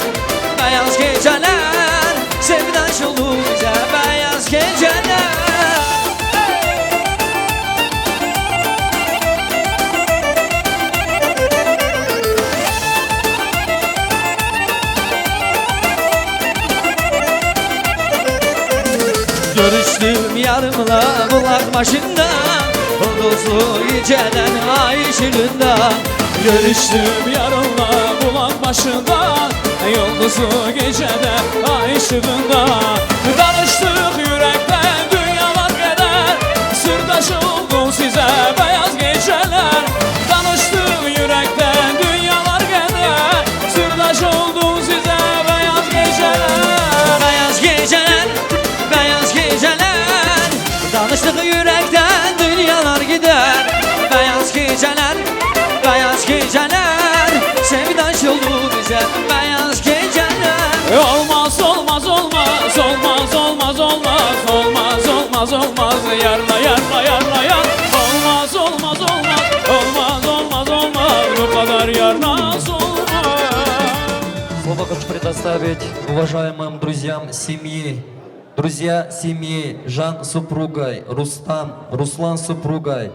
beyaz geceler. Sevdaş oldu bize beyaz geceler. Görüştüm yarımla bulak başında, yıldızlı geceden ay ışığında. Görüştüm yarımla bulak başında, yıldızlı gecede ay ışığında. Danıştık yürekten dünyalar kadar, sırdaş oldu size beyaz geceler. Danıştık yürekten dünyalar kadar, sırdaş oldu size beyaz geceler. Beyaz geceler, beyaz geceler. Danıştık yürekten dünyalar gider. Beyaz geceler, beyaz geceler. Sevdaş oldu bize beyaz geceler. E, olmaz, olmaz, olmaz, olmaz, olmaz, olmaz, olmaz, olmaz, olmaz, yarla, yarla, yarla, yar. Olmaz, olmaz, olmaz, olmaz, olmaz, olmaz, bu kadar yarnaz olmaz. Слово хочу предоставить уважаемым друзьям семьи. Друзья семьи Жан с супругой, Рустам, Руслан с супругой,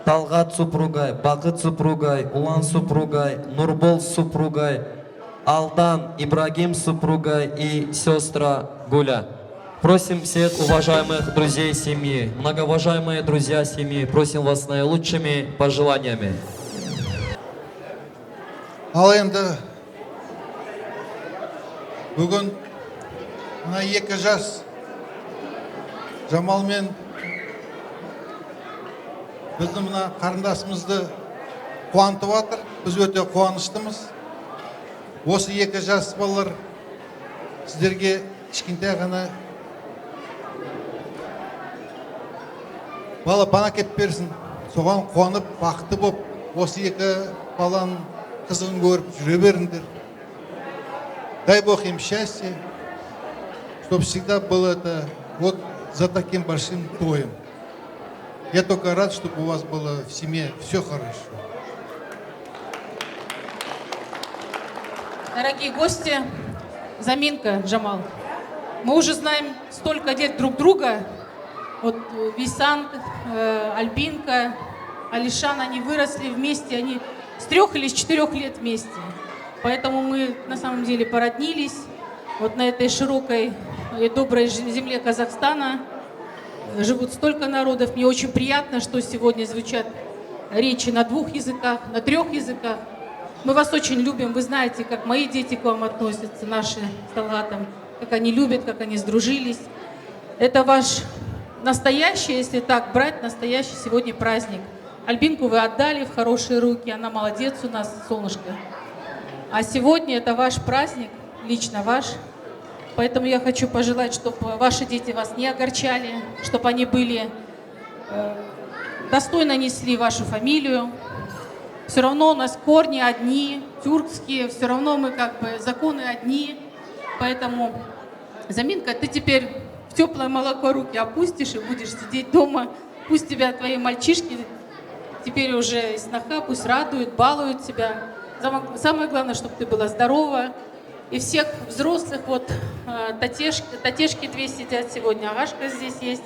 Талгат с супругой, Бакыт с супругой, Улан с супругой, Нурбол с супругой, Алдан, Ибрагим с супругой и сестра Гуля. Просим всех уважаемых друзей семьи, многоуважаемые друзья семьи, просим вас с наилучшими пожеланиями. Alayında bugün mına yekî jas Jamal men bizim mına qarindasımızdı quwantıvatır. Biz öte quwanıştımız. Osı yekî jas balalar sizlerge kiçkintä gana bala bana kep bersin. Soğan quwanıp, bahtı bop, osı yekî balan kızın görüp jüre berindir. Дай Бог им счастья, чтоб всегда было это, вот за таким большим тоем. Я только рад, чтобы у вас было в семье всё хорошо. Дорогие гости, заминка, Джамал. Мы уже знаем столько лет друг друга. Вот, э, Вейсан, э, Альбинка, Алишан, они выросли вместе, они с трёх или с четырёх лет вместе. Поэтому мы на самом деле породнились. Вот на этой широкой и доброй же-, земле Казахстана, э, живут столько народов. Мне очень приятно, что сегодня звучат речи на двух языках, на трёх языках. Мы вас очень любим, вы знаете, как мои дети к вам относятся, наши с Талгатом, как они любят, как они сдружились. Это ваш настоящий, если так брать, настоящий сегодня праздник. Альбинку вы отдали в хорошие руки, она молодец у нас, солнышко. А сегодня это ваш праздник, лично ваш. Поэтому я хочу пожелать, чтобы ваши дети вас не огорчали, чтобы они были, э, достойно несли вашу фамилию. Всё равно у нас корни одни, тюркские, всё равно мы как бы законы одни. Поэтому, Заминка, ты теперь в тёплое молоко руки опустишь и будешь сидеть дома. Пусть тебя твои мальчишки теперь уже и сноха, пусть радуют, балуют тебя. Зама-, самое главное, чтобы ты была здорова. И всех взрослых, вот, э, татеш-, татешки две сидят сегодня, Агашка здесь есть.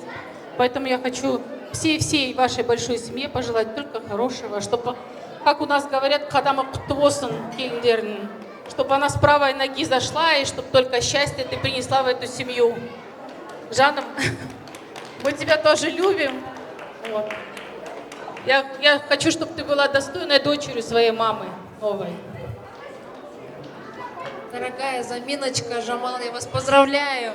Поэтому я хочу всей-всей вашей большой семье пожелать только хорошего, чтобы, как у нас говорят, кадамы кутвосын кельдерн, чтобы она с правой ноги зашла, и чтобы только счастье ты принесла в эту семью. Жаным, мы тебя тоже любим. Вот. Я, я хочу, чтобы ты была достойной дочерью своей мамы новой. Дорогая Заминочка, Жамал, я вас поздравляю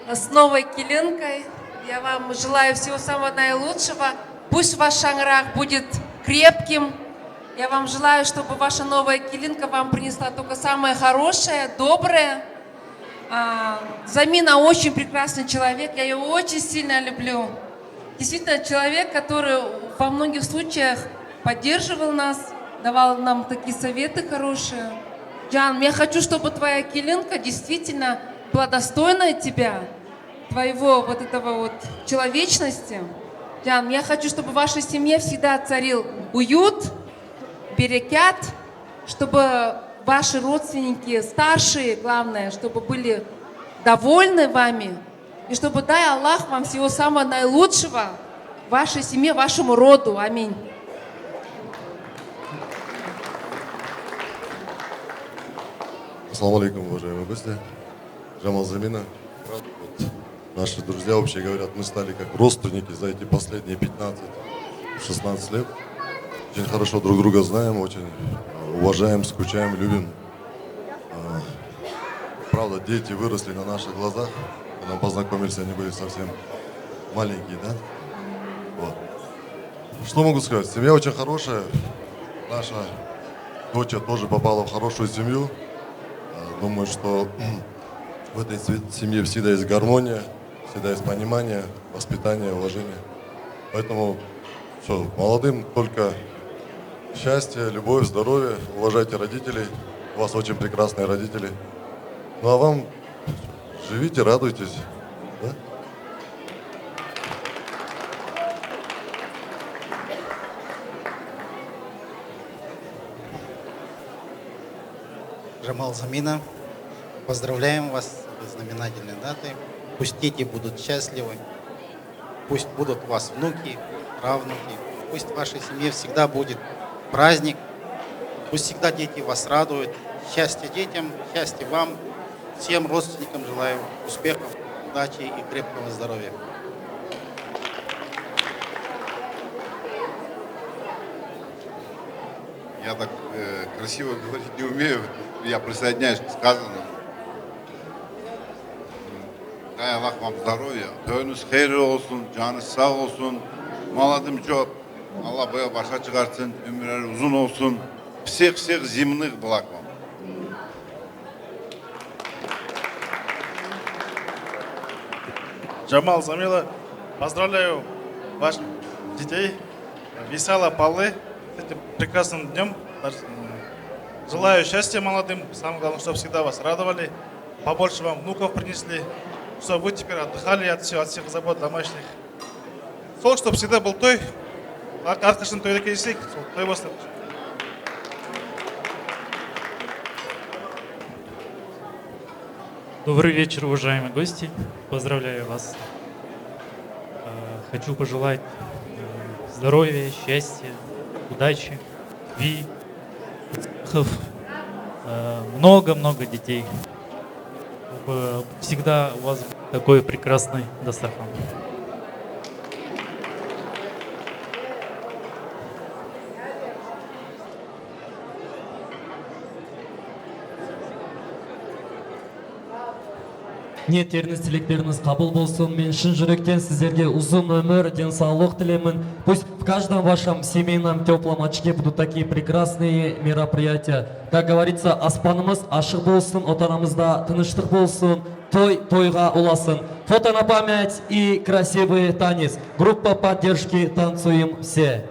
с новой килинкой. Я вам желаю всего самого наилучшего. Пусть ваш шанграх будет крепким. Я вам желаю, чтобы ваша новая килинка вам принесла только самое хорошее, доброе. А, Замина очень прекрасный человек, я её очень сильно люблю. Действительно, человек, который во многих случаях поддерживал нас, давал нам такие советы хорошие. Джан, я хочу, чтобы твоя килинка действительно была достойна тебя. твоего вот этого вот человечности. Джан, я хочу, чтобы в вашей семье всегда царил уют, берекят, чтобы ваши родственники, старшие, главное, чтобы были довольны вами, и чтобы, дай Аллах, вам всего самого наилучшего, вашей семье, вашему роду. Аминь. Ассаламу алейкум, уважаемые гости. Джамал, Замина. Правда, вот наши друзья вообще говорят, мы стали как родственники за эти последние пятнадцать-шестнадцать лет. Очень хорошо друг друга знаем, очень э, уважаем, скучаем, любим. Э, Правда, дети выросли на наших глазах. Когда мы познакомились, они были совсем маленькие, да? Вот. Что могу сказать? Семья очень хорошая. Наша дочь тоже попала в хорошую семью. Э, Думаю, что в этой сви- семье всегда есть гармония, всегда есть понимание, воспитание, уважение. Поэтому все, молодым только счастья, любовь, здоровья, уважайте родителей. У вас очень прекрасные родители. Ну а вам живите, радуйтесь. Да? Джамал, Замина, поздравляем вас с этой знаменательной датой. Пусть дети будут счастливы, пусть будут у вас внуки, правнуки. Пусть в вашей семье всегда будет праздник, пусть всегда дети вас радуют. Счастья детям, счастья вам, всем родственникам желаю успехов, удачи и крепкого здоровья. Я так э, красиво говорить не умею. Я присоединяюсь к сказанному. Дай Allah вам здоровья. Toyunuz hayırlı olsun, canı sağ olsun. Maladım çok. Allah böyle başa çıkartsın, ömürleri uzun olsun. Всех, всех земных благ вам. Джамал, Замила, поздравляю ваших детей. Весела Паллы с этим прекрасным днем. Желаю счастья молодым. Самое главное, чтобы всегда вас радовали. Побольше вам внуков принесли. Чтобы вы теперь отдыхали от всего, от всех забот домашних. Sol, чтобы всегда был той. Arkadaşın toyda kesik. Той basın. Добрый вечер, уважаемые гости. Поздравляю вас. Э, Хочу пожелать э, здоровья, счастья, удачи, любви, успехов, э, много-много детей. Чтобы всегда у вас был такой прекрасный дастархан. Niyetleriniz, tilekleriniz kabul olsun. Men şın yürekten sizlerge uzun ömür, den sağlık dilemin. Пусть в каждом вашем семейном тёплом очаге будут такие прекрасные мероприятия. Как говорится, aspanımız aşıq bolsun, otanamızda tınışlıq bolsun, toy toyğa olasın. Фото на память и красивый танец. Группа поддержки «Танцуем все».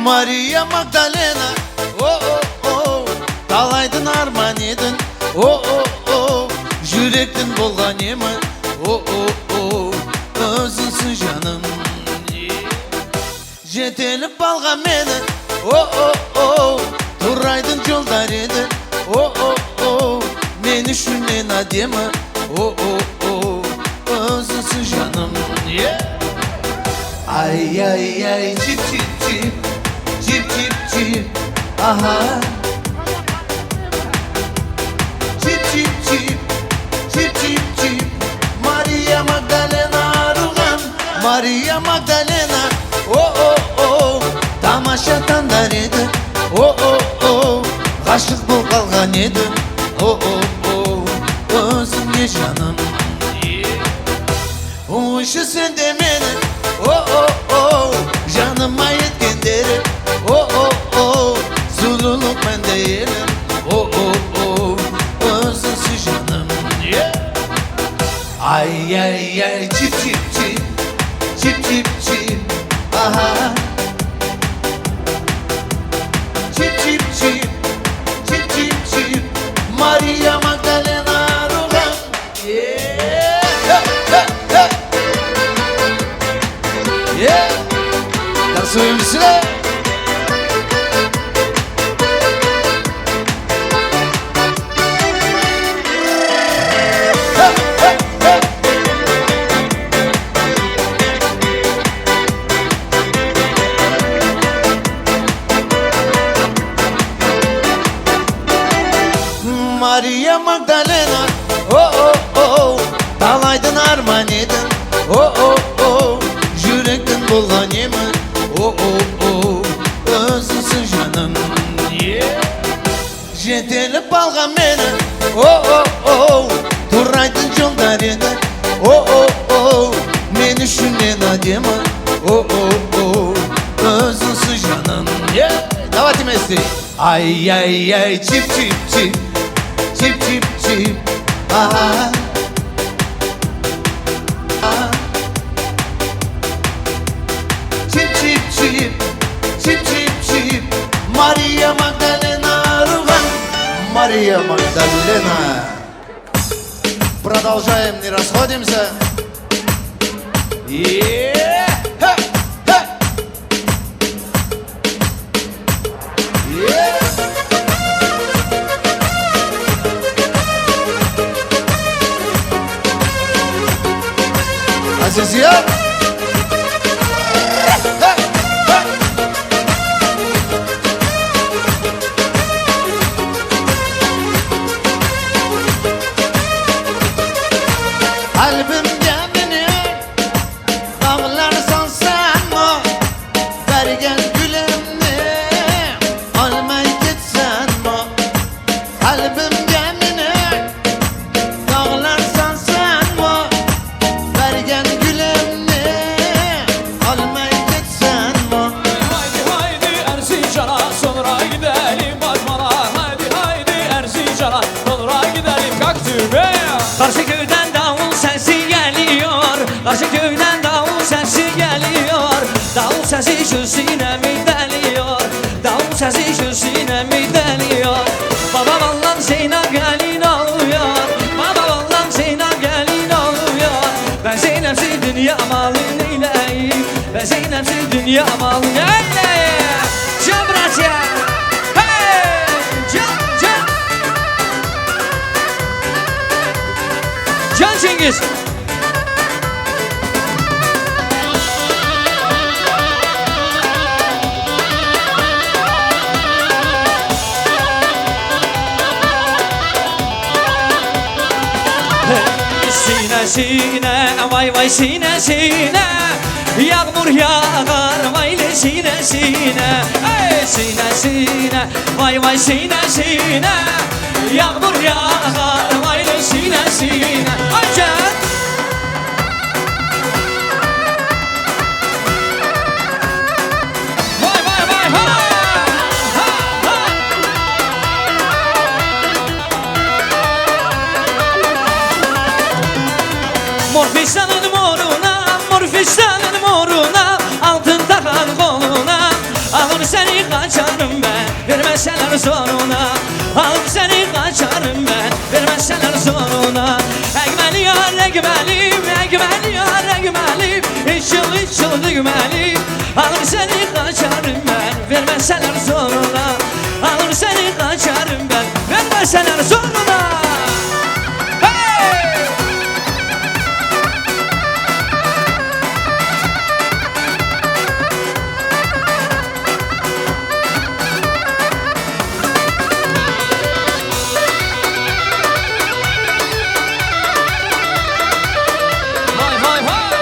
Maria Magdalena, oh oh oh, talaydın armanidin, oh oh oh, yürektin bolganemi, oh oh oh, özünsün canım. Jetelip balgameni, oh oh oh, duraydın yoldaridi, oh oh oh, meni şünen ademi, oh oh oh, özünsün canım. Yeah. Ay ay ay, cip cip cip, cip cip cip, aha. Cip cip cip, cip cip cip, Maria Magdalena rugan, Maria Magdalena, oh oh oh, tamaşa tandaridi, oh oh oh, aşık bu kalganidi, oh oh oh, özüm ye canım. Uşu sen de beni, oh oh oh, canıma yetken derim, oh oh oh, zululuk ben değilim, oh oh oh, özünsüz canım. Yeah. Ay ay ay, cip cip cip, cip cip cip, aha. Ê, Dersimê Misirê. Maria Magdalena, oh, oh, oh, dalaydın armanidin, oh, oh, oh, jürektin bulanyemı, oh, oh, oh, özünsün canım, yeah. Jeteli balgamene, oh, oh, oh, turaydın joldarene, oh, oh, oh, menü şünen adema, oh, oh, oh, özünsün canım, yeah. Davatım esti. Ay, ay, ay, çip, çip, çip. Çip, çip, çip. Aha. Aha. Çip, çip, çip. Çip, çip, çip. Maria Magdalena, Rugan. Maria Magdalena. Продолжаем, не расходимся. Yeah. Hey, hey. Aziziye. Kalbim gemini Dağlarsan sen o bergen gülümü, almay gitsen o kalbim gemini. Dağlarsan sen o bergen gülümü, almay gitsen o. Haydi haydi Erzincan'a, sonra gidelim Batman'a. Haydi haydi Erzincan'a, sonra gidelim Kaktübe. Karşı köyden davul sesi geliyor. Karşı köyden davul sesi geliyor. Davul sesi şu sinemi deliyor. Davul sesi şu sinemi deliyor. Baba vallahi Zeynep gelin alıyor. Baba vallahi Zeynep gelin alıyor. Ben Zeynepsiz dünya malın eyleyim. Ben Zeynepsiz dünya malın eyleyim. Can bratya. Hey! Can, can. Can Cengiz. Sine sine, vay vay sine sine. Yağmur yağar vay le sine sine. Hey sine sine, vay vay sine sine. Yağmur yağar vay le sine sine. Acep. Vay vay vay ha. Ha ha. Mor fistanın moruna, mor fistanın moruna, altın takan koluna. Alır seni kaçarım ben, vermeseler zoruna. Alır seni kaçarım ben, vermeseler zoruna. Ekmeli yar ekmeli, ekmeli yar ekmeli. Üç yıl, üç yıl düğmeli. Alır seni kaçarım ben, vermeseler zoruna. Alır seni kaçarım ben, vermeseler zoruna. Hey! Vay vay vay.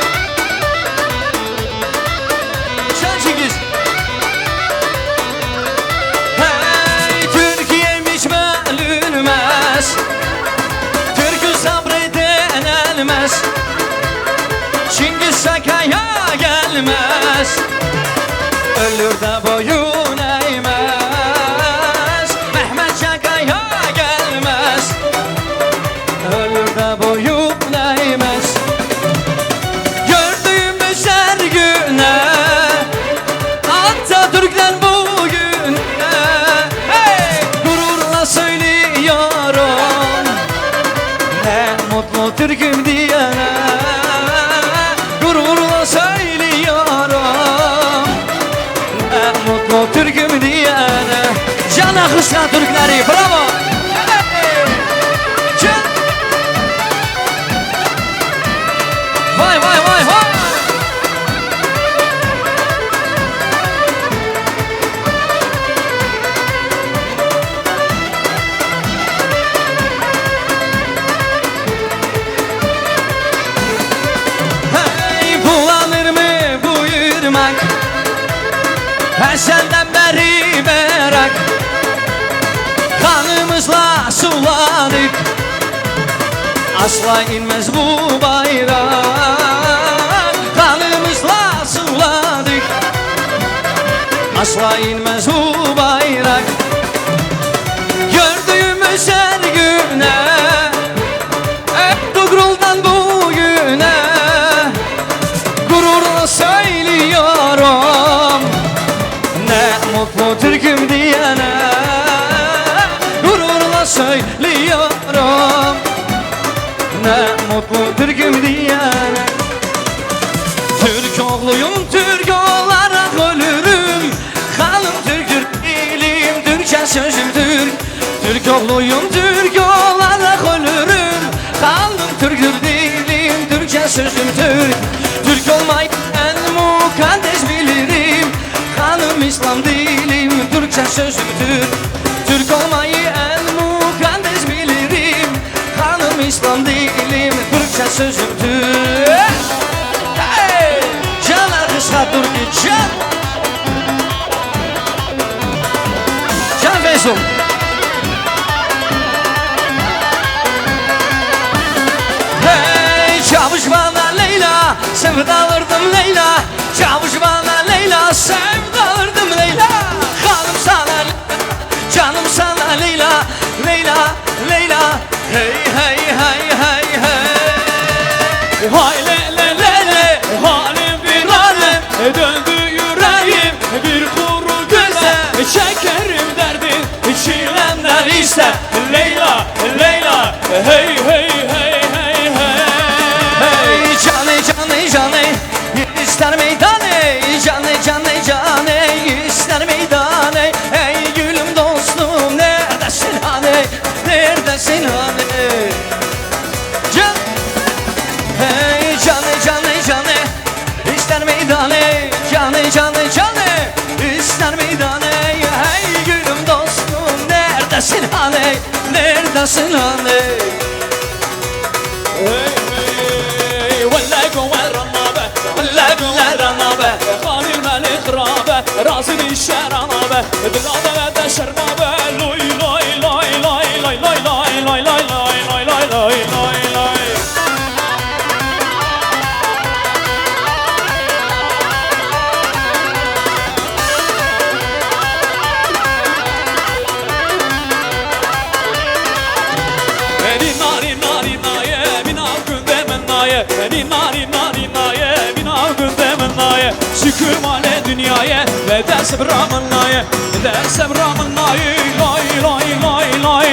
Şençikiz. Hey, Türkiye'm hiç bölünmez. Türk'ü sabreden ölmez. Çingiz Aka'ya gelmez. Ölür de boyun eğmez. Mehmet Çakaya gelmez. Ölür de boyun eğmez. Gördüğümüz her güne Atatürk'ten bugüne, hey, gururla söylüyorum. Ne mutlu Türk'üm diyene. Gururla söylüyorum. Senden beri merak, kanımızla sulandık. Asla inmez bu bayrak, kanımızla sulandık. Asla inmez bu bayrak. Gördüğümüz her güne, Ertugrul'dan bugüne gururla söylüyorum. Ne mutlu Türk'üm diyene gururla söylüyorum. Ne mutlu Türk'üm diyene. Türk oğluyum, Türk olarak ölürüm. Kanım Türk'tür, dilim Türkçe, sözüm Türk. Türk oğluyum, Türk olarak ölürüm. Kanım Türk'tür, dilim Türkçe, sözüm Türk. Türk olmayı en mukaddes bilirim. Kanım İslam, dilim Türkçe, sözüm Türk. Türk olmayı en mukaddes bilirim. Kanım İslam, dilim Türkçe, sözüm Türk. Hey! Can alkışlar Türkiye, can! Can Feyzo. Hey, çavuş bana Leyla, sevdalırdım Leyla. Çavuş bana Leyla, sevdalırdım Leyla. Kanım sana Leyla, canım sana Leyla, Leyla, Leyla. Hey, hey, hey, hey, hey. Hay le, le, le, le, halim bir alem. Döndü yüreğim bir kuru göle. Çekerim derdim, çilemler işte. Leyla, Leyla, hey, hey, hey, hey, hey. Hey, canı, canı, canı, ister meydanı. Canı, canı, canı, ister meydanı. Hey, gülüm, dostum, neredesin hani? Neredesin hani? Can. Hey, canı, canı, canı, ister meydanı. Canı, canı, canı, ister meydanı. Hey, gülüm, dostum, neredesin hani? Neredesin hani? Hey, hey, wele go wera nabe, wele go wera nabe. Xalî melê xirabe, razî nîşe ra nabe. Dila de ve de şerma be, loy, loy, loy. Nîna, nîna, nîna ye, mîna gundê min naye. Nîna, nîna, nîna ye, mîna gundê min naye. Şikû male dinyayê, ve de sebra min naye. De sebra min naye, lay, lay, lay.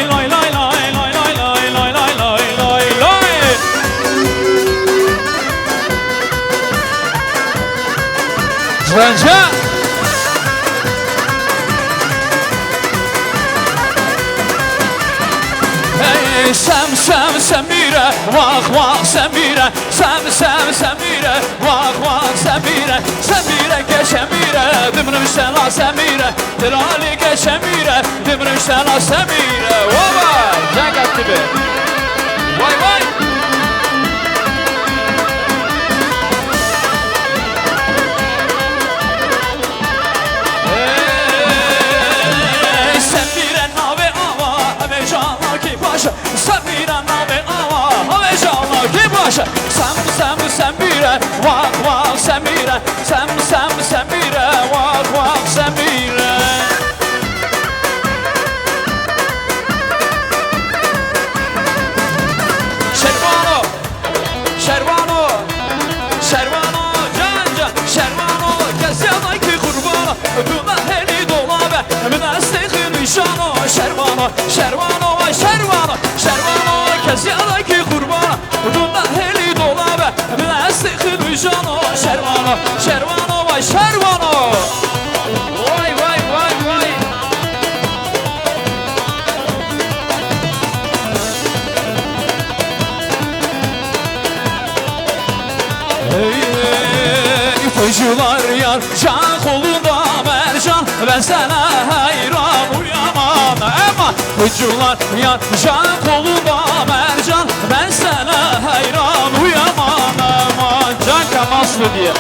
Zvenca. Hey, Sem, Sem, Semîre, vah, vah, Semîre. Sem, Sem, Semîre, vah, vah, Semîre. Semîre ke Semîre, dimrim sena Semîre. Dilalê ke Semîre, dimrim sena Semîre. Waba, ceng ekibi. Vay, vay. Hey, Semîre navê awa, hemê cana kî paşa. Semîre navê awa, hemê cana kî paşa. Sem, Sem, Semîre, vah, vah, Semîre. Sem, Sem, Semîre, vah, vah, Semîre. Şervano. Şervano, Şervano, can can, Şervano, kes ya da ki qurbano, duna heli dolabe, min estê xinişano, Şervano, Şervano, vay Şervano, Şervano, kes ya da ki qurbano, duna heli dolabe, min estê xinişano, Şervano, Şervano, vay Şervano. Vay, vay, vay, vay. Hey, hey, fıcılar yar, can kolunda mercan, ben sana hayran uyamam. Ama fıcılar yar, can kolunda mercan, ben sana hayran uyamam. Ama can kamaslı diye.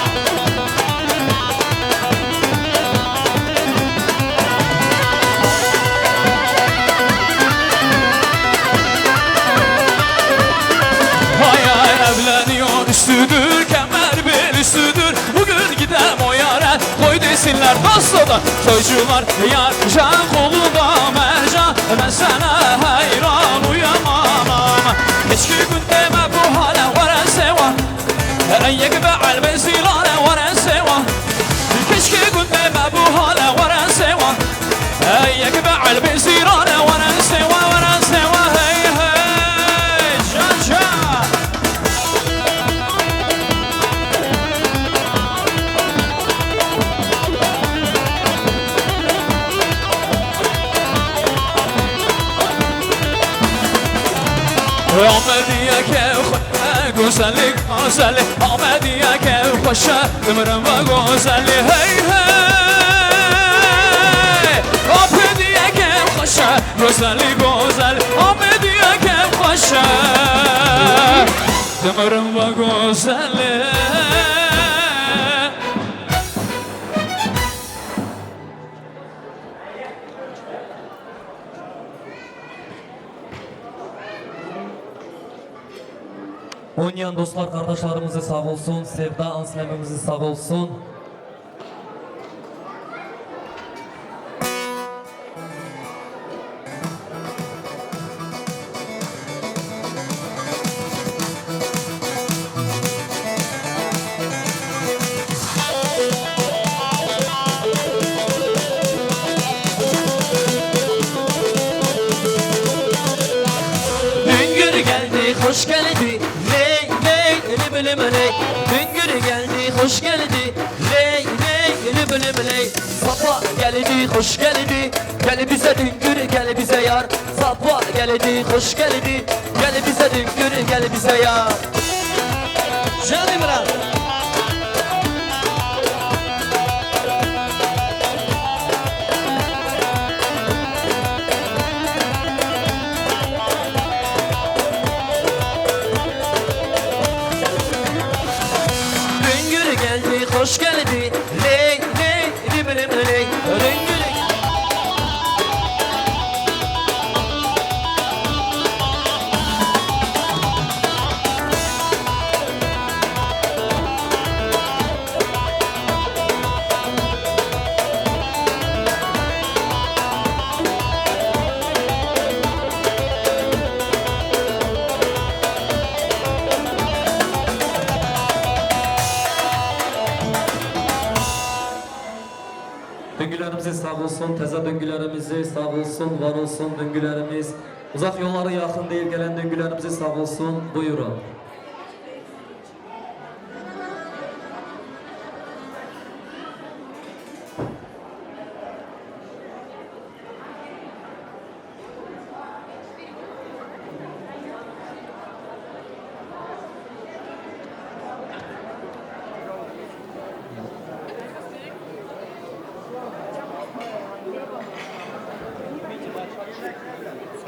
Siller dost olan soycular, yar can kolunda mercan. Ben sana hayran uyamam. Keşke gündeme bu hale veren sewa. Ey yek be elbin zirane veren sewa. Keşke gündeme bu hale veren sewa. Ey yek be elbin zirane veren sewa, veren sewa, hey, hey, can can. Amediye ke xwe güzellik, güzellik. Amediye ke xweşe, ömrüm ve güzellik. Hey, hey. Amediye ke xweşe, güzellik, güzellik. Amediye ke xweşe, ömrüm ve güzellik. Oynayan dostlar, kardeşlerimize sağ olsun. Sevda ansamblimimize sağ olsun. Dün günü geldi, hoş geldi. Ley, ley, lüm, lüm, ley. Dün günü geldi, hoş geldi. Ley, ley, lüm, lüm, ley. Safa geldi, hoş geldi. Gel bize Dün günü, gel bize yar. Safa geldi, hoş geldi. Gel bize Dün günü, gel bize yar. Can İmran. Dün günü geldi, hoş geldi. Ley, ley, lüm, lüm, ley. Dün günü Döngülerimize sağ olsun, teze döngülerimize sağ olsun, var olsun döngülerimiz. Uzak yolları yakın değil, gelen döngülerimize sağ olsun. Buyurun.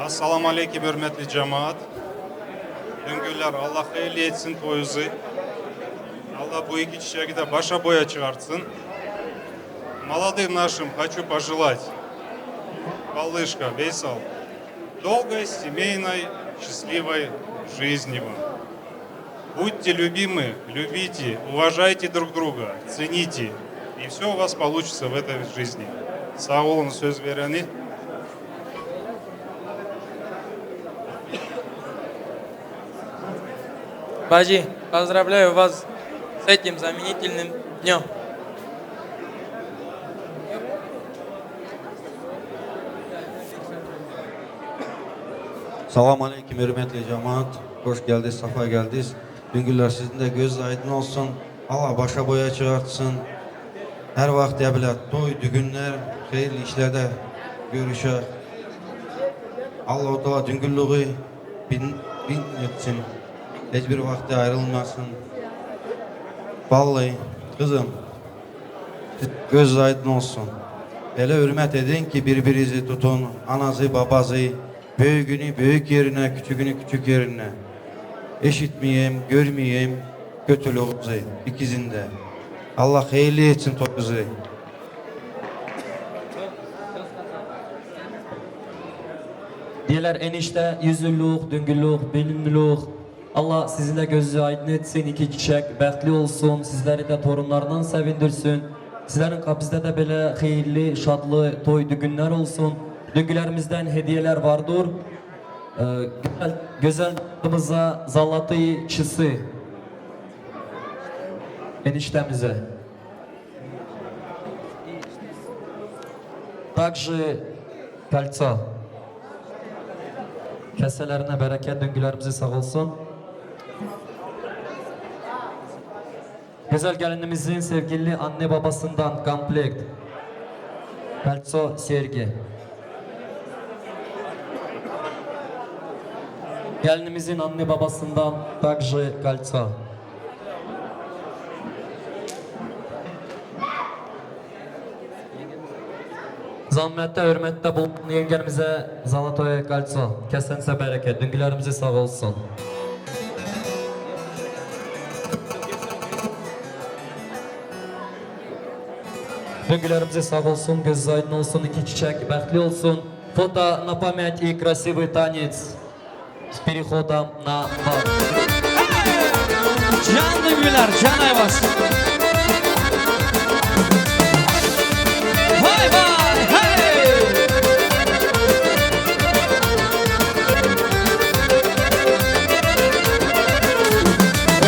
Assalamu aleykum, hürmetli cemaat. Dün günler, Allah hayırlı etsin toyuzu. Allah bu iki çiçeği de başa boya çıkartsın. Молодым нашим хочу пожелать, Палышка, Вейсал, долгой, семейной, счастливой жизни вам. Будьте любимы, любите, уважайте друг друга, цените, и всё у вас получится в этой жизни. Sağ olun, söz vereni. Бажи, поздравляю вас с этим знаменательным днём. Salam aleykum, hürmetli cemaat. Hoş geldiniz, safa geldiniz. Dün günler sizin de göz aydın olsun. Allah başa boya çıkartsın. Her vakte bile toy, düğünler, hayırlı işlerde görüşe. Allahu Teala dün günlüğü bin, bin etsin. Hiçbir vakte ayrılmasın. Vallahi kızım, göz aydın olsun. Öyle hürmet edin ki birbirinizi tutun. Anası, babası, büyüğünü büyük yerine, küçüğünü küçük yerine. Eşitmeyeyim, görmeyeyim kötülüğünüzü ikisini de. Allah hayırlı etsin toyunuzu. Diyeler enişte yüzlülük, döngülük, bilimlilik. Allah sizi de gözü aydın etsin, iki çiçek, behtli olsun, sizleri de torunlarından sevindirsin. Sizlerin kapısında da böyle hayırlı, şadlı, toylu günler olsun. Dünkülerimizden hediyeler vardır. Ee, güzel, güzel kızımıza Zalatoy çisi. Eniştemize. Также кольцо. Keselerine bereket, dünkülerimize sağ olsun. Güzel gelinimizin sevgili anne babasından komplekt. Кольцо, серьги. Gelinimizin anne babasından также кольцо. Zahmette, hürmette bulunan yengemize Zalatoya кольцо. Kesenize bereket. Dünkülerimize sağ olsun. Dünkülerimize sağ olsun. Gözü aydın olsun. İki çiçek. Behtli olsun. Фото на память и красивый танец с переходом на бал. Can Düngüler, Can Ayvaz. Vay vay hey!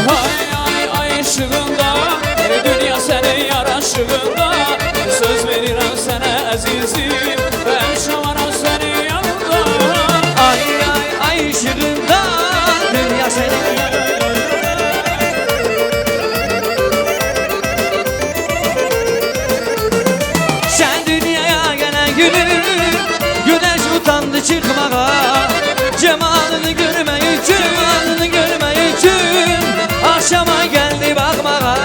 Hay ay ay ışığında, e, dünya senin yaraşığında. Söz verirem sana azizim, ben şamanım senin yanında. Ay ay ay ışığında, dünya senin yanında. Sen dünyaya gelen günü güneş utandı çıkmağa. Cemalını görmek için, cemalını görmek için akşama geldi bakmağa.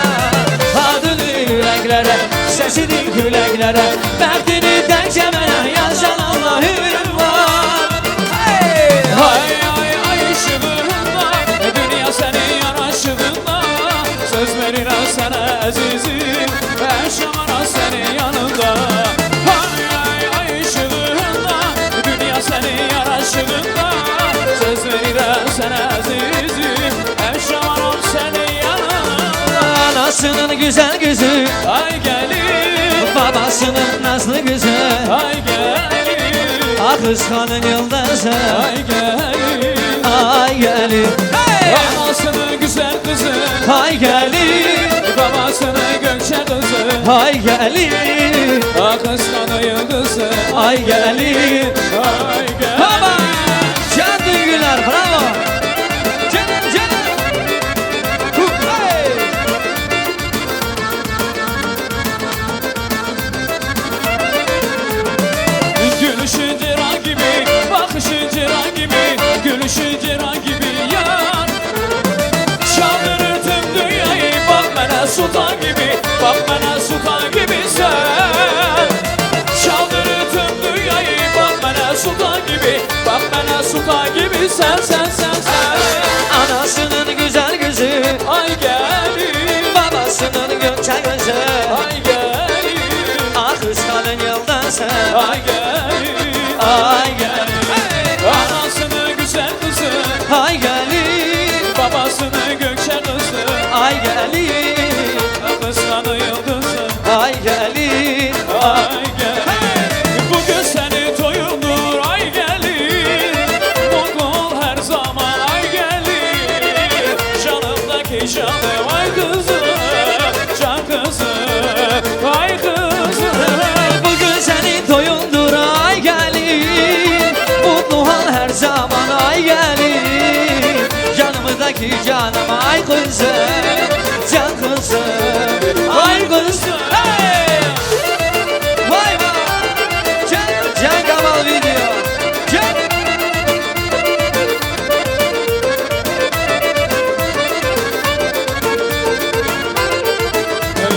Adını yüreklere, sesini yüreklere, behtini tez çemene yazan Allah'ın var. Hey! Hay ay ay ışığında, dünya senin yaraşığında. Söz verirem sana azizim, yaşamana senin yanında. Hay ay ay ışığında, dünya senin yaraşığında. Söz verirem sana azizim, yaşamana senin yanında. Anasının güzel kızı, ay gelin, babasının nazlı kızı, ay gelin, ah kıskanın yıldızı, ay gelin, ay gelin. Hey! Anasının güzel kızı, ay gelin, babasının gökçe kızı, ay gelin, ah kıskanın yıldızı, ay gelin, ay gelin. Baba! Can Düngüler, bravo! Canım, canım! Hey! Gülüşün ceyran gibi, bakışın ceyran gibi, gülüşün ceyran gibi yar. Çaldırır tüm dünyayı, bak bana sultan gibi, bak bana sultan gibi sen. Çaldırır tüm dünyayı, bak bana sultan gibi, bak bana sultan gibi sen, sen, sen, sen. Anasının güzel kızı, ay gelin, babasının gökçe gözü, ay gelin, ah kıskanın yıldızı, ay gelin, ay gelin. Hey! Anasının güzel kızı, ay gelin, babasının gökçe kızı, ay gelin, ah kıskanın yıldızı, ay gelin, ay gelin. Bugün senin toyundur, ay gelin. Mutlu ol her zaman, ay gelin. Canımdaki canım, ay kızım, can kızım, ay kızım. Bugün senin toyundur, ay gelin. Mutlu ol her zaman, ay gelin. Canımdaki canım, ay kızım, can kızım, ay kızım. Hey! Vay vay! Can, Can Kamal Video. Can.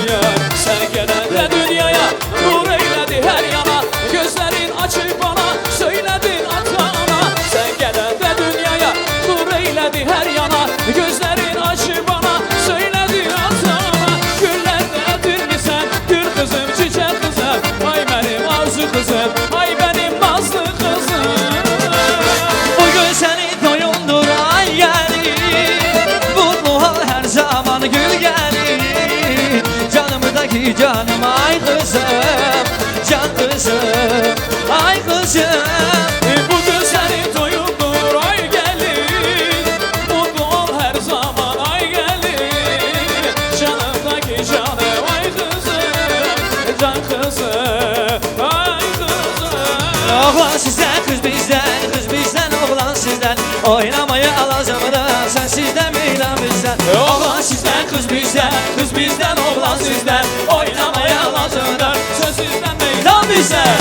Yar, sen gelende dünyaya nur eyledi her yana. Gözlerin açıp bana söyledin ata ana. Sen gelende dünyaya nur eyledi her yana. Gözlerin açıp bana söyledin ata ana. Canım ay kızım, can kızım, ay kızım. Bu gözlerin doyumdur ay gelin, mutlu ol her zaman ay gelin. Canımdaki canım ay kızım, can kızım, ay kızım. Oğlan sizden, kız bizden, kız bizden, oğlan sizden. Oynamaya lazımdır, sen sizden, meydan bizden. Oğlan sizden, kız bizden, kız bizden, oğlan sizden. Oynamaya lazımdır, sen sizden, meydan bizden.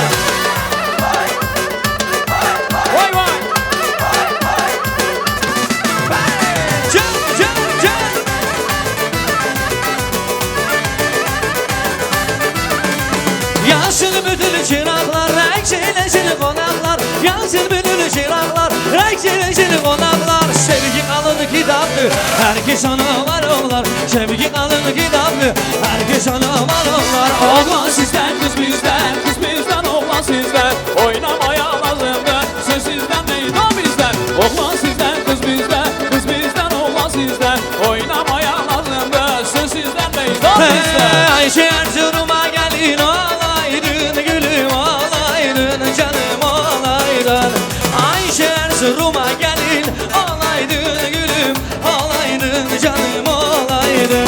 Vay vay. Can, can, can. Yansın bütün çıraklar, renkli renkli konaklar. Yansın bütün çıraklar, renkli renkli konaklar. Sevgi kalın kitaptır, herkes onu var olar. Sevgi kalın kitaptır, herkes onu var olar. Oğlan sizden, kız bizden, kız bizden, oğlan sizden. Oynamaya lazımdır, söz sizden, meydan bizden. Oğlan sizden, kız bizden, kız bizden, oğlan sizden. Oynamaya lazımdır, söz sizden, meydan bizden. Ayşe Erzurum'a gelin olaydın, gülüm olaydın, canım olaydın. Ayşe Erzurum'a gelin olaydın, gülüm olaydın, canım olaydın.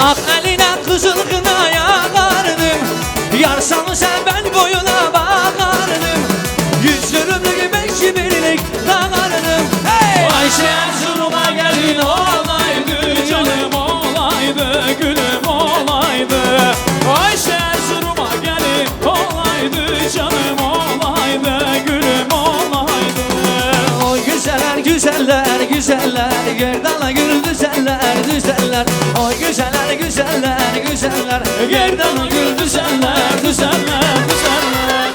Ak eline kızıl kına yakardım. Yar salsa ben boyuna bakardım. Yüz dönümlük, beş birlik takardım. Hey! Ayşe Erzurum'a gelin olaydı, canım olaydı, gülüm olaydı. Ayşe Erzurum'a gelin olaydı, canım olaydı, gülüm olaydı. O güzeller, güzeller, güzeller, Gerdana gül düzeller, düzeller. O güzeller, güzeller, güzeller, Gerdana gül düzeller, düzeller, düzeller.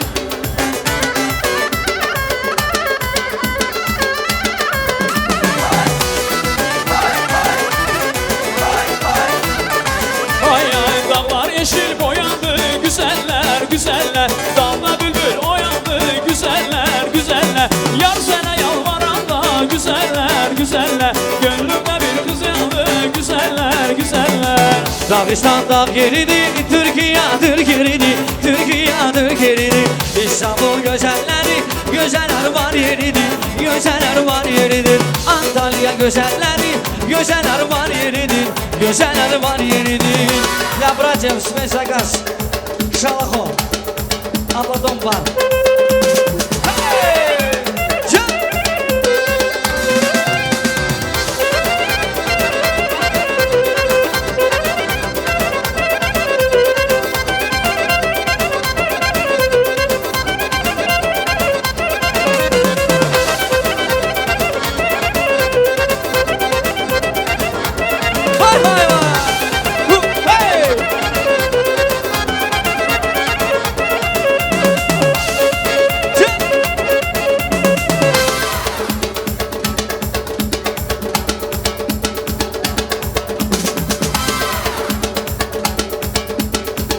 Ay ay, dağlar yeşil boyandı, güzeller, güzeller. Dalda bülbül oyandı, güzeller, güzeller. Yar sana yalvaranda, güzeller, güzeller. Gönlümde bir kız yandı, güzeller, güzeller. Dağıstan dağ yeridi, Türkiye'dir yeridi, Türkiye'dir yeridi. İstanbul gözelleri, gözeller var yeridi, gözeller var yeridi. Antalya gözelleri, gözeller var yeridi, gözeller var yeridi. Ya bırakacağım, Space Agas. Şalaho. Abaddon var. Hey! Can! Vay vay vay! Hu, hey! Tüh!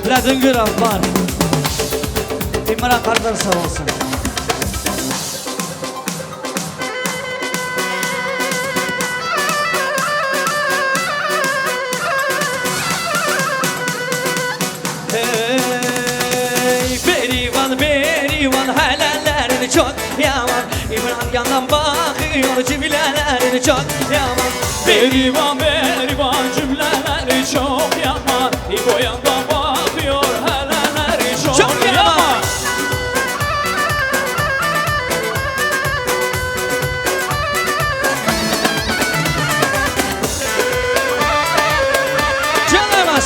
Bira Dungür abi var. İmran kardeş sağ olsun. Hey, Berivan, Berivan, helellerin çok yaman. İmran yandan bakıyor, cümlelerin çok yaman. Berivan, Berivan, cümleleri çok yaman. İbo yandan bakıyor, helelleri çok yaman. Canlamaz.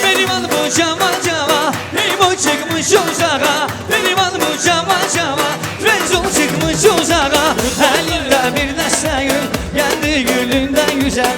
Berivan bu cama cama, İbo çıkmış uzağa. Berivan bu cama cama, Feyzul çıkmış uzağa. Elinde bir deste gül, kendi gülünden güzel.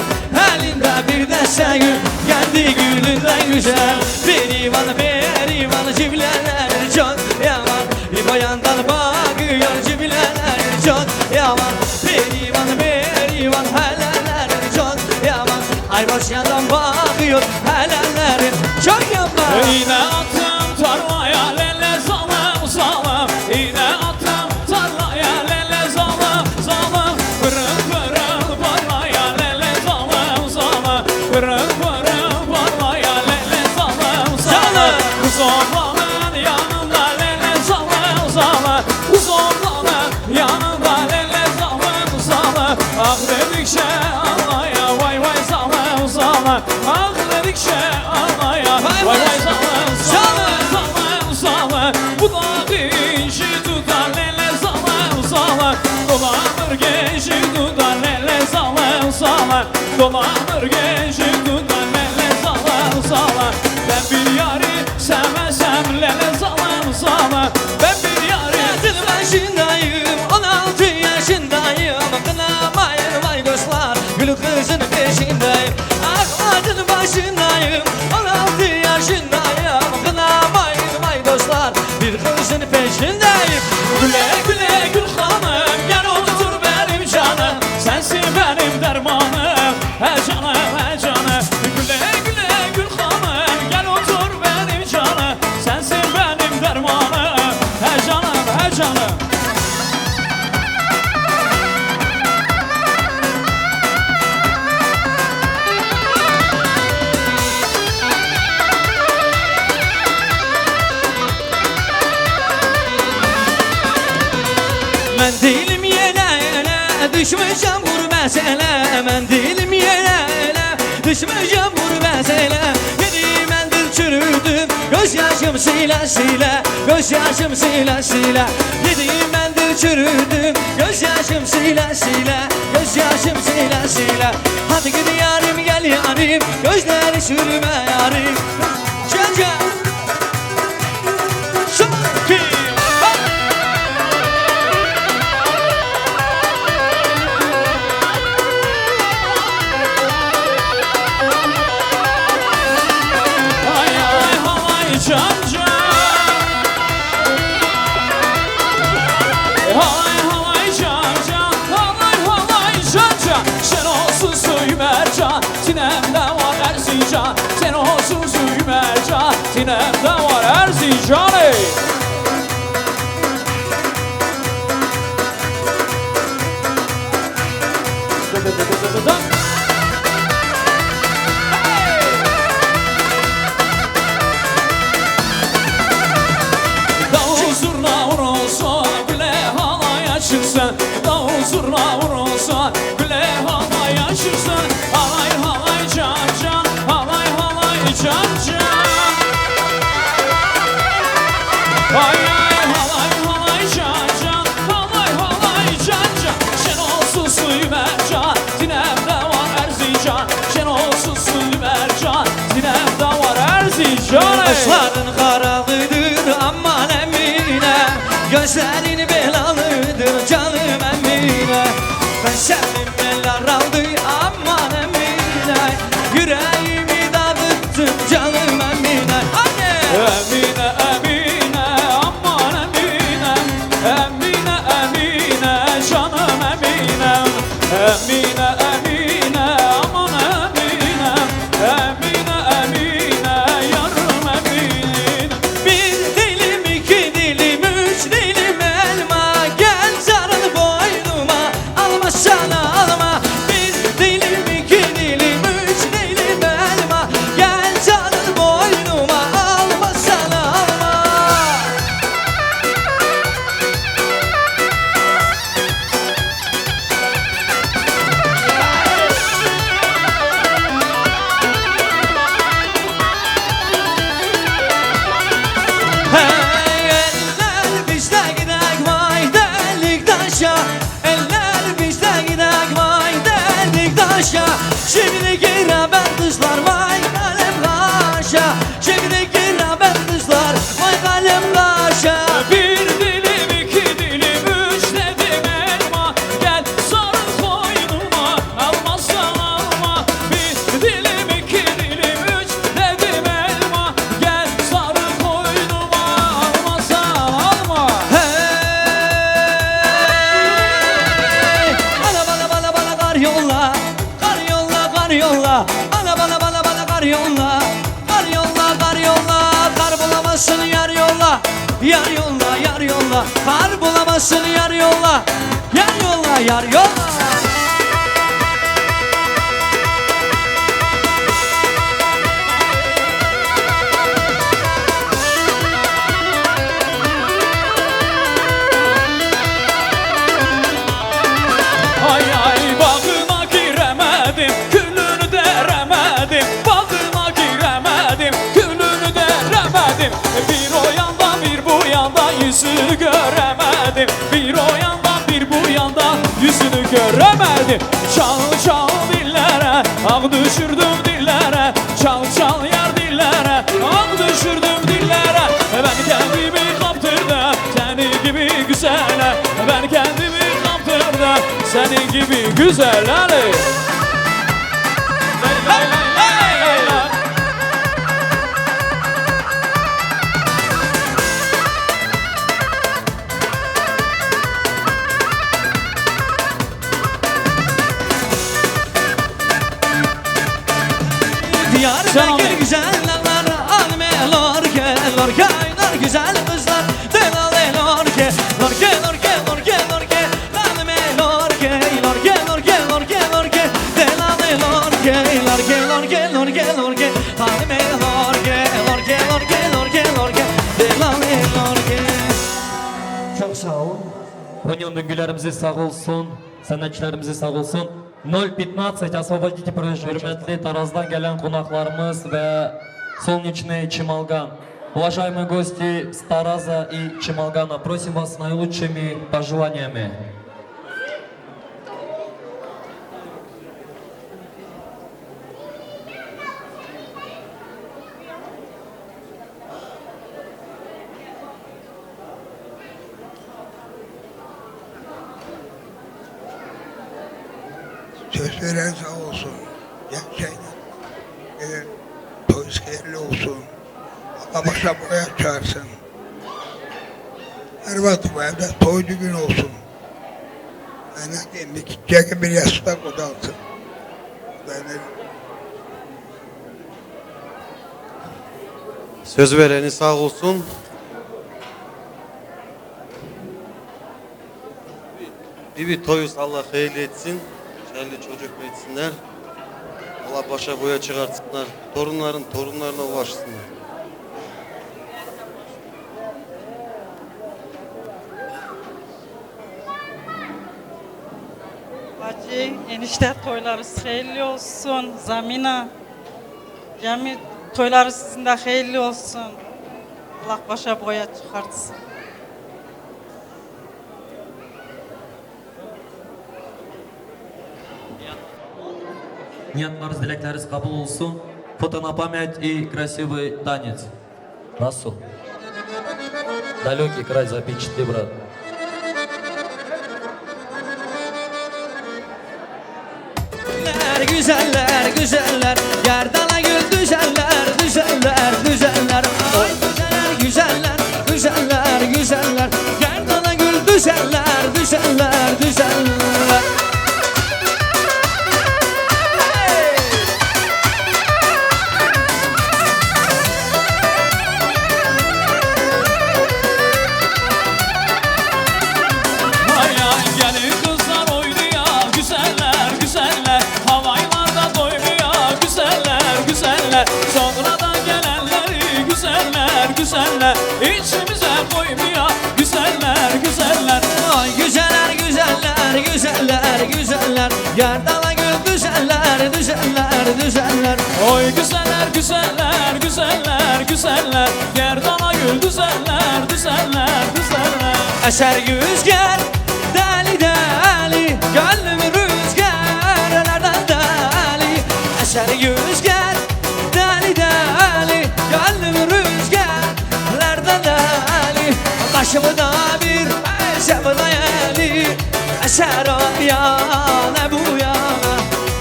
Elinde bir deste gül, kendi gülünden güzel. Berivan, Berivan, cümleleri çok yaman. İbo yandan bakıyor, cümleleri çok yaman. Berivan, Berivan, helellerin çok yaman. Başından bakıyor helallerin çok yapma. İğne attım tarlaya lele zalım zalım. İğne attım tarlaya lele zalım zalım. Pırıl pırıl parlaya lele zalım zalım. Pırıl pırıl parlaya lele zalım zalım. Zalım. Kız oğlanın yanında lele zalım zalım. Kız oğlanın yanında lele zalım zalım. Ah dedikçe ağlaya vay vay zalım zalım. Ah dedikçe ağlaya vay vay zalım zalım zalım zalım. Bu da işi tutar lele zalım zalım. Dolanır genci tutar lele zalım zalım. Dolanır genci tutar lele zalım zalım. Ben bir yari sevmesem lele zalım zalım. Ben bir yari. Hayatın başındayım, on altı yaşındayım. Kınamayın vay dostlar, gül kızın peşindeyim. Ah, hayatın başındayım, on altı yaşındayım. Kınamayın vay dostlar, bir kızın peşindeyim. Güle güle gül hanım, gel otur benim canım. Sensin benim dermanım, he canım, he canım. Güle güle gül hanım, gel otur benim canım. Sensin benim dermanım, he canım, he canım. Mendilim yele yele, düşmeyeceğim gurbet ele. Mendilim yele yele, düşmeyeceğim gurbet ele. Yedi mendil çürüdüm, gözyaşım sile sile. Gözyaşım sile sile. Yedi mendil çürüdüm, gözyaşım sile sile. Gözyaşım sile sile. Hadi git yarim, gel yarim, gözleri sürme yarim. Gel, gel. Şarkı. Ay, ay, ay, can, can. Ay, ay, can, can. Ay, ay, can, can. Şen olsun suyu mercan. Sinemde var Erzincan, sen olsun suyu mercan. Sinemde var Erzincan, ey. Davul zurna vurulsun, güle halay açılsın. Davul zurna vurulsun, güle halay açılsın. Halay halay can can, halay halay can can. Hay hay halay halay can can, halay halay can can. Şen olsun suyu mercan, sinemde var Erzincan. Şen olsun suyu mercan, sinemde var Erzincan. Ey! Kaşların karalıdır aman Emine, gözlerin belalıdır canım Emine. Ben sevdim eller aldı aman Emine, yüreğimi dağıttın canım Emine. Hadi! Emine, Emine, aman Emine. Emine, Emine, canım Emine. Emine, Emine, aman Emine. Emine, Emine, yarım Emine. Bir dilim, iki dilim, üç dilim elma, gel sarıl boynuma, alma sana alma. Bir dilim, iki dilim, üç dilim elma, gel sarıl boynuma, alma sana alma. Hey, eller bizde gidek vay delik daşa. Eller bizde gidek vay delik daşa. Şimdi gir haber kızlar vay kalem kaşa. Çekirdek kiramet kızlar, vay kalem kaşa. Bir dilim, iki dilim, üç dedim elma, gel sarıl koynuma, almazsan alma. Bir dilim, iki dilim, üç dedim elma, gel sarıl koynuma, almazsan alma. Hey! Bana, bana, bana, bana kar yolla, kar yolla, kar yolla. Yolla, kar yolla, kar yolla, kar bulamasın yar yolla. Yar yolla, yar yolla, kar bulamasın yar yolla. Yar yolla, yar yolla. Ay ay, bağına giremedim, külünü deremedim, bağına giremedim, külünü deremedim. Bir o yandan bir bu yandan yüzünü göremedim. Bir o yandan bir bu yandan yüzünü göremedim. Çal çal dillere, ah düşürdüm dillere. Çal çal yar dillere, ah düşürdüm dillere. Ben kendimi kaptırdım senin gibi güzele. Ben kendimi kaptırdım senin gibi güzel. Hadi. Lay lay lay lay lay lay. Diyarbakır güzeller, alme lorke, lorke oynar güzel kızlar. Delale lorke, lorke, lorke, lorke, lorke. Alme lorke, lorke, lorke, lorke, lorke. Delale lorke, lorke, lorke, lorke, lorke. Alme lorke, lorke, lorke, lorke, lorke. Delale lorke. Çok sağ ol. Bunun döngülerimize sağ olsun. Sanatçılarımıza sağ olsun. Ноль пятнадцать, освободите проезжую часть. Hürmetli Taraz'dan gelen konaklarımız ve Солнечный Чималган. Уважаемые гости с Тараза и Чималгана, просим вас с наилучшими пожеланиями. Söz veren sağ olsun. Gerçekten. Ee, toyunuz hayırlı olsun. Allah başa boya çağırsın. Her vakit bu evde toy düğün olsun. Ben ne diyeyim, bir küçük bir yastık odası. Ben de Söz vereni sağ olsun. Bir, bir toyuz Allah hayırlı etsin. Hayırlı çocuk etsinler. Allah başa boya çıkartsınlar. Torunların torunlarına ulaşsınlar. Hacı, enişte toylarınız hayırlı olsun. Zamina, Cemil, toylarınız sizin de hayırlı olsun. Allah başa boya çıkartsın. Niyetleriniz, dilekleriniz kabul olsun. Фото на память и красивый танец. Nasıl? Далёкий край запечатли, брат. Güzeller, güzeller, güzeller, gerdana gül düzeller, düzeller, düzeller. Ay güzeller, güzeller, güzeller, güzeller, gerdana gül düzeller, düzeller, düzeller. Ay ay, gelin kızlar oynuyor, güzeller, güzeller. Havaylarda doymuyor, güzeller, güzeller. Sonradan gelenleri, güzeller, güzeller. İçimize koymuyor, güzeller, güzeller. Ay güzeller, güzeller, güzeller, güzeller. Gerdana gül düzeller, düzeller, düzeller. Oy güzeller, güzeller, güzeller, güzeller. Gerdana gül düzeller, düzeller, düzeller. Eser rüzgar, deli deli, gönlüm rüzgarlardan deli. Eser rüzgar, deli deli, gönlüm rüzgarlardan deli. Başımda bir sevda yeli, eser o yana bu yana.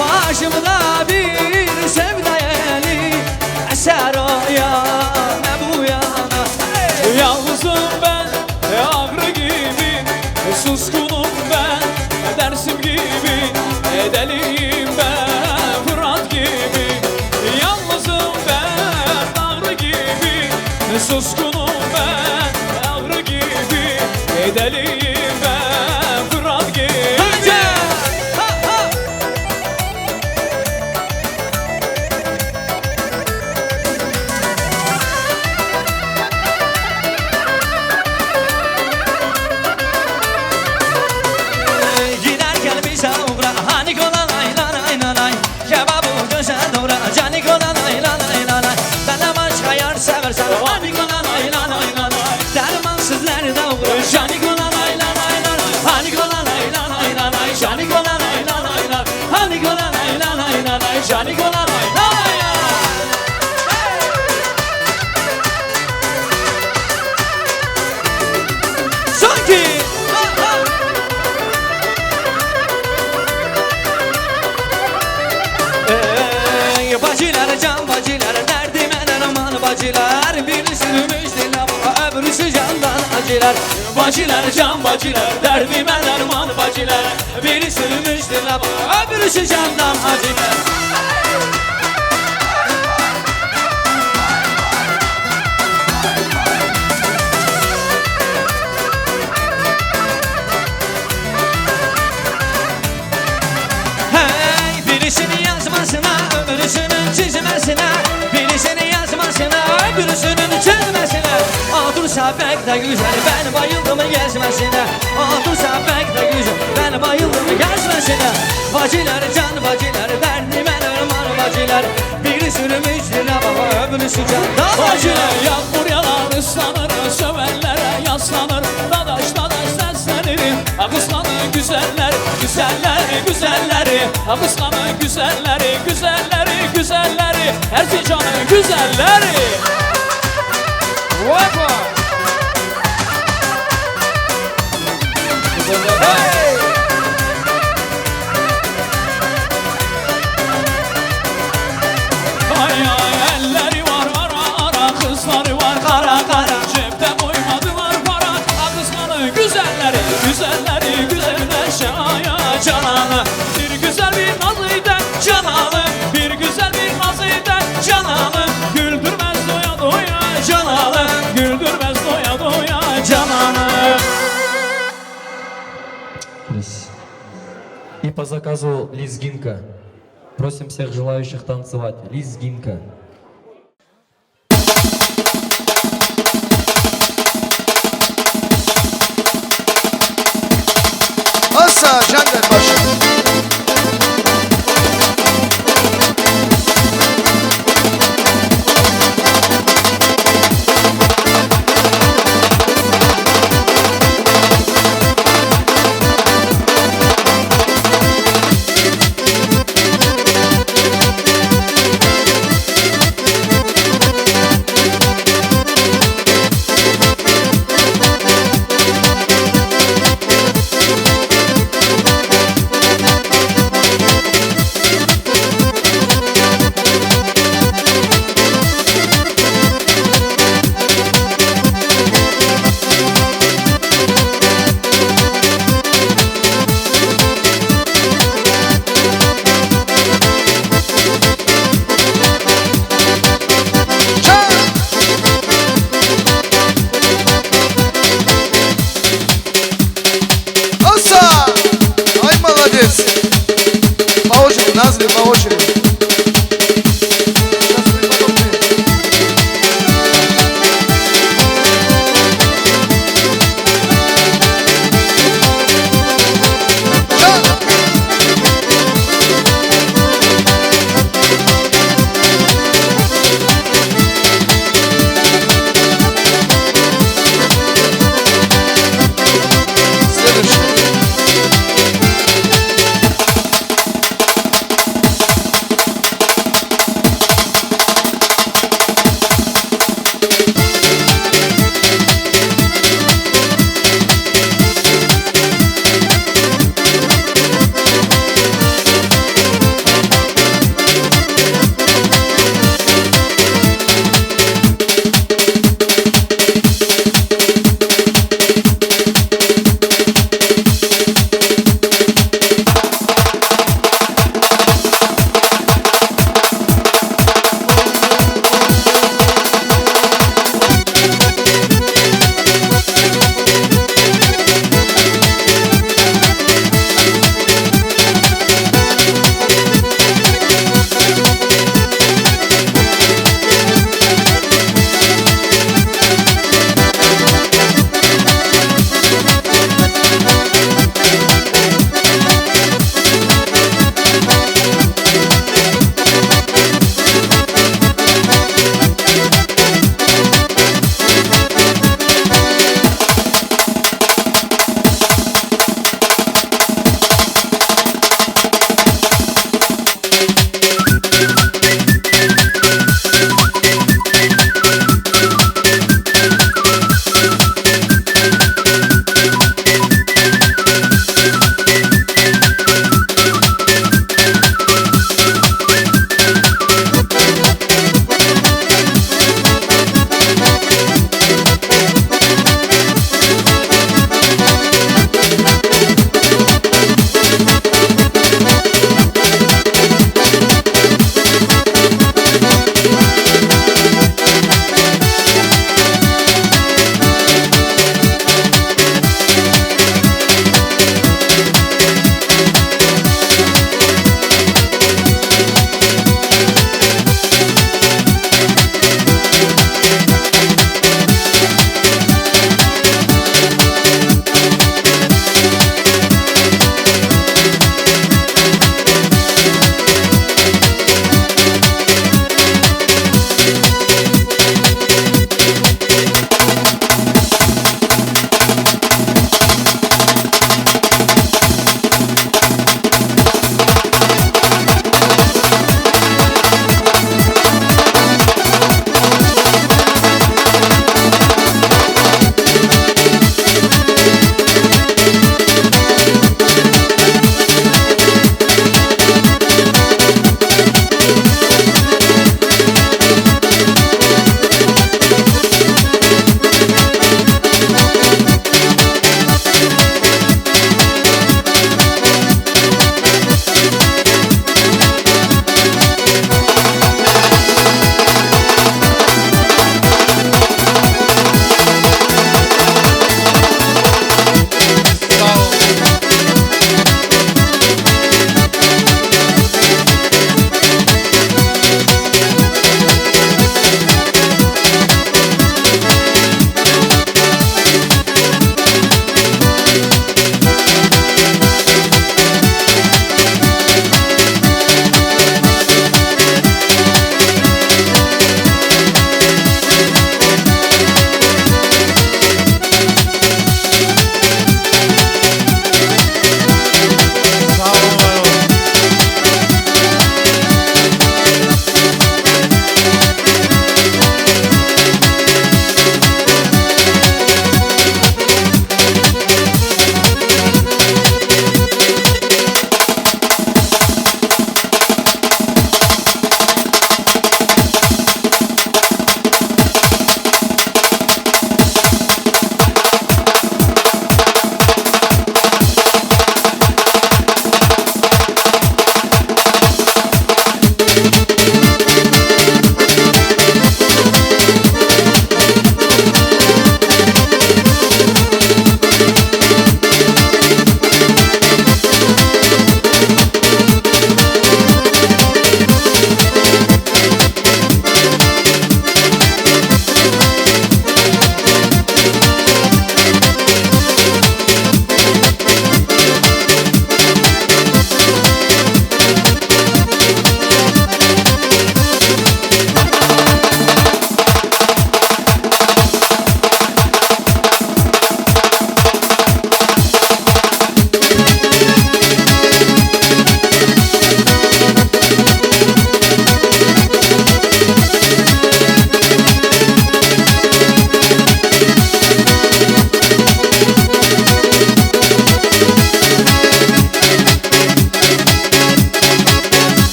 Başımda bir sevda yeli, eser o yana bu yana. Yalnızım ben, ağrı gibi, suskunum ben, Dersim gibi, deliyim ben, Fırat gibi. Yalnızım Suskunum ben, ağrı gibi, deliyim ben, Fırat gibi. Gider gelmiş oğra, hani kola lay la lay la lay. Kebabı göze doğru, cani kola lay la lay la lay. Bana başka yar seversen, hani kola lay la lay la lay. Dermansız nerede olur, cani kola lay la lay la lay. Hani kola lay la lay la lay, cani kola lay la lay la. Hani kola lay la lay la lay, cani kola lay la lay la lay. Sanki. Ey, bacılar, can bacılar, derdime derman bacılar. Birisi müjdela, öbürüsü candan acılar. Bacılar, can bacılar, derdime derman bacılar. Birisi müjdela, öbürüsü candan acılar. Hey, birisini yazmasına, öbürüsünün çizmesine. Birisini yazmasına, öbürüsünün çizmesine. Otursa pek de güzel, ben bayıldım gezmesine. Otursa pek de güzel, ben bayıldım gezmesine. Bacılar, can bacılar, derdime derman bacılar. Biri sürmüş lira baba, öbürüsü can. Bacı, yağmur yağar, ıslanır, sövenlere yaslanır. Dadaş, dadaş seslenirim. Akıslanın güzeller, güzeller, güzelleri. Akıslanın güzelleri, güzelleri, güzelleri. Erzincan'ın güzelleri. Vay vay. Hey! Ay ay, elleri var ara ara, kızları var kara kara. Cepte koymadılar para. Akıslanın güzelleri, güzelleri, güzelleşe aya cananı. Bir güzel bir nazide cananı, bir güzel bir nazide cananı. Güldürmez doya doya cananı, güldürmez doya doya cananı. Плюс. И по заказу лезгинка. Просим всех желающих танцевать. Лезгинка. Asa can der başım.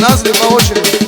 Nazlı Bawoşeli.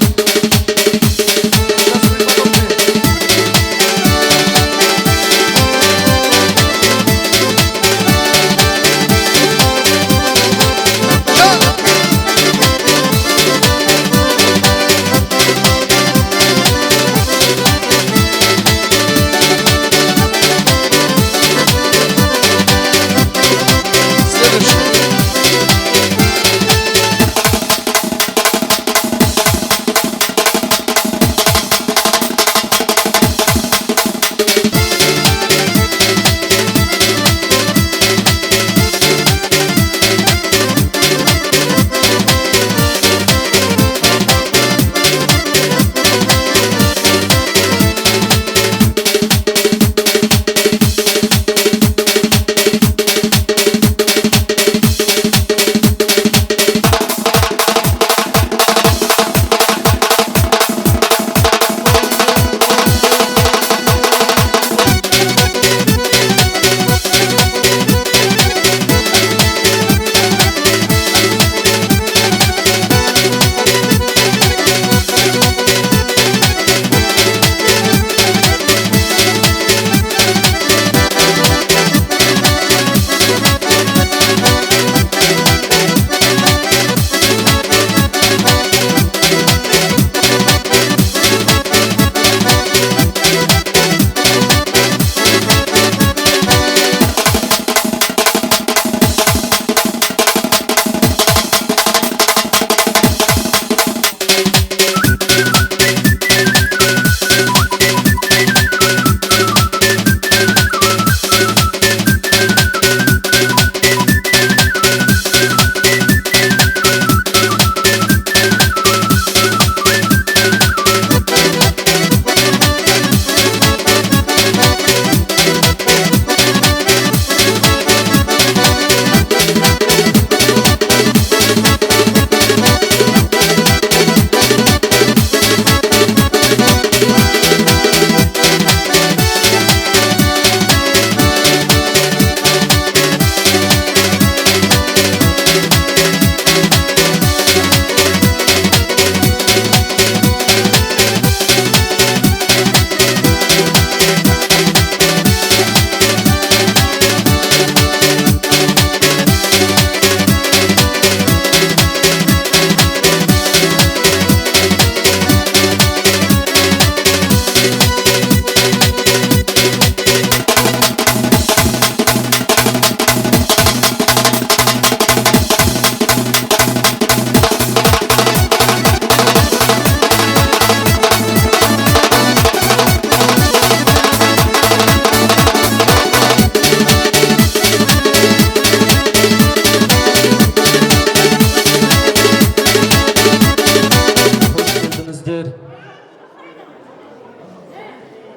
Hoş geldinizdir.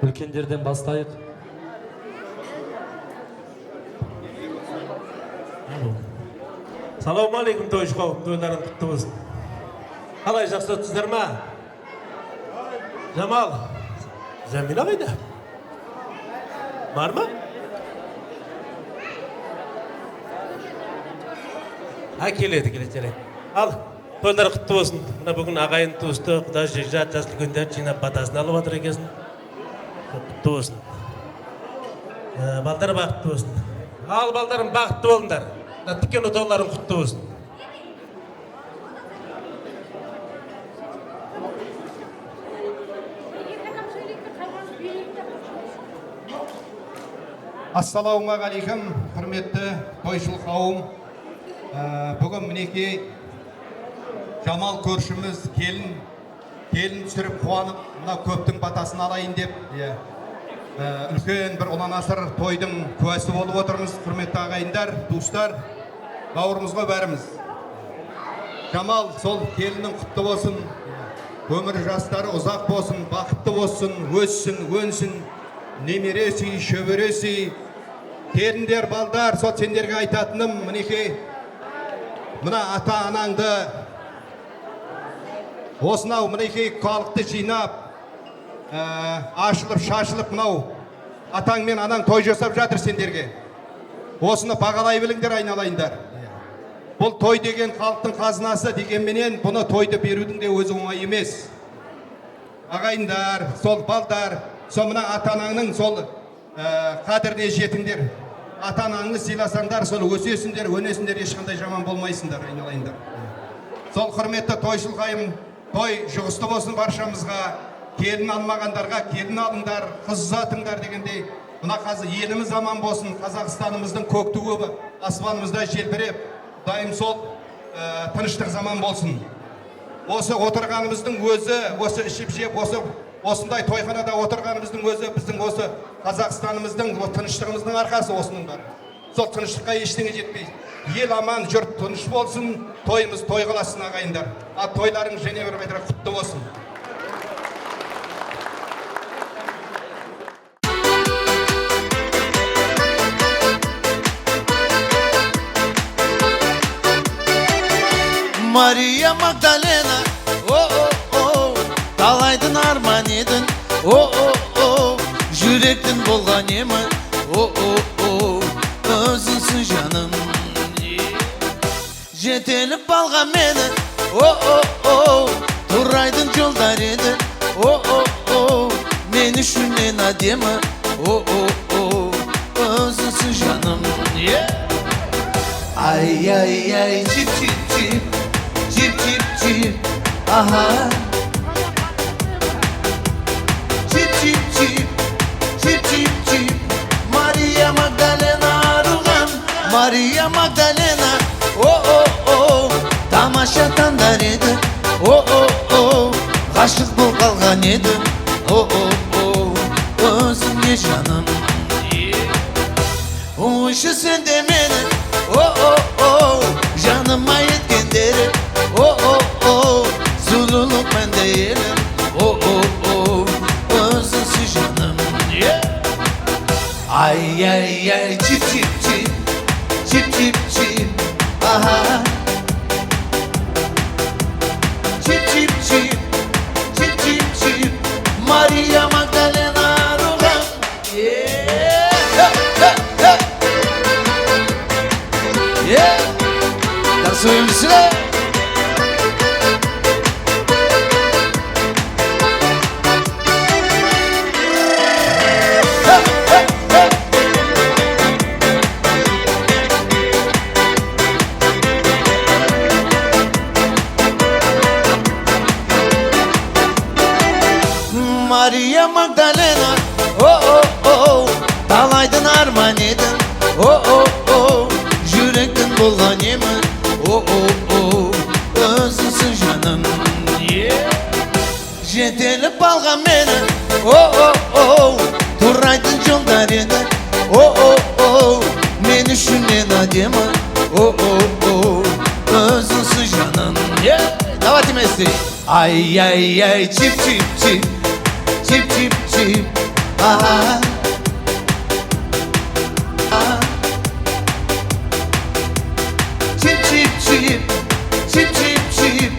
Ülkendirden başlayık. Selamun aleyküm Toyşko, toyların kutlu olsun. Hala yaşlı tüzerme. Cemal. Zemine miydi? Var mı? Ha, kirli, kirli, kirli. Al. Toylar kutlu olsun. Buna bugün ağayın dostu, kuda jejja, tesli gönder, çiğne patasını alıp atır kesin. Kutlu olsun. Ee, baldarım bak kutlu olsun. Al baldarım bak kutlu olsun der. Da tiken otoların kutlu olsun. Assalamu aleyküm, hürmetli toyçul kavum. Ee, bugün mineki Cemal körşümüz gelin, gelin sürüp kuanıp, na köptün patasını alayın deyip, e, e, ülken bir olan asır toydun kuvvesi olup oturmuz, hürmetli ağayınlar, dostlar, kavurumuzga verimiz. Cemal, sol gelinin kutlu olsun, ömür jasları uzak olsun, bahtlı olsun, ötsün, önsün, nemiresi, şöveresi, Kerindir baldar, sot senderge aytatnım, miniki. Mına ata anangdı. Osnav, miniki kalıktı jinap. Ee, aşılıp şaşılıp mınav. Atang men anang toycu sapjadır senderge. Osna pagalayı bilingdir aynalayındır. Bul toy degen halkın haznası degenmenen buna toyda berüdün de özü oňay emes. Agayındar, sol baldar, somuna atananyň sol, e, kadrine jetiňdir. Atananyny sylasandar, sol ösesindir, önesindir, hiç kanday jaman bolmaýsyndyr, aýnalayyndyr. Sol hürmetli toýsul haýym, toý jugusly bolsun barşamyzga, gelin almagandarga, gelin alyňdar, gyz uzatyňdar degendi. Mına hazy elimiz aman bolsun, Kazakistanymyzdyň kök tüwegi asmanymyzda jelbirep, daýym sol, e, tynyşlyk zaman bolsun. Osa oturganymyzdyň özi, osa içip jep, osa, osunday toýhanada oturganymyzdyň özi biziň osa Kazakistanymyzdyň we tynyşlygymyzdyň arkasy osundan bar. Sol tynyşlykga işdiňiz ýetmeýär. Ýel aman, ýurt tynç bolsun, toýumyz toý galasyn agaýynlar. A, toýlaryň ýene bir gaýtarak gutly bolsun. Maria Magdalena, o, o, o, talaýdyn arman edin, o, o, o, ýürekden bolgan ýeme, o, o, o, özüňsiz janym. Jetelip balga meni, o, o, o, turaýdyn ýoldar edin, o, o, o, meni şunen adema, o, o, o, özüňsiz janym, yeah. Ay, ay, ay, çip, çip, çip, çip, çip, çip, aha. Çip, çip, çip, çip, çip, çip, Maria Magdalena rugan, Maria Magdalena, o, o, o, tamaşa tandarede, o, o, o, gaşyk bol galgan ede, o, o, o, özüňe janym. Huşu sende meni, o, o, o, janyma ýetgen deri, o, o, o, zululuk mende ýerim, o, o, o, özüňsiz janym, yeah. Ay, ay, ay, çip, çip, çip, çip, çip, çip, aha. Çip, çip, çip, çip, çip, çip, Maria Magdalena rugan. Yeah. Yeah. Tansiyoncular. Maria Magdalena, o, o, o, talaýdyn arman edin, o, o, o, ýürekden bolgan ýeme, o, o, o, özüňsiz janym, yeah. Jetelip balga meni, o, o, o, turaýdyn ýoldar edin, o, o, o, meni şunen adema, o, o, o, özüňsiz janym, yeah. Давайте вместе. Ay, ay, ay, çip, çip, çip. Çip, çip, çip. Aha. Aha. Çip, çip, çip. Çip, çip, çip.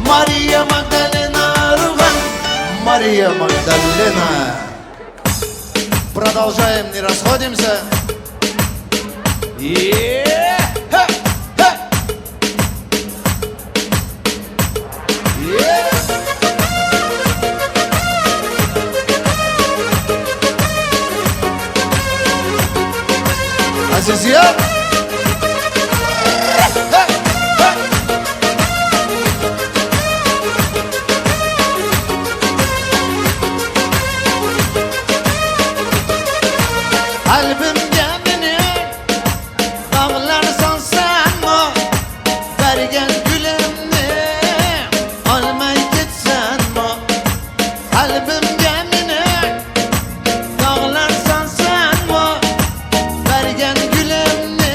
Maria Magdalena rugan. Maria Magdalena. Продолжаем, не расходимся. Yeah. Hey, hey. Aziz ya. Kalbim gemini Daglar sansanma, bergen gülemni almay gitsenma. Kalbim gemini, daglar sansanma, bergen gülemni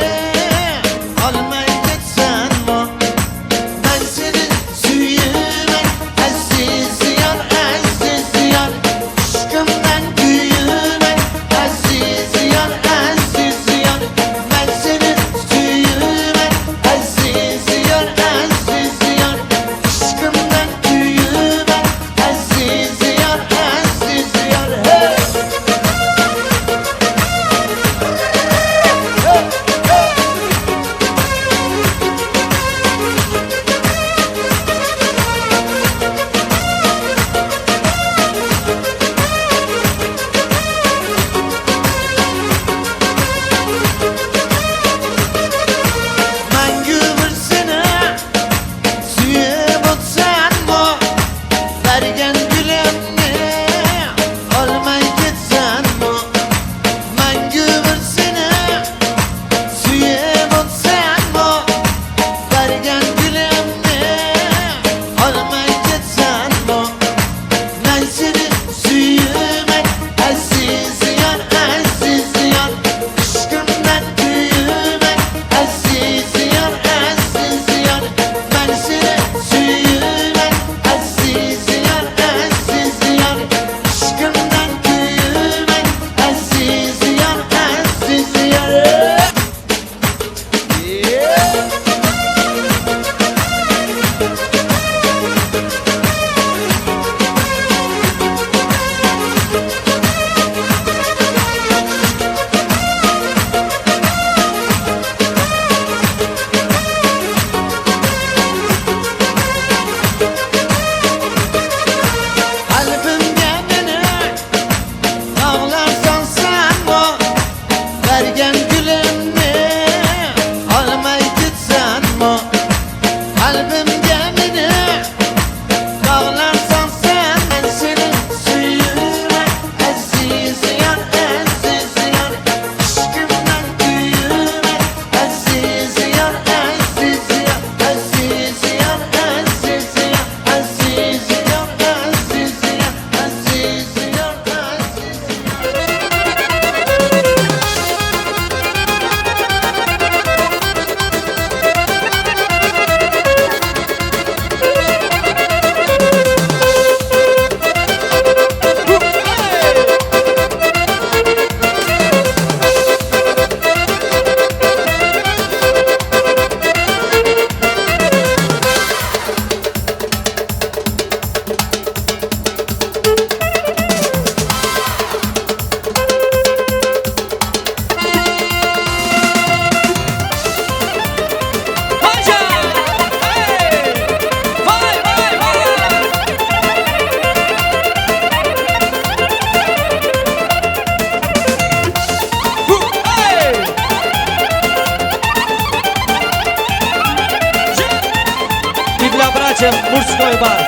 Murskoy bar.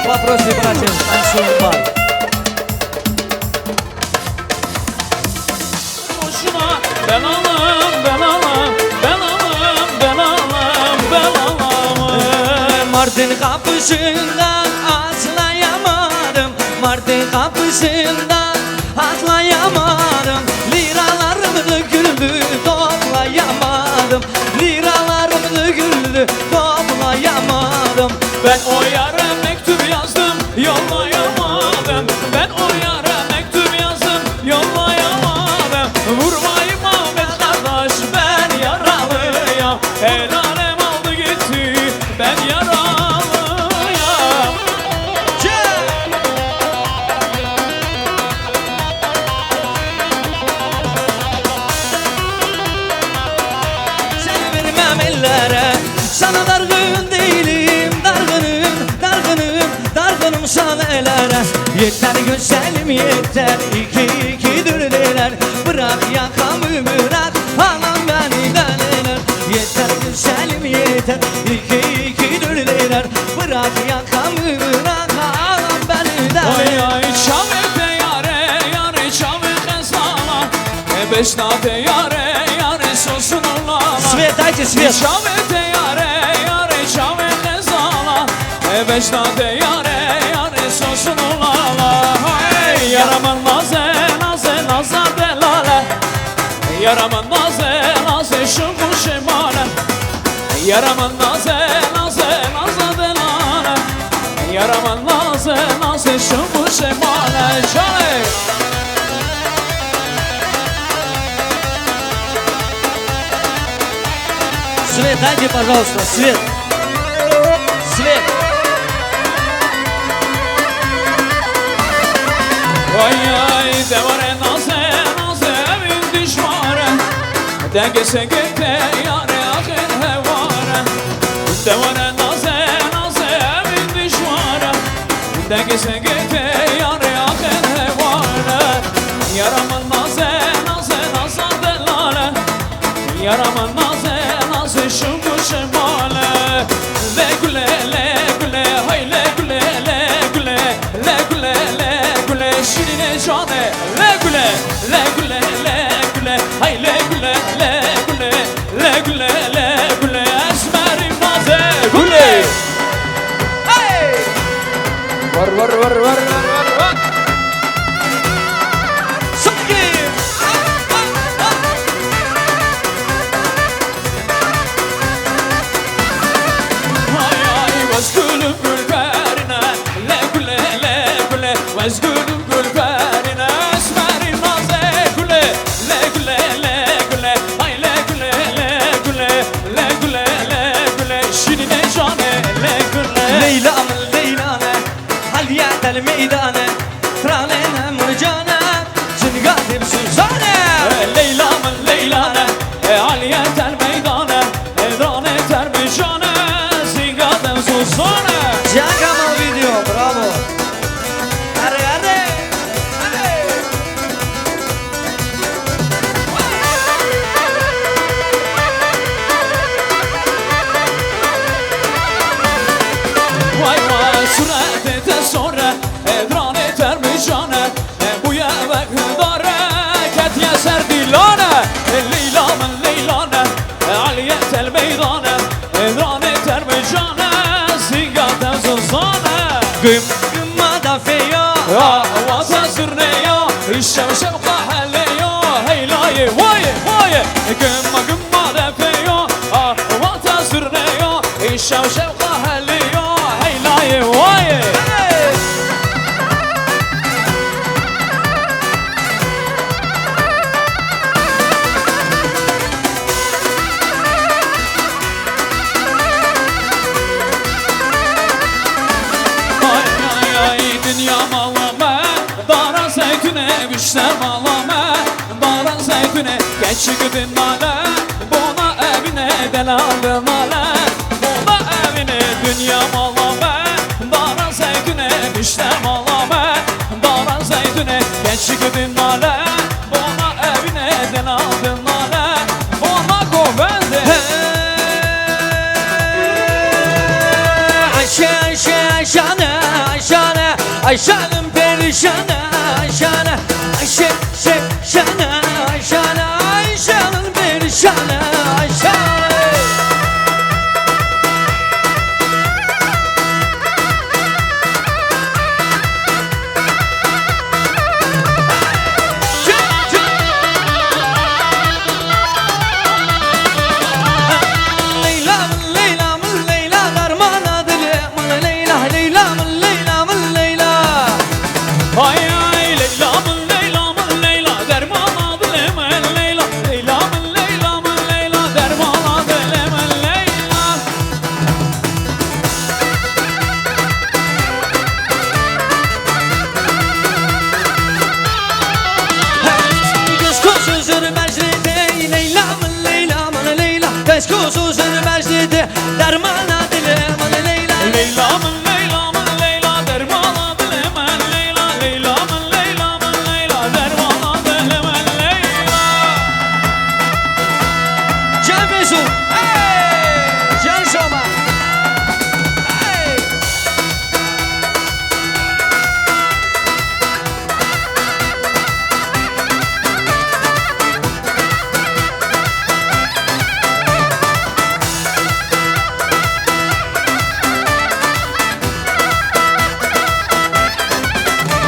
Paprosy braçev, tansiyon bar. Boşuna belalım, belalım, belalım, belalım, belalım. Mardin kapısından atlayamadım, Mardin kapısından atlayamadım. Liralarım döküldü, toplayamadım. Liralarım döküldü, toplayamadım. Ben o yara mektup yazdım, yollayamadım. Ben o yara mektup yazdım, yollayamadım. Vurmayayım Ahmet kardeş, ben yaralıyım. El alem aldı gitti, ben yaralıyım. Seni vermem ellere, sana dargın değilim, dargınım, dargınım, dargınım sana ellere. Yeter güzelim yeter, iki iki dürdeler, bırak yakamı bırak, anam beni deliler. Yeter güzelim yeter, iki iki dürdeler, bırak yakamı bırak, anam beni deliler. Oy oy, çavete yare, yare çave xezala. E, beşnate yare, yare sosun olala. Svet, haydi Svet. Çavete yare, yare çave xezala. E, beşnate yare, yare sosun olala. Hey, yaraman naze, naze, naza delale. Yaraman naze, naze, şıngul şemale. Yaraman naze, naze, naza delale. Yaraman naze, naze, şıngul şemale. Canım. Свет, дайте, пожалуйста, свет. Свет. Vay ay, devare naze, naze, evin dişvare. Denge senge te yare axir hevare. Devare naze, naze, evin dişvare. Denge senge te yare axir hevare. Yaraman naze, naze, naza delale. Yaraman naze, naze, şıngul şemale. Le gule, le gule, hay le gule, le gule. Le gule, le gule, şirine cane. Le gule, le gule, le gule, hay le gule, le gule, le gule, le gule, esmerim naze gule. Hey! Var, var, var. Sanki. Hay hay, vaz gülüm gülberine, le gule, le gule, vaz gülüm gülberine, esmerim naze gule, le gule, le gule, ay le gule, le gule, le gule, le gule, şirine cane, le gule. Leyla mı Leyla ne, haliye tel meydane, trane ne murcane, cinga dib suzane. Leyla mı Leyla ne, e, haliye tel meydane, e, trane tel murcane, cinga dib suzane. Ciaga mı video, bravo. Are, are, are. Vay vay, suretê te sor e, e, dranê termijane, e, bûye wek dare, ketiye ser dîlane, e, Leyla min Leyla ne, e, Eliyê tel meydane, e, dranê termijane, sînga te zozane. Gim gima dafê ya, ya, wata zurne ya, şev şev qahele ya, heylayê, waye, waye. Gima gima dafê ya, ah, wata zurne ya, şev şev qahele ya, heylayê, waye. Ay, ay, ay, dinya mala me, dara zeytune, bişte mala me, dara zeytune, keçik din male, bona evine, delal male, bona evine, dinya mala me, dara zeytune, bişte mala me, dara zeytune, keçik din male, bona evine, delal male, bona govende. He, aşağı Ayşanim perişane, Ayşane, Ayşe, Şe, Şane, Ayşane, Ayşanim perişane, Ayşane. Leyla min, Leyla min, Leyla, dermana dilê min, Leyla, Leyla min, Leyla min, Leyla. Hay hay, Leyla min, Leyla min, Leyla, dermana dilê min, Leyla, Leyla min, Leyla min, Leyla, dermana dilê min, Leyla. Keşko sözür meclide, Leyla min, Leyla min, Leyla. Keşko sözür meclide, dermana dilê min, Leyla. Leyla min, Leyla min, Leyla, dermana dilê min, Leyla. Leyla min, Leyla min, Leyla, dermana dilê min, Leyla. Can Feyzo, hey! Can Şoma, hey!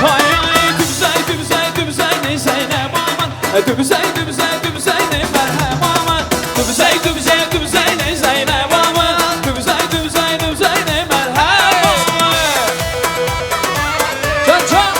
Hay hay, dibzey, dibzey, dibzey, ne Zeynep aman. Dibzey, dibzey, dibzey, ne Merhem aman. Dibzey, dibzey, dibzey, ne Zeynep aman. Dibzey, dibzey, dibzey, ne Merhem aman. Çal, çal.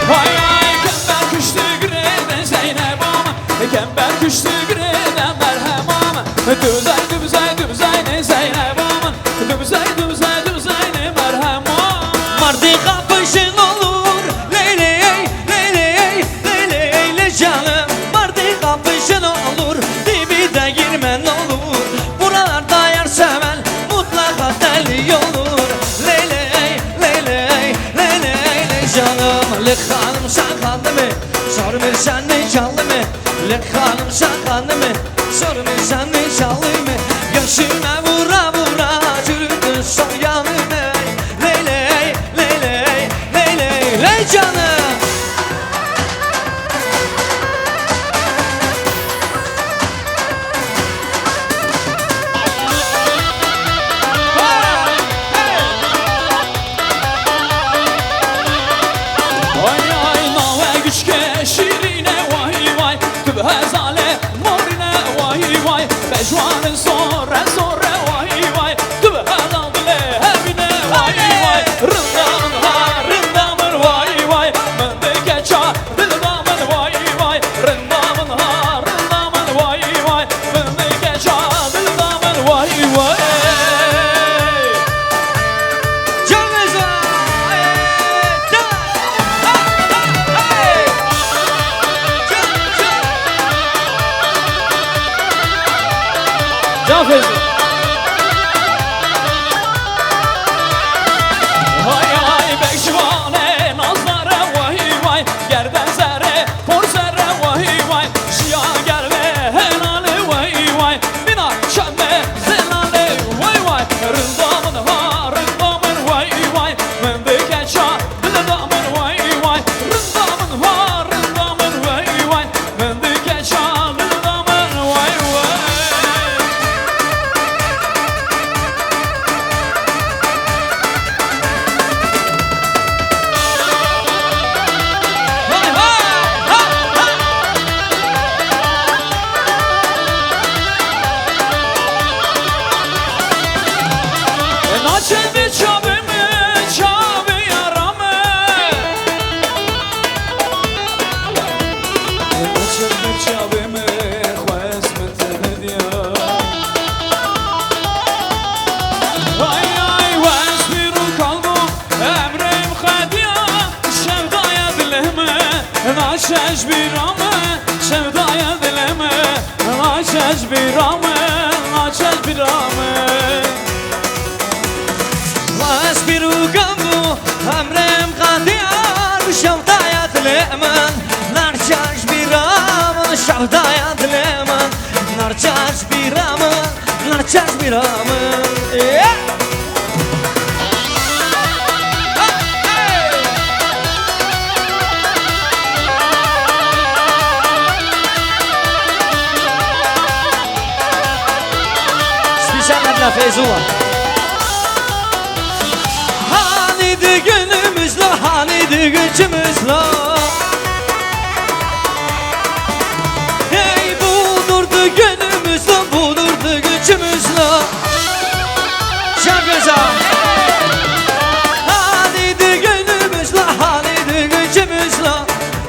Hay hay, kember kuştu girêde Zeynep aman. Kember kuştu girêde Merhem aman. Dibzey, dibzey, dibzey, ne Zeynep aman. Dibzey, dibzey, dibzey, ne Merhem aman. Mardê xapişin olur, ley ley, ley ley, ley ley, ley canım. Mardê xapişin olur, dibi de girmen olur. Buralarda yar seven mutlaka deli olur. Ley ley, ley ley, ley ley, ley canım. Lê xanim sen xanimî, sor min sen ne çalimî. Lê xanim sen xanimî, sor min sen ne çalimî. Yaşına vura vura çürüdün sayanımı. Ley ley, ley ley, ley ley, ley canım. Vay vay, nave güçke şirine, vay vay. Tu bi hezale morine, vay vay. Pejwarin sore sore, vay vay. Tu bi hezal dile hevine, vay vay. Rinda min ha, rinda min, vay vay. Min dike ça. Dil da min vay vay, rinda min ha, rinda min vay vay, min dike ça dil da min vay vay. Can Feyzo! Hey! Can, can, hey! Can, can! Can Feyzo! Hay hay, bekşivane nazare vay vay. Gerden zere, por zere, vay vay. Şiya gerde helale, vay vay. Bina şande zelale, vay vay. Rinda min ha, rinda min, vay vay. Min dike ça, dilda min, vay vay. Rinda min ha, rinda min, vay vay. Min dike ça, dilda min, vay vay. Naçe bi çavê min, çavê yara min. Naçe bi çavê min, xwest min te bidiya. Ay, ay, wes pîr û kal bû, emrê min xwediya, şevdaya dilê min, naçe ji bîra min, şevdaya dilê min, naçe ji bîra min, naçe ji bîra min. Wes pîr û kal bû, emrê min xwediya, şevdaya dilê min, naçe ji bîra min, şevdaya dilê min. Nar çaş bîra min, nar çaş bîra min. Yeah! Spîşal hebla Feyzû. Hani düğünümüz la, hani düğüncümüz la. Hey, budur düğünümüz la, budur düğüncümüz la. Şah Gözel. Hani düğünümüz la, hani düğüncümüz la.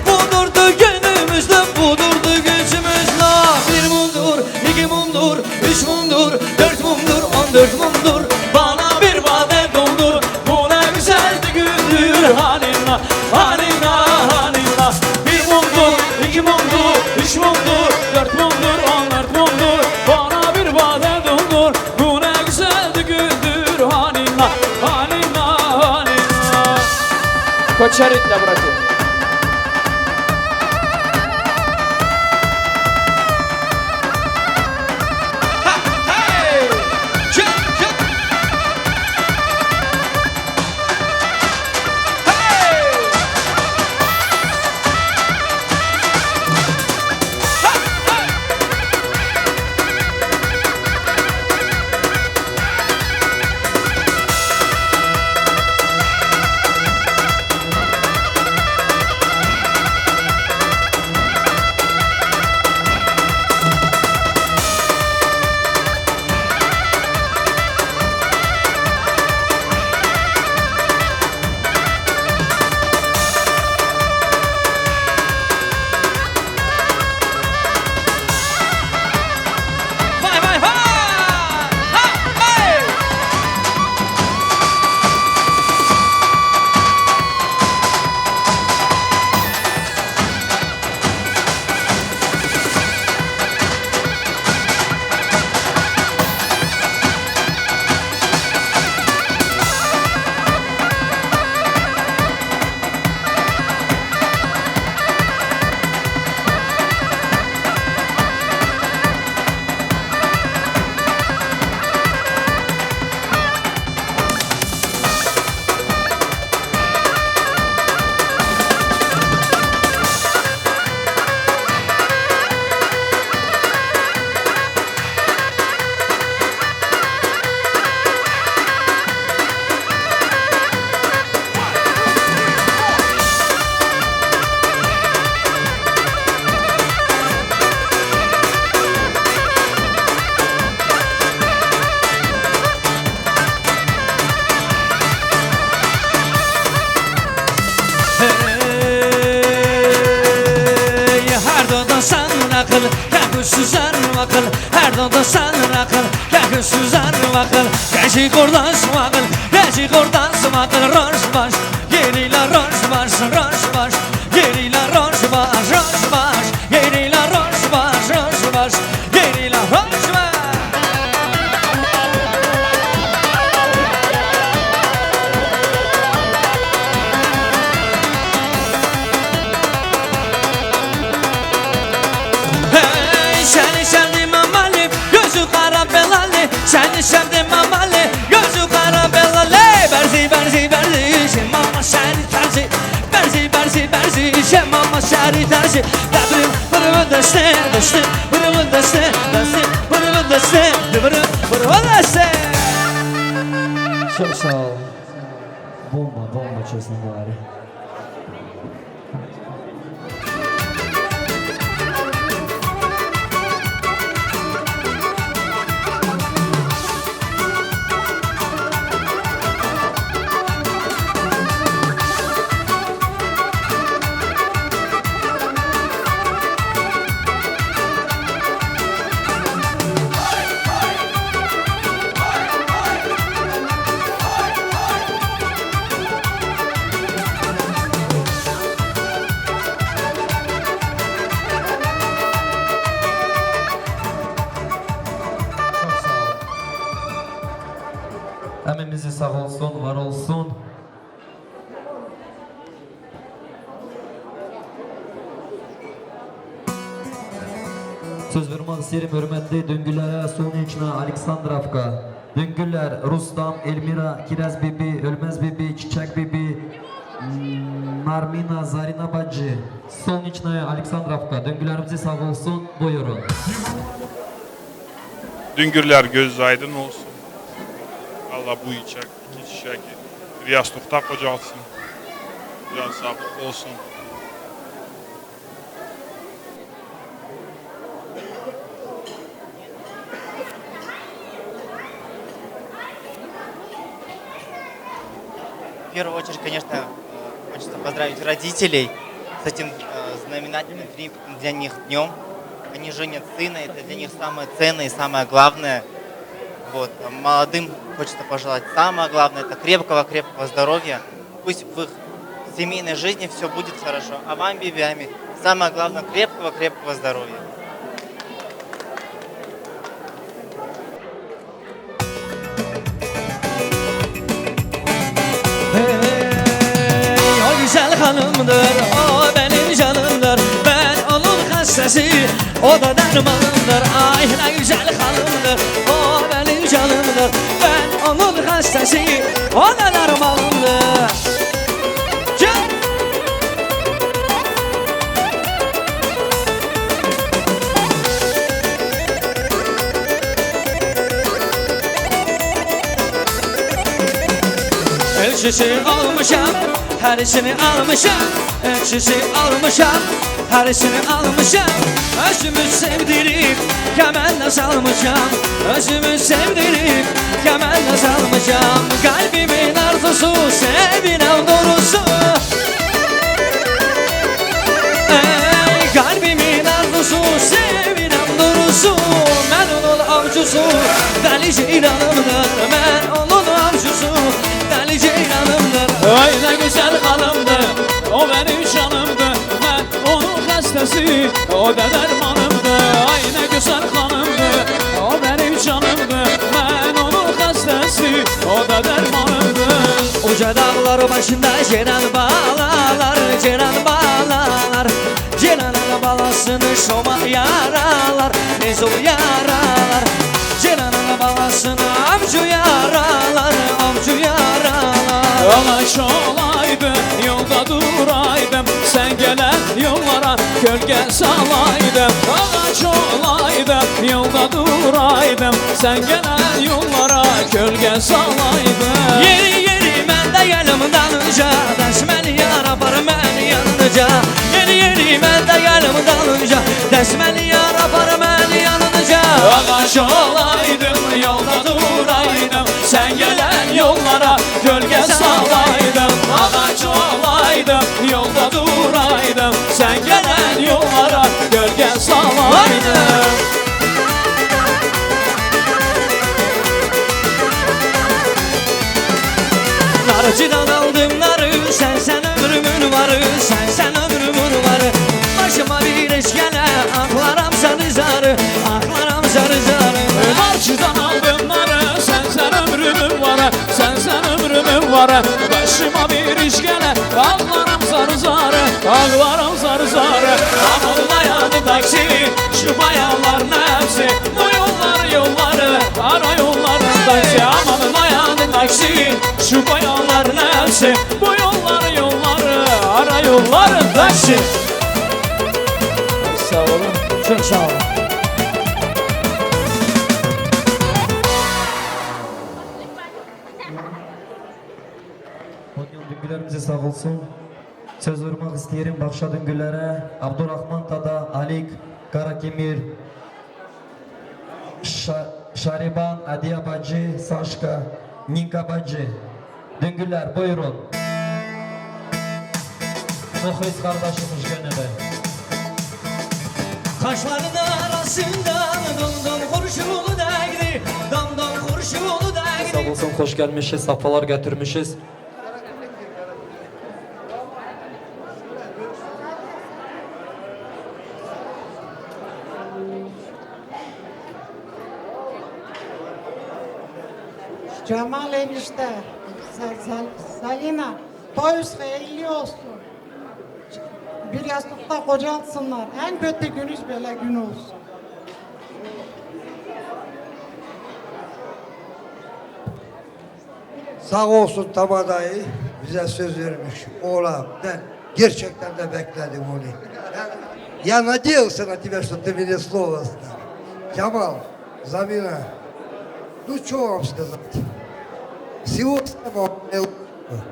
Budur düğünümüz la, budur düğüncümüz la. Bir mumdur, iki mumdur, üç mumdur, dört mumdur, on dört mumdur. Bana bir bade doldur. Bu ne güzel düğündür. Hanina, hanina, hanina. Bir mumdur, iki mumdur, üç mumdur, dört mumdur, on dört mumdur. Bana bir bade doldur. Bu ne güzel düğündür. Hanina, hanina, hanina. Koçerit la bırakın. Vay, vay, vay! Ha, hey! Hey, her dada sen akıl, kaku süzer akıl, her dada sen akıl, kaku süzer akıl, kaşi kordas akıl, kaşi kordas akıl, roş baş, gerila roş baş, roş baş, gerila roş baş, roş baş, gerila roş baş, roş baş, gerila roş baş. Hey, şeni şevdi mamali, gözü kara belali. Şeni şevdi mamali, gözü kara belali. Berzi, berzi, berzi, şen mama şeni terzi. Berzi, berzi, berzi, şen mama şeni terzi. Debrim, bırımı deste, deste, bırımı deste, deste, bırımı deste, bırı, bırımı deste. Çok sağ ol. Bomba, bomba, çözüm var. Çok sağ ol. Em hepimizi sağ olsun, var olsun. Söz vermek isterim hürmetli Düngüler'e, Solniçna Aleksandrovka. Düngüler, Rustam, Elmira, Kiraz Bibi, Ölmez Bibi, Çiçek Bibi, Narmina, Zarina Bacı. Solniçna Aleksandrovka. Düngülerimize sağ olsun. Buyurun. Düngüller göz aydın olsun. Allah bu içek, iki çiçek bir yastıkta kocalsın. Biraz sabır olsun. В первую очередь, конечно, э, хочется поздравить родителей с этим, э, знаменательным для них днём. Они женят сына, это для них самое ценное и самое главное. Вот. А молодым хочется пожелать самое главное, это крепкого-крепкого здоровья. Пусть в их семейной жизни всё будет хорошо. А вам, Биби, Ами, самое главное, крепкого-крепкого здоровья. Hey, o güzel hanımdır, o benim canımdır. Ben onun hastası, o da dermanımdır. Ay, ne güzel hanımdır, o benim canımdır. Ben onun hastası, o da dermanımdır. Can! Ölçüsü almışam, her işini almışam. Ölçüsü almışam, her işini almışam. Özümü sevdirip kemenle salmışam. Özümü sevdirip kemenle salmışam. Kalbimin arzusu, sevinen doğrusu. Ey, kalbimin arzusu, sevinen doğrusu. Ben onun avcısı, deli ceylanımdır. Ben onun avcısı, deli ceylanımdır. Ay ne güzel hanımdır, o benim canımdır. Ben onun hastası, o da dermanımdır. Ay ne güzel hanımdır, o benim canımdır. Ben onun hastası, o da dermanımdır. Uca dağlar başında ceyran balalar, ceyran balalar. Ceyranın balasını şoma yaralar, ne zor yaralar. Ceyranın balasını avcı yaralar, avcı yaralar. Ağaç olaydım, yolda duraydım, sen gelen yollara kölge salaydım. Ağaç olaydım, yolda duraydım, sen gelen yollara kölge salaydım. Yeri yeri men de gelim dalınca, desmeli yar apar men yanınca. Yeri yeri men de gelim dalınca, desmeli yar apar men yanınca. Ağaç olaydım, yolda duraydım, sen gelen yollara kölge salaydım. Ağaç olaydım, yolda duraydım, sen gelen yollara kölge salaydım. Narcıdan aldım narı, sen sen ömrümün varı, sen sen ömrümün varı. Başıma bir iş gele, aklarım sarı zarı, aklarım sarı zarı. Narcıdan aldım narı, sen sen ömrümün varı, sen sen ömrümün varı. Başıma bir iş gele, aklarım sarı zarı, aklarım sarı zarı. Aman dayandı taksi, şu bayanlar hepsi bu yolları yolları, ara yolları taksi. Aman dayandı taksi, şu bayanlar hepsi bu yolları yolları, ara yolları taksi. Sağ olun. Çok sağ olun. Düngülerimize sağ olsun. Söz vermek isterim Bakşa Düngüler'e. Abdurrahman Tada, Alik Karakimir, Şa-, Şariban, Adiya Bacı, Saşka, Ninka Bacı. Düngüler, buyurun. Muhlis kardeşimiz gene de. Kaşların arasından dom dom kurşunu değdi, dom dom kurşunu değdi. Sağ olsun, hoş gelmişiz, safalar getirmişiz. Cemal enişte, Sa-, Sa-, Salina, toyunuz hayırlı olsun. Bir yastıkta kocalsınlar. En kötü gününüz böyle gün olsun. Sağ olsun Tamadayı bize söz vermiş. Ola ben gerçekten de bekledim onu. Я надеялся на тебя, что ты мне слово оставишь. Kemal, Zamina, ну что вам сказать? Всего самого наилучшего.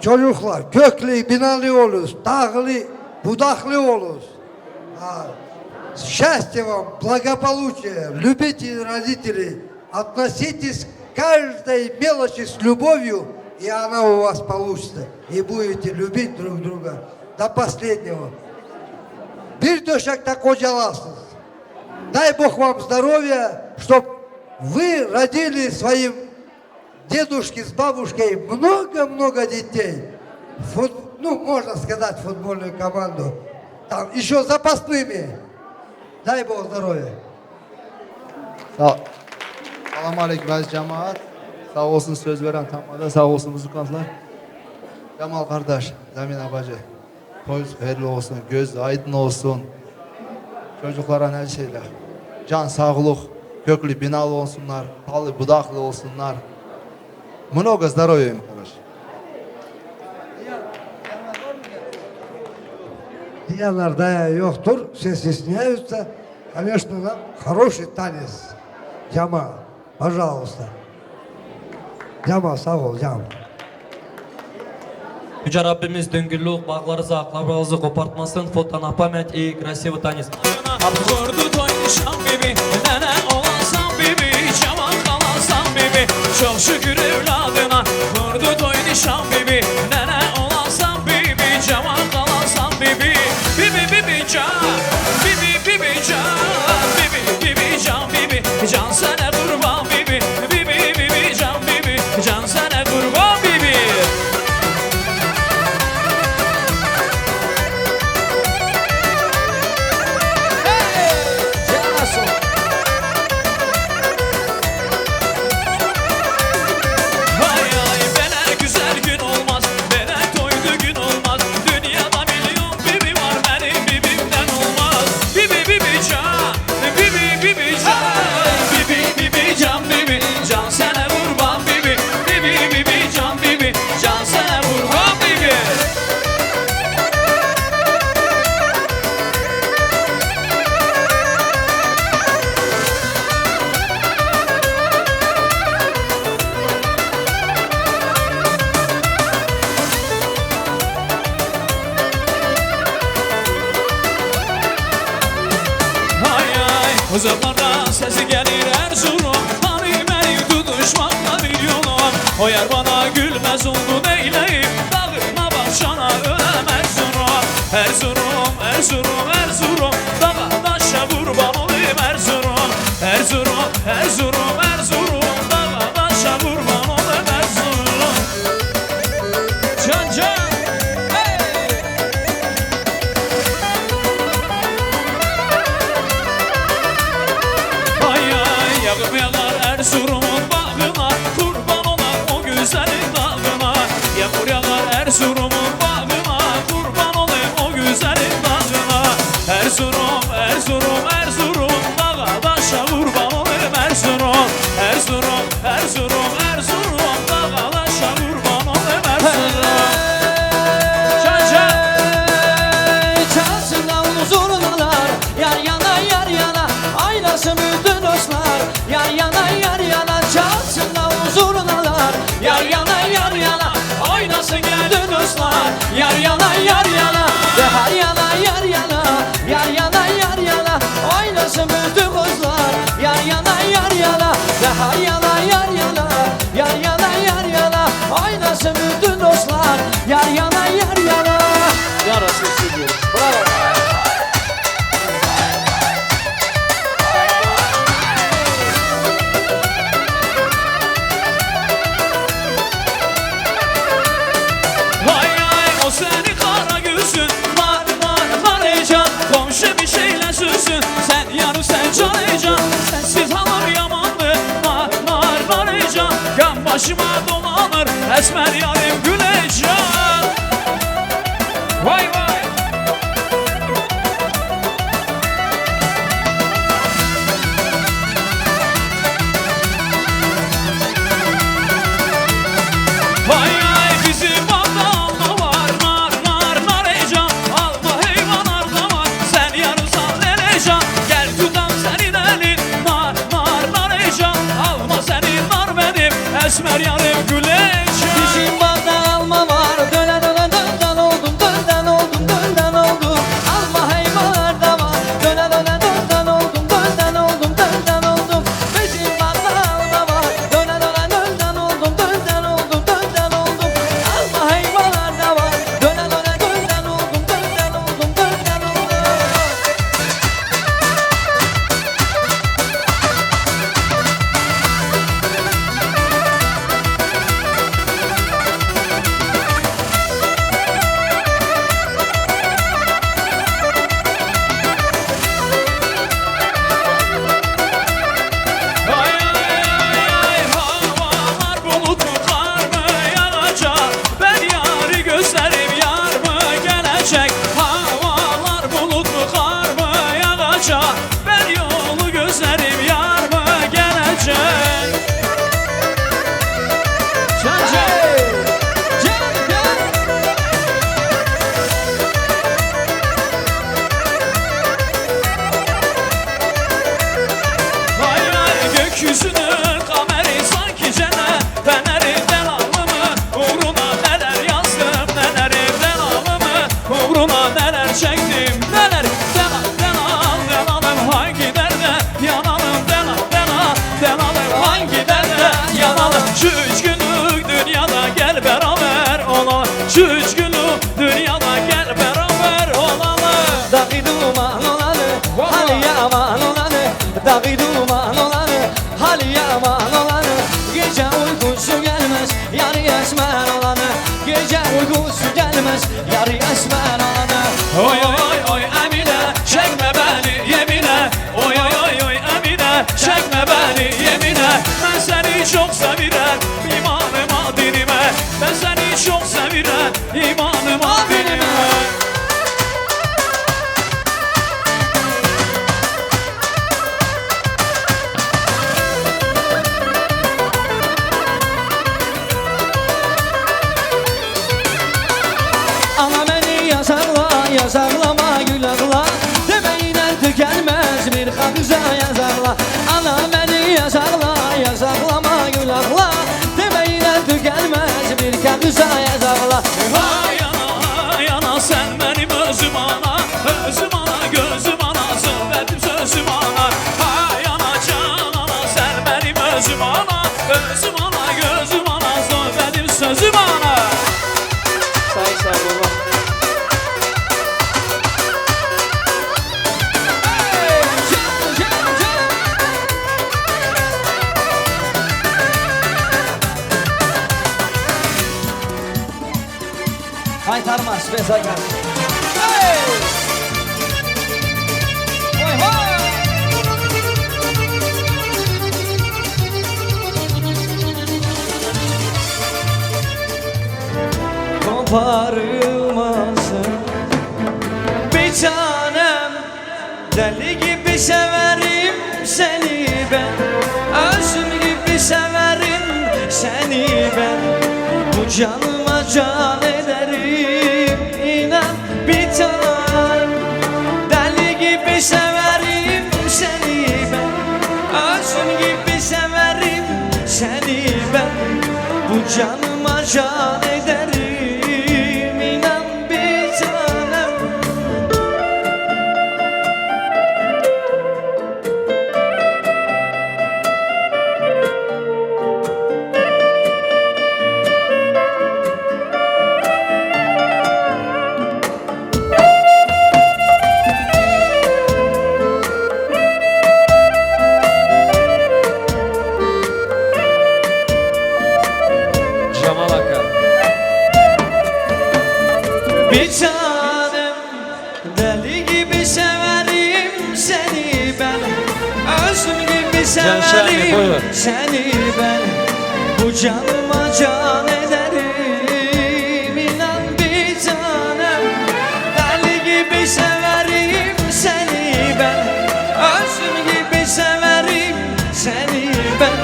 Çocuklar, köklü, binalı oluruz, dağlı, budaklı oluruz. А, счастья вам, благополучия, любите родителей, относитесь к каждой мелочи с любовью, и она у вас получится. И будете любить друг друга до последнего. Bir döşekte kocalasınız. Дай Бог вам здоровья, чтоб вы родили своим дедушки с бабушкой много-много детей. Фут-, ну, можно сказать, футбольную команду. Там еще запасными. Дай Бог здоровья. Sa-, Salam aleykum, əziz cəmaət. Sağ olsun söz verən Tamada, sağ olsun muzikantlar. Cemal kardeş, Zemine bacı. Toyunuz hayırlı olsun, göz aydın olsun. Çocuklara ne şeyler. Can sağlık, köklü binalı olsunlar, pahalı budaklı olsunlar. Много здоровья им, короче. Diyenler de yoktur, ses istiyorsa, конечно, нам хороший танец. Cama, пожалуйста. Cama, sağ ol, cama. Yüce Rabbimiz döngüllük bağlarınızı, akrabalarınızı kopartmasın. Фото на память и красивый танец. Vurdu toy nişan bibi, nene olasan bibi, cavan kalasan bibi. Çok şükür evladına, vurdu toy nişan bibi, nene olasan bibi, cavan kalasan bibi. Bibi, bibi, can, bibi, bibi, can, bibi, bibi, can, bibi, can sana kurban bibi, bibi, bibi, can, bibi, can sana kurban bibi. Vay ay, böyle güzel gün olmaz, böyle toylu gün olmaz. Dünyada milyon bibi var, benim bibimden olmaz. Bibi, bibi, can, bibi, bibi, can, bibi, bibi, can, bibi, can sana kurban bibi. Bibi, bibi, can, bibi, can sana kurban bibi. Hay ay, uzaklardan sesi gelir Erzurum. Hani beni tutuşmakla bir yolum. O yar bana gülmez oldu neyleyim. Dağına başına ölem Erzurum. Erzurum, Erzurum, Erzurum. Dağa daşa kurban olayım Erzurum. Erzurum, Erzurum, Erzurum. Dağa daşa kurban olayım Erzurum. Can, can. Hey! Ay, ay, yağmur yağar Erzurum'un bağına, kurban olan o güzelin dağına. Yağmur yağar Erzurum'un bağına, kurban olayım o güzelin dağına. Erzurum, Erzurum, Erzurum, dağa daşa kurban olayım Erzurum. Erzurum, Erzurum, Erzurum, dağa daşa kurban olayım Erzurum. Can, can. Çalsın davul zurnalar, yar yana, yar yana, oynasın bütün dostlar. Yar yana, yar yana, çalsın davul zurnalar, yar yana, yar yana, oynasın bütün dostlar. Yar yana, yar yana, ve her yana, yar yana, yar yana, yar yana, oynasın bütün kızlar. Yar yana, yar yana, ve her yana, yar yana, yar yana, yar yana, oynasın bütün dostlar. Yar yana, yar yana. Yarasın söylüyorum. Bravo. Vay ay, o seni kara gülsün, nar, nar, nar heyecan. Komşu bir şeyle sürsün, sen yarı sen can heyecan. Sensiz halam yamandı, nar, nar, nar heyecan. Yan başıma dolanır, esmer yarim gülecan. Vay vay. Yüzünü kameri sanki cennet fenerim, delalımı uğruna neler yazdım, neleri delalımı uğruna neler çektim, neler delal, delal, delalım hangi derde yanalım, delal, delal, delalım hangi derde yanalım. Şu üç günlük dünyada gel beraber olalım. Şu üç günlük dünyada gel beraber olalım. Dağı duman olalı, Vay. Hali yaman olalı, dağı duman olalı, hali yaman olalı. Gece uykusu gelmez, yarı esmer olanı. Gece uykusu gelmez, yarı esmer olanı. Oy, oy, oy, oy, Emine, çekme beni yemine. Oy, oy, oy, oy, Emine, çekme beni yemine. Ben seni çok severim, imanıma, dinime. Ben seni çok severim, imanıma, dinime. Ana beni yasakla, yasaklama gül abla. Demeyle tükenmez bir kadüze yasakla. Ana beni yasakla, yasaklama gül abla. Demeyle tükenmez bir kadüze yasakla. Hay ana, hay ana, sen benim özüm ana. Özüm ana, gözüm ana, söhbetim sözüm ana. Hay ana, can ana, sen benim özüm ana. Özüm ana, gözüm ana, söhbetim sözüm ana. Sağ ol, sağ ol, baba. Hey, can, can, can. Qaytarma, spes qaytar. Hey! Hoy, hoy! Koparılmasın bir tanem. Deli gibi severim seni ben, özüm gibi severim seni ben. Bu canıma can ederim, inan bir tanem. Deli gibi severim seni ben, özüm gibi severim seni ben. Bu canıma can ederim, inan bir tanem. Jamal Aka. Bir tanem, deli gibi severim seni ben. Özüm gibi Can Şahin, severim buyur. Seni ben. Bu canıma can ederim, inan bir tanem. Deli gibi severim seni ben. Özüm gibi severim seni ben.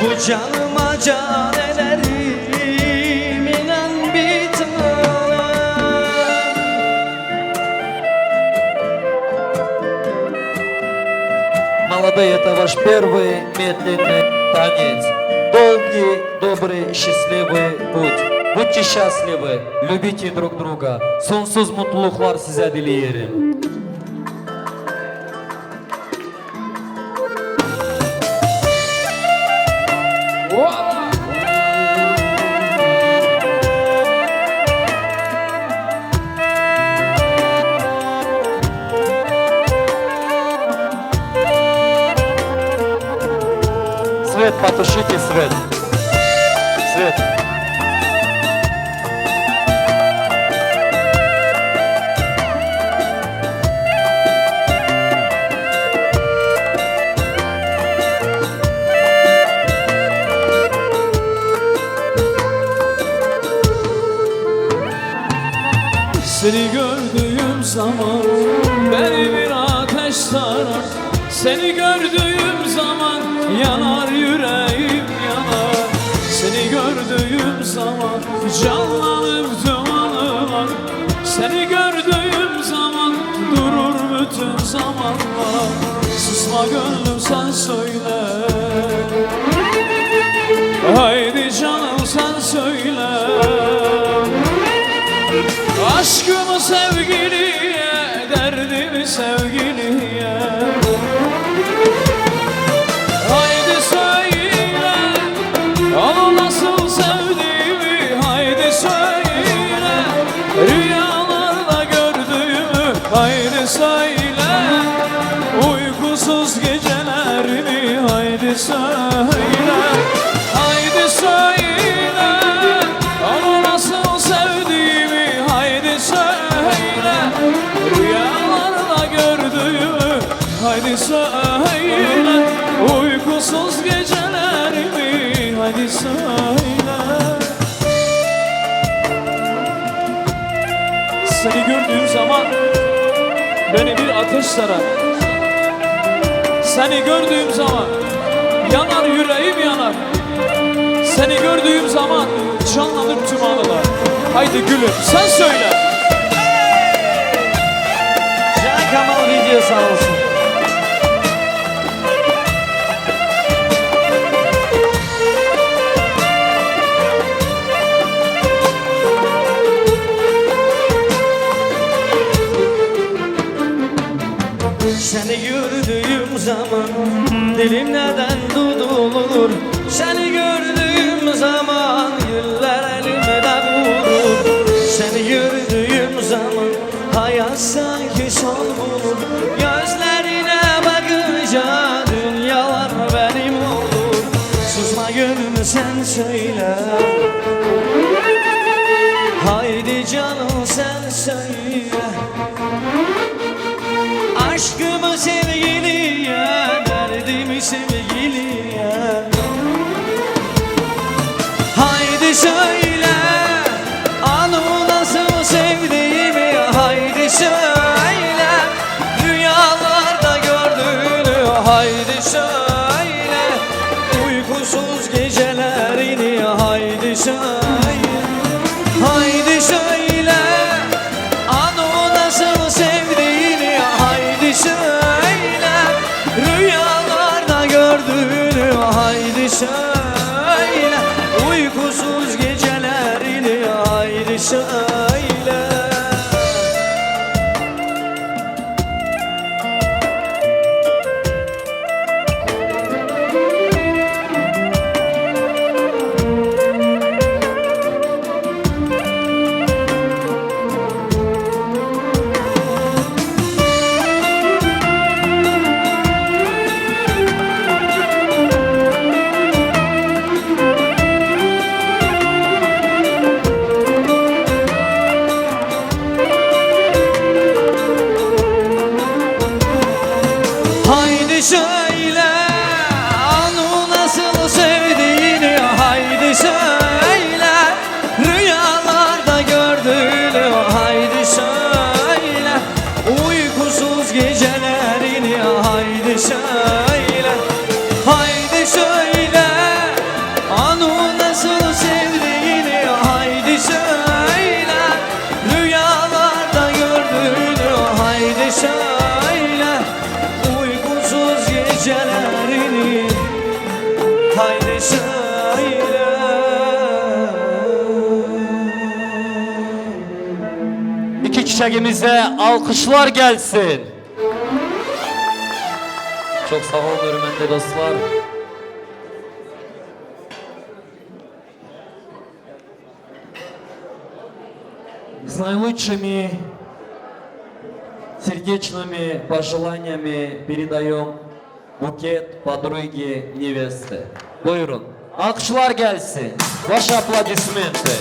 Bu canıma can ederim, inan bir tanem. Молодые, это ваш первый медленный танец. Долгий, добрый, счастливый путь. Будьте счастливы, любите друг друга. Sonsuz mutluluklar size dileyelim. Свет, потушите свет. Свет. Seni gördüğüm zaman beni bir ateş sarar. Seni gördüğüm zaman yanar yüreğim, yanar. Seni gördüğüm zaman canlanır tüm anılar. Seni gördüğüm zaman durur bütün zamanlar. Susma gönlüm, sen söyle. Gecelerimi haydi söyle, haydi söyle. Onu nasıl sevdiğimi haydi söyle. Rüyalarda gördüğümü haydi söyle. Uykusuz gecelerimi haydi söyle. Seni gördüğüm zaman beni bir ateş sarar. Seni gördüğüm zaman yanar, yüreğim yanar. Seni gördüğüm zaman canlanır tüm anılar. Haydi gülüm, sen söyle. Can Kamal Video sağ olsun. Seni gördüğüm zaman dilim neden tutulur? Seni gördüğüm zaman güller elimde durur. Seni gördüğüm zaman hayat sanki son bulur. Gözlerine bakınca dünyalar benim olur. Susma gönlüm, sen söyle. Haydi canım, sen söyle. Aşkımı sevgiliye, derdimi sevgiliye. Haydi söyle, onu nasıl sevdiğimi, haydi söyle. Rüyalarda gördüğünü, haydi söyle. Uykusuz gecelerini, haydi söyle. Haydi söyle. Onu nasıl sevdiğini haydi söyle. Rüyalarda gördüğünü haydi söyle. Uykusuz gecelerini haydi söyle. Haydi söyle, onu nasıl sevdiğini haydi söyle. Rüyalarda gördüğünü haydi söyle. Uykusuz gecelerini haydi söyle. Haydi söyle. Onu nasıl sevdiğini haydi söyle. Rüyalarda gördüğünü haydi söyle. Uykusuz gecelerini haydi söyle. İki çiçeğimize alkışlar gelsin. Çok sağ olun, hürmetli dostlar. З наилучшими сердечными пожеланиями передаём букет подруге невесты. Buyurun. Alkışlar gelsin. Ваши аплодисменты.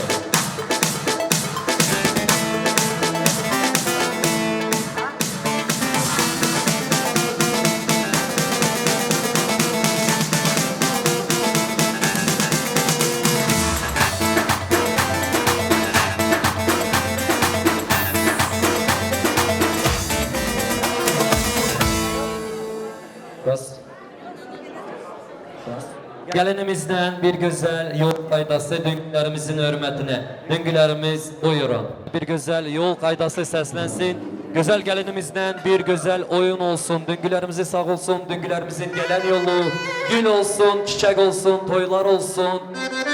Rast. Gelinimizden bir güzel yol kaydası dünkülerimizin hürmetine. Dünkülerimiz buyurun. Bir güzel yol kaydası seslensin. Güzel gelinimizden bir güzel oyun olsun. Dünkülerimize sağ olsun. Dünkülerimizin gelen yolu gül olsun, çiçek olsun, toylar olsun.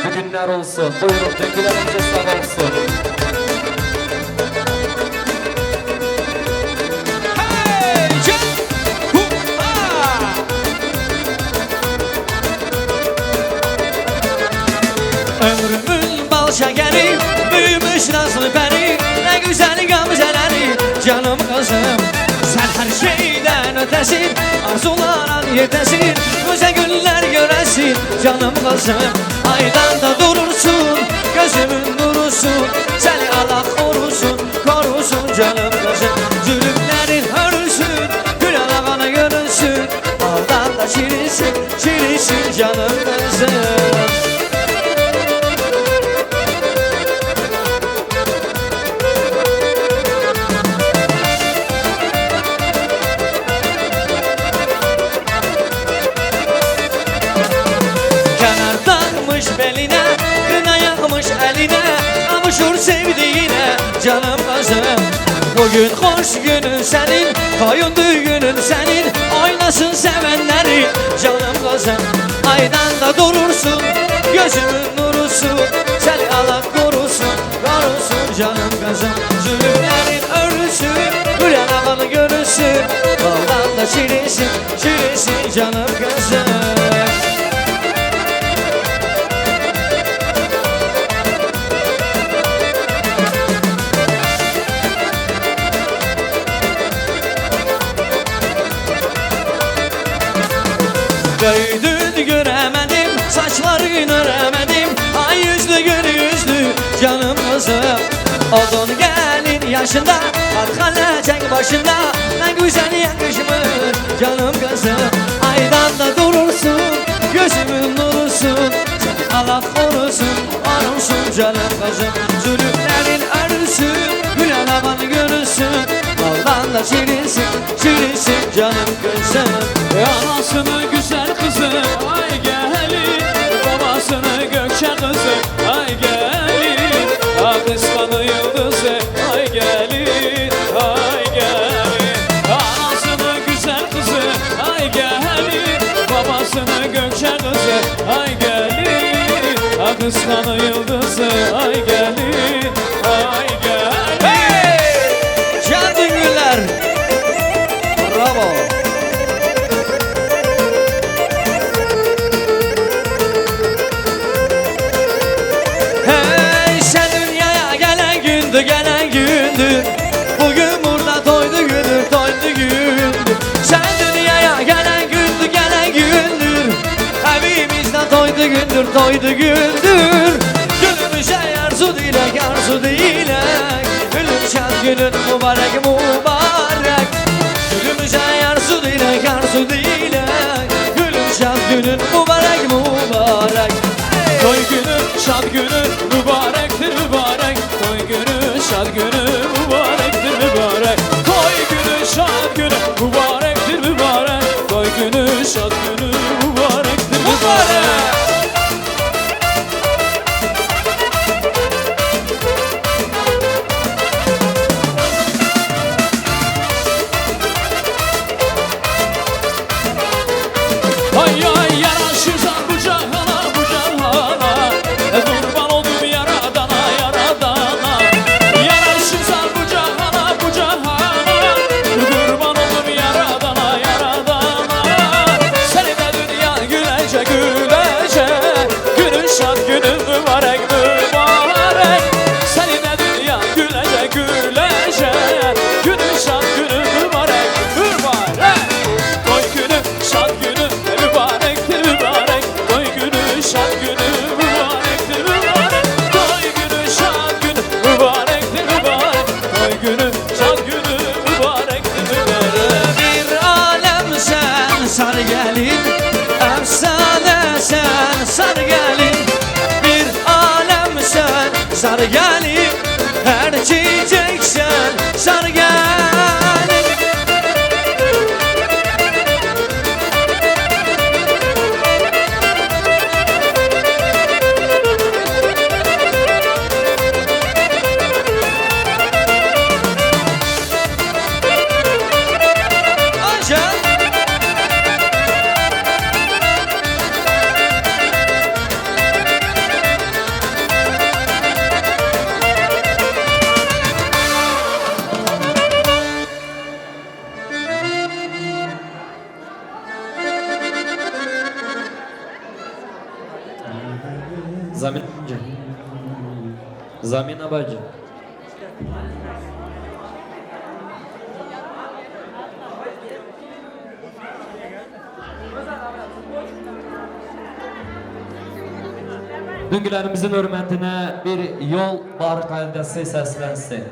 Bu günler olsun. Buyurun, döngülerimize sağ olsun. Hey, can! Hoppa! Ömrümün bal şekeri, büyümüş nazlı peri, ne güzel gamzeleri, canım kızım, sen her şeyden Yetesin, arzuların yetesin, göze güller göresin canım kızım. Aydan da durursun, gözümün nurusun, seni Allah korusun, korusun canım kızım. Zulümlerin örülsün, gül alakanı görünsün, baldan da şirinsin, şirinsin canım kızım. Kemer takmış beline, kına yakmış eline, kavuşur sevdiğine canım kızım. Bugün hoş günün senin, koyun düğünün senin, oynasın sevenlerin canım kızım. Aydan da durursun, gözümün nurusun, seni Allah korusun, korusun canım kızım. Zulümlerin örüsü, gül yanağın görüsü, baldan da şirinsin, şirinsin canım kızım. Döydün göremedim, saçların öremedim, ay yüzlü gül yüzlü canım kızım. Odun gelin yaşında, at kalacak başında, ne güzel yakışmış canım kızım. Aydan da durursun, gözümün nurusun, seni Allah korusun, korusun canım kızım. Zulümlerin örüsü, gül alaman görürsün, baldan da şirinsin, şirinsin canım kızım. Anasının güzel kızı, ay gelin, babasının gökçe kızı, ay gelin, Akiskan'ın yıldızı, ay gelin, ay gelin. Anasının güzel kızı, ay gelin, babasının gökçe kızı, ay gelin, Akiskan'ın yıldızı, ay gelin, ay gelin. Hey! Can Bingöller! Bravo! Hey, sen dünyaya gelen gündü, gelen gündü. Bugün burada toy düğünü, toy düğünü. Sen dünyaya gelen gündü, gelen gündür. Evimizde toy düğündür, toy düğündür. Günümüze arzu dilek, arzu dilek. Gülüm şad günün mübarek, mübarek. Gülümüze arzu dilek, arzu dilek. Gülüm şad günün mübarek, mübarek. Toy günü, şad günü mübarektir, mübarek. Toy günü, şad günü mübarektir, mübarek. Toy günü, şad günü mübarektir, mübarek. Toy günü, şad günü mübarektir, mübarek. Ay, ay, yaraşırsan bu cahana, bu cahana. Kurban oldum yaradana, yaradana. Yaraşırsan bu cahana, bu cahana. Kurban oldum yaradana, yaradana. Seni de dünya gülecek, gülecek. Günün şad, günün mübarek, mübarek. Seni de dünya gülecek, gülecek. Günün şad, günün mübarek, mübarek. Toy günü, şad günü, mübarektir, mübarek. Toy günü, şad günü, mübarektir, mübarek. Toy günü, şad günü, mübarektir, mübarek. Toy günü, şad günü, mübarektir, mübarek. Bir alem sen sar gelin, efsane sen sar gelin. Bir alem sen sar gelin, her çiçek sen sar gelin. Zamîn Bacı. Zamîna Bacı. Dünkülerimizin hürmetine bir yol barikadesi seslensin.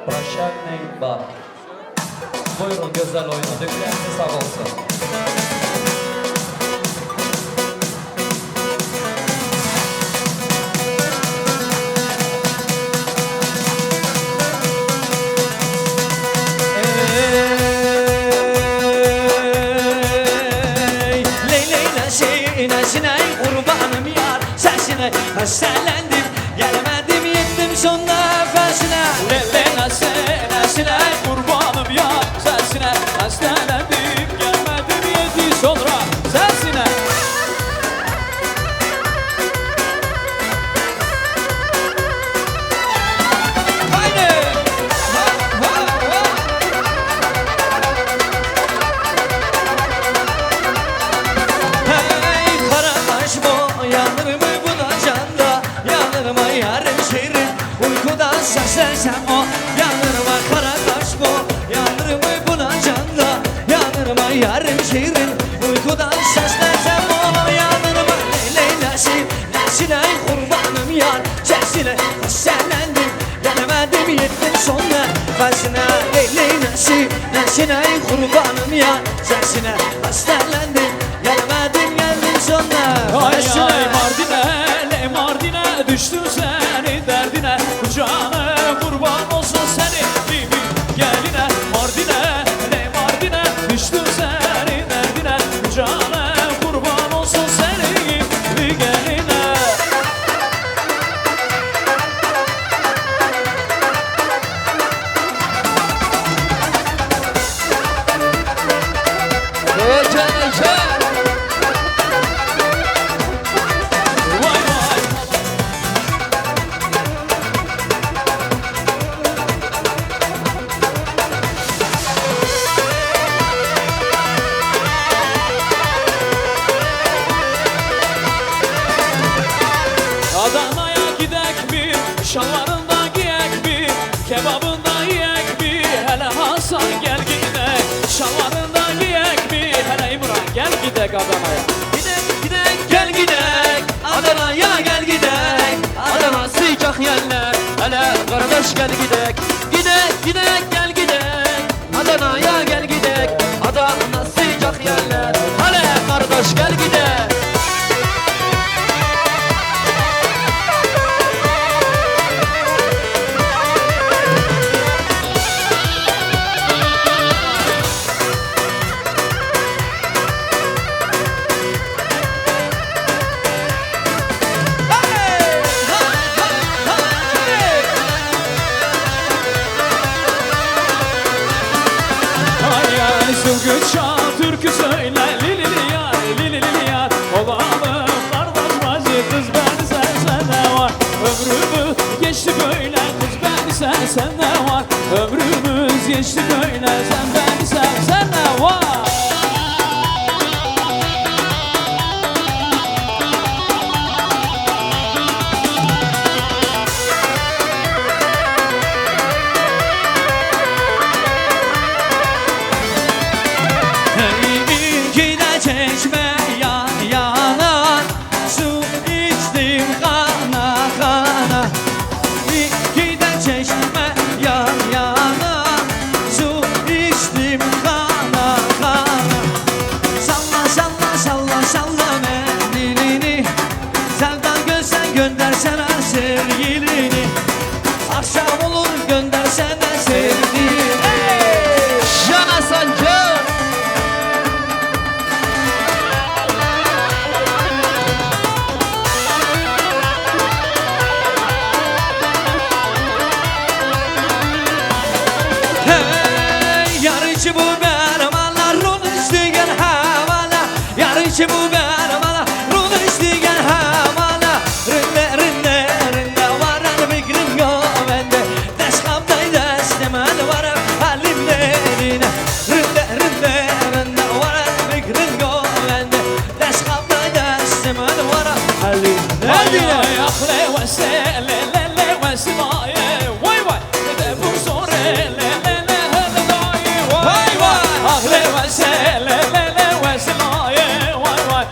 Başak Neyba. Buyurun, güzel oyun. Dünküleriniz sağ olsun. Ey, ley ley neşe, neşine kurbanım yar sesine, hestelendim, gelemedim, yettim son nefesine. Ley ley neşe, neşine kurbanım yar sesine, hestelendim, gelmedim, yetti sonra sesine. Haydi! Hey, kara kaş bu, yanır mı bu da canda? Yanır mı yarım şirin, uykuda seslensem o? Yanır mı kara kaş bu, yanır mı bu da canda? Yanır mı yarım şirin, uykuda seslensem o? Yanır mı ley ley neşe, neşine kurbanım yar sesine, hestelendim, gelemedim, yettim son nefesine. Ley ley neşe, neşine kurbanım yar sesine, hestelendim, gelemedim, geldim son nefesine. Ay ay Mardin'e, ley Mardin'e, düştüm senin derdine, kucağına kurban olsun seni gibi geline. Mardin'e, ley Mardin'e, düştüm senin derdine, kucağına kurban olsun seni gibi geline. Heyecan, heyecan. Vay vay. Adana'ya gidek mi? Şalvarını da giyek mi? Kebabını da yiyek mi? Hele Hasan gel gidek. Şalvarını da giyek mi? Hele İmran gel gidek Adana'ya. Gidek, gidek, gel gidek. Adana'ya gel gidek. Adana sıcak yerler. Hele kardeş gel gidek. Gidek, gidek, gel gidek. Adana'ya gel gidek. Adana sıcak yerler. Hele kardeş gel gidek. Ay ay Sungutça türkü söyle, li li li yar, li li li li yar. Olalım kardeş bacı, kız beni sevsene var. Ömrümüz geçti böyle, kız beni sevsene var. Ömrümüz geçti böyle, sen beni sevsene var. Hey, iki de çeşme yan yana, su içtim kana kana. İki de çeşme yan yana, su içtim kana kana. Salla, salla, salla, salla mendilini. Sevda göster, göndersene sevgilini. Akşam olur, göndersene sevgilini. Hey! Şana sancı. Hey, yarıcı bu benim Allah, run istigen havala. Yarıcı bu benim Allah, run istigen havala. Rinde, rinde, rinde, varan fikrim govende. Dest kaptay dest, hemen varan halim derine. Rinde, rinde, rinde, varan fikrim govende. Dest kaptay dest, hemen varan halim derine. Ay, ay, ah, le, wese, le, le, le, wese, ay, vay, vay. Vay vay. Ah le wese, le le le wese, ay, vay vay.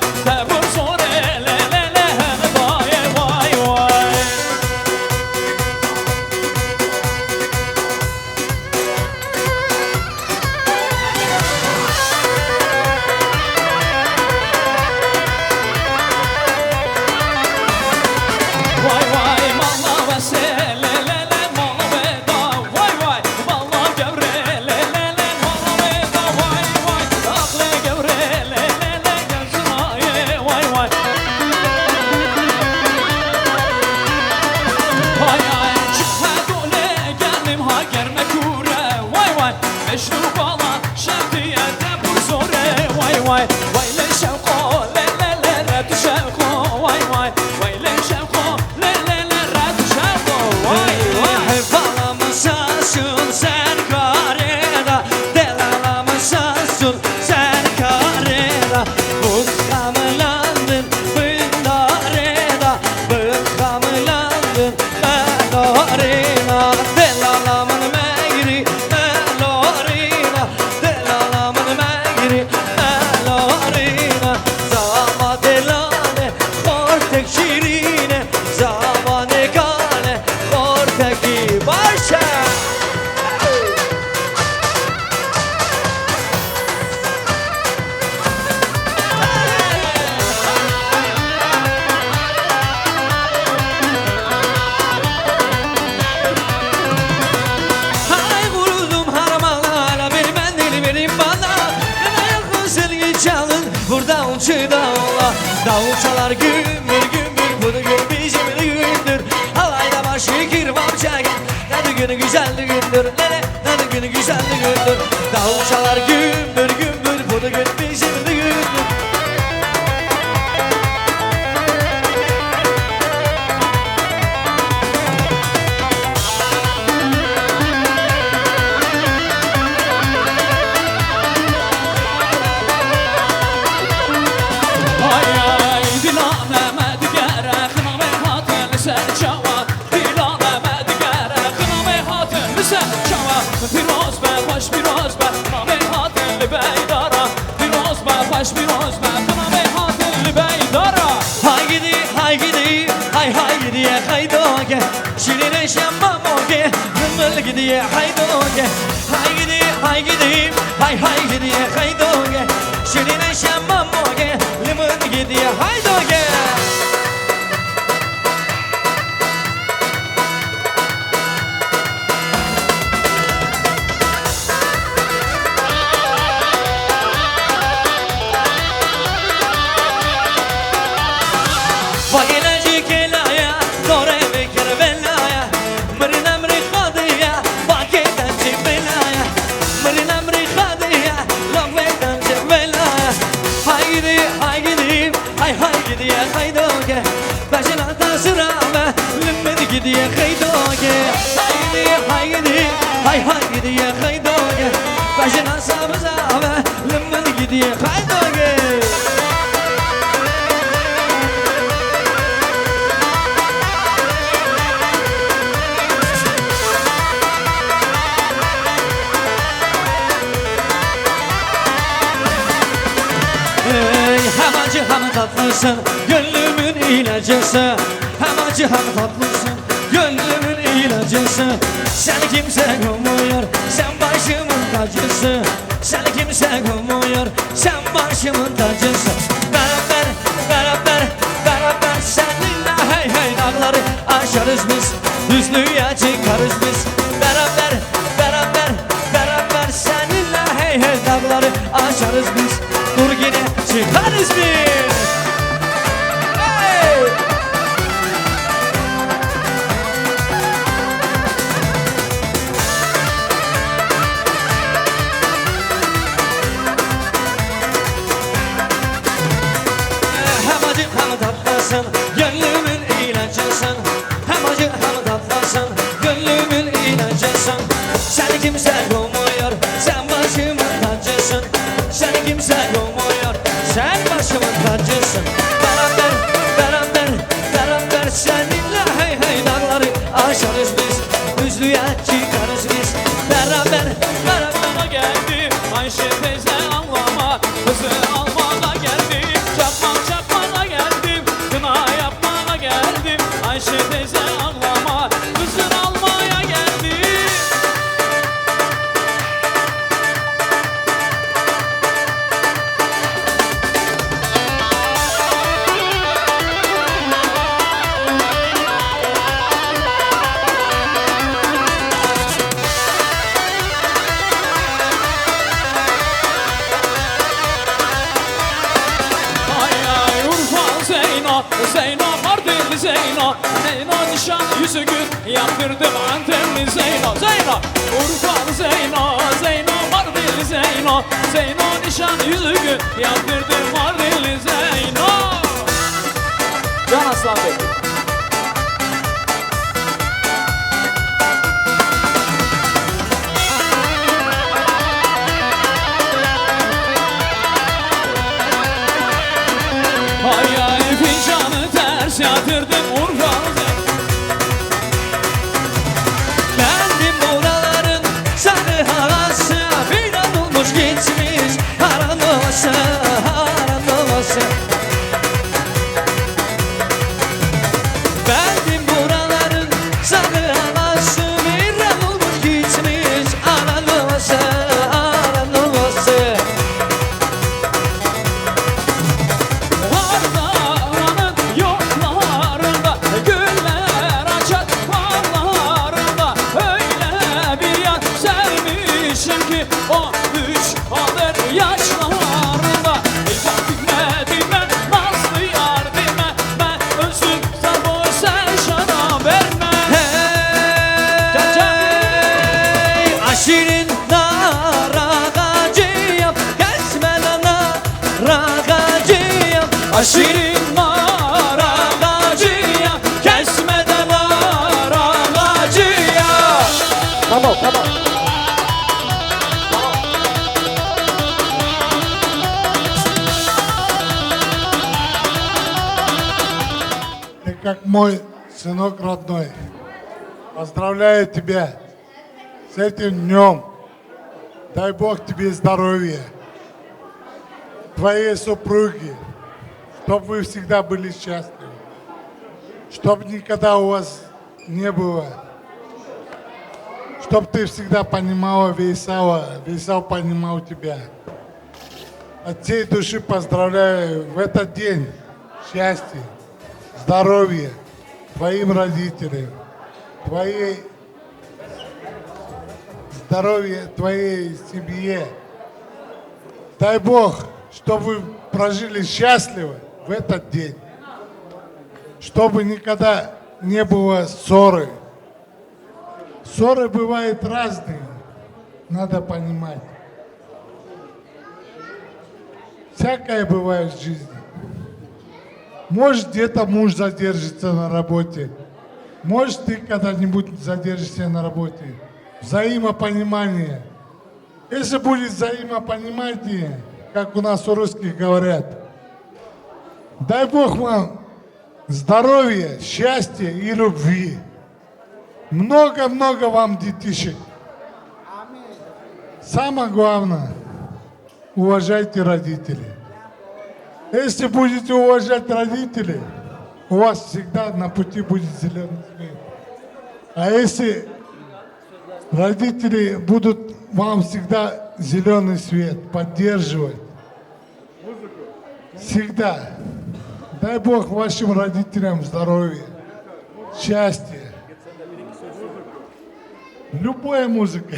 Davulcu davula, davul çalar gümbür gümbür, bu düğün bizim düğündür. Halayda başı kirvan çeken, ne düğün güzel düğündür, ne de, ne düğün güzel düğündür. Davul çalar gümbür gümbür, bu düğün bizim düğündür. Hay hay, dila Mehmet gere, xinamê hatin li ser çawa. Dila Mehmet gere, xinamê hatin li ser çawa. Pîroz be, xweş pîroz be, xinamê hatin li beydara. Pîroz be, xweş pîroz be, xinamê hatin li beydara. Haygidi, haygidi, hay haygidiye haydoge. Şirine şemma moge, hımıl gidiye haydoge. Haygidi, haygidi, hay haygidiye haydoge. Şirine şemma moge, limın gidiye haydoge. Vay elacı kelaya, dore vekir belaya. Mirin emri xadiya, vakê demcê belaya. Mirin emri xadiya, lok ve demcê belaya. Haydi, haydi, hay haydi diye haydoge. Bejina ta sira me, limit gidiye haydoge. Haydi, haydi, hay haydi diye haydoge. Bejina sabza me, limit gidiye haydoge. Ey, hem acı hem tatlısın, gönlümün ilacısı. Hem acı hem tatlısın, gönlümün ilacısı. Seni kimse kovmuyor, sen başımın tacısı. Seni kimse kovmuyor, sen başımın tacısı. Beraber, beraber, beraber seninle hey hey dağları aşarız biz. Düzlüğe çıkarız biz. Beraber, beraber, beraber seninle hey hey dağları aşarız biz. Dur yine çıkarız biz. Hey! Hem acı hem tatlısın, gönlümün ilacısın. Hem acı hem tatlısın, gönlümün ilacısın. Seni kimse kovmuyor, sen başımın tacısın. Seni kimse kovmuyor, sen başımın tacısın. Beraber, beraber, beraber seninle hey hey dağları aşarız biz. Düzlüğe çıkarız biz. Beraber, beraber. Geldim Ayşe teyze, ağlama. Kızı almaya geldim. Çakmak çakmaya geldim. Kına yapmaya geldim. Ayşe teyze, ağlama. Kızın almaya geldim. Ay ay, Urfa Zeyno, Zeyno, Mardin Zeyno, Zeyno nişan yüzüğü yaptırdım Antepli Zeyno, Zeyno, Urfa Zeyno, Zeyno, Mardin Zeyno, Zeyno nişan yüzüğü yaptırdım Mardinli Zeyno. Can Aslan Bey. Ay ay, fincanı ters yatırdım Urfa'da. Geldim buraların sarı havası, filan olmuş gitmiş karanlığı, karanlığı. Geldim buraların sarı havası, filan olmuş gitmiş karanlığı, karanlığı. Ardahan'ın yollarında Şirin nar ağacı ya, kesmeden nar ağacı ya. Tamam, tamam. Ты как мой сынок родной. Поздравляю тебя с этим днём. Дай Бог тебе здоровья, твоей супруге, чтоб вы всегда были счастливы, чтоб никогда у вас не было, чтоб ты всегда понимала Вейсала, Вейсал понимал тебя. От всей души поздравляю в этот день. Счастья, здоровья твоим родителям, твоей здоровья твоей семье. Дай Бог, чтобы вы прожили счастливо в этот день, чтобы никогда не было ссоры. Ссоры бывают разные, надо понимать. Всякое бывает в жизни. Может, где-то муж задержится на работе. Может, ты когда-нибудь задержишься на работе. Взаимопонимание. Если будет взаимопонимание, как у нас у русских говорят, дай Бог вам здоровья, счастья и любви. Много-много вам детишек. Самое главное, уважайте родителей. Если будете уважать родителей, у вас всегда на пути будет зеленый свет. А если родители будут вам всегда зеленый свет поддерживать, всегда. Дай Бог вашим родителям здоровья, счастья. Любая музыка.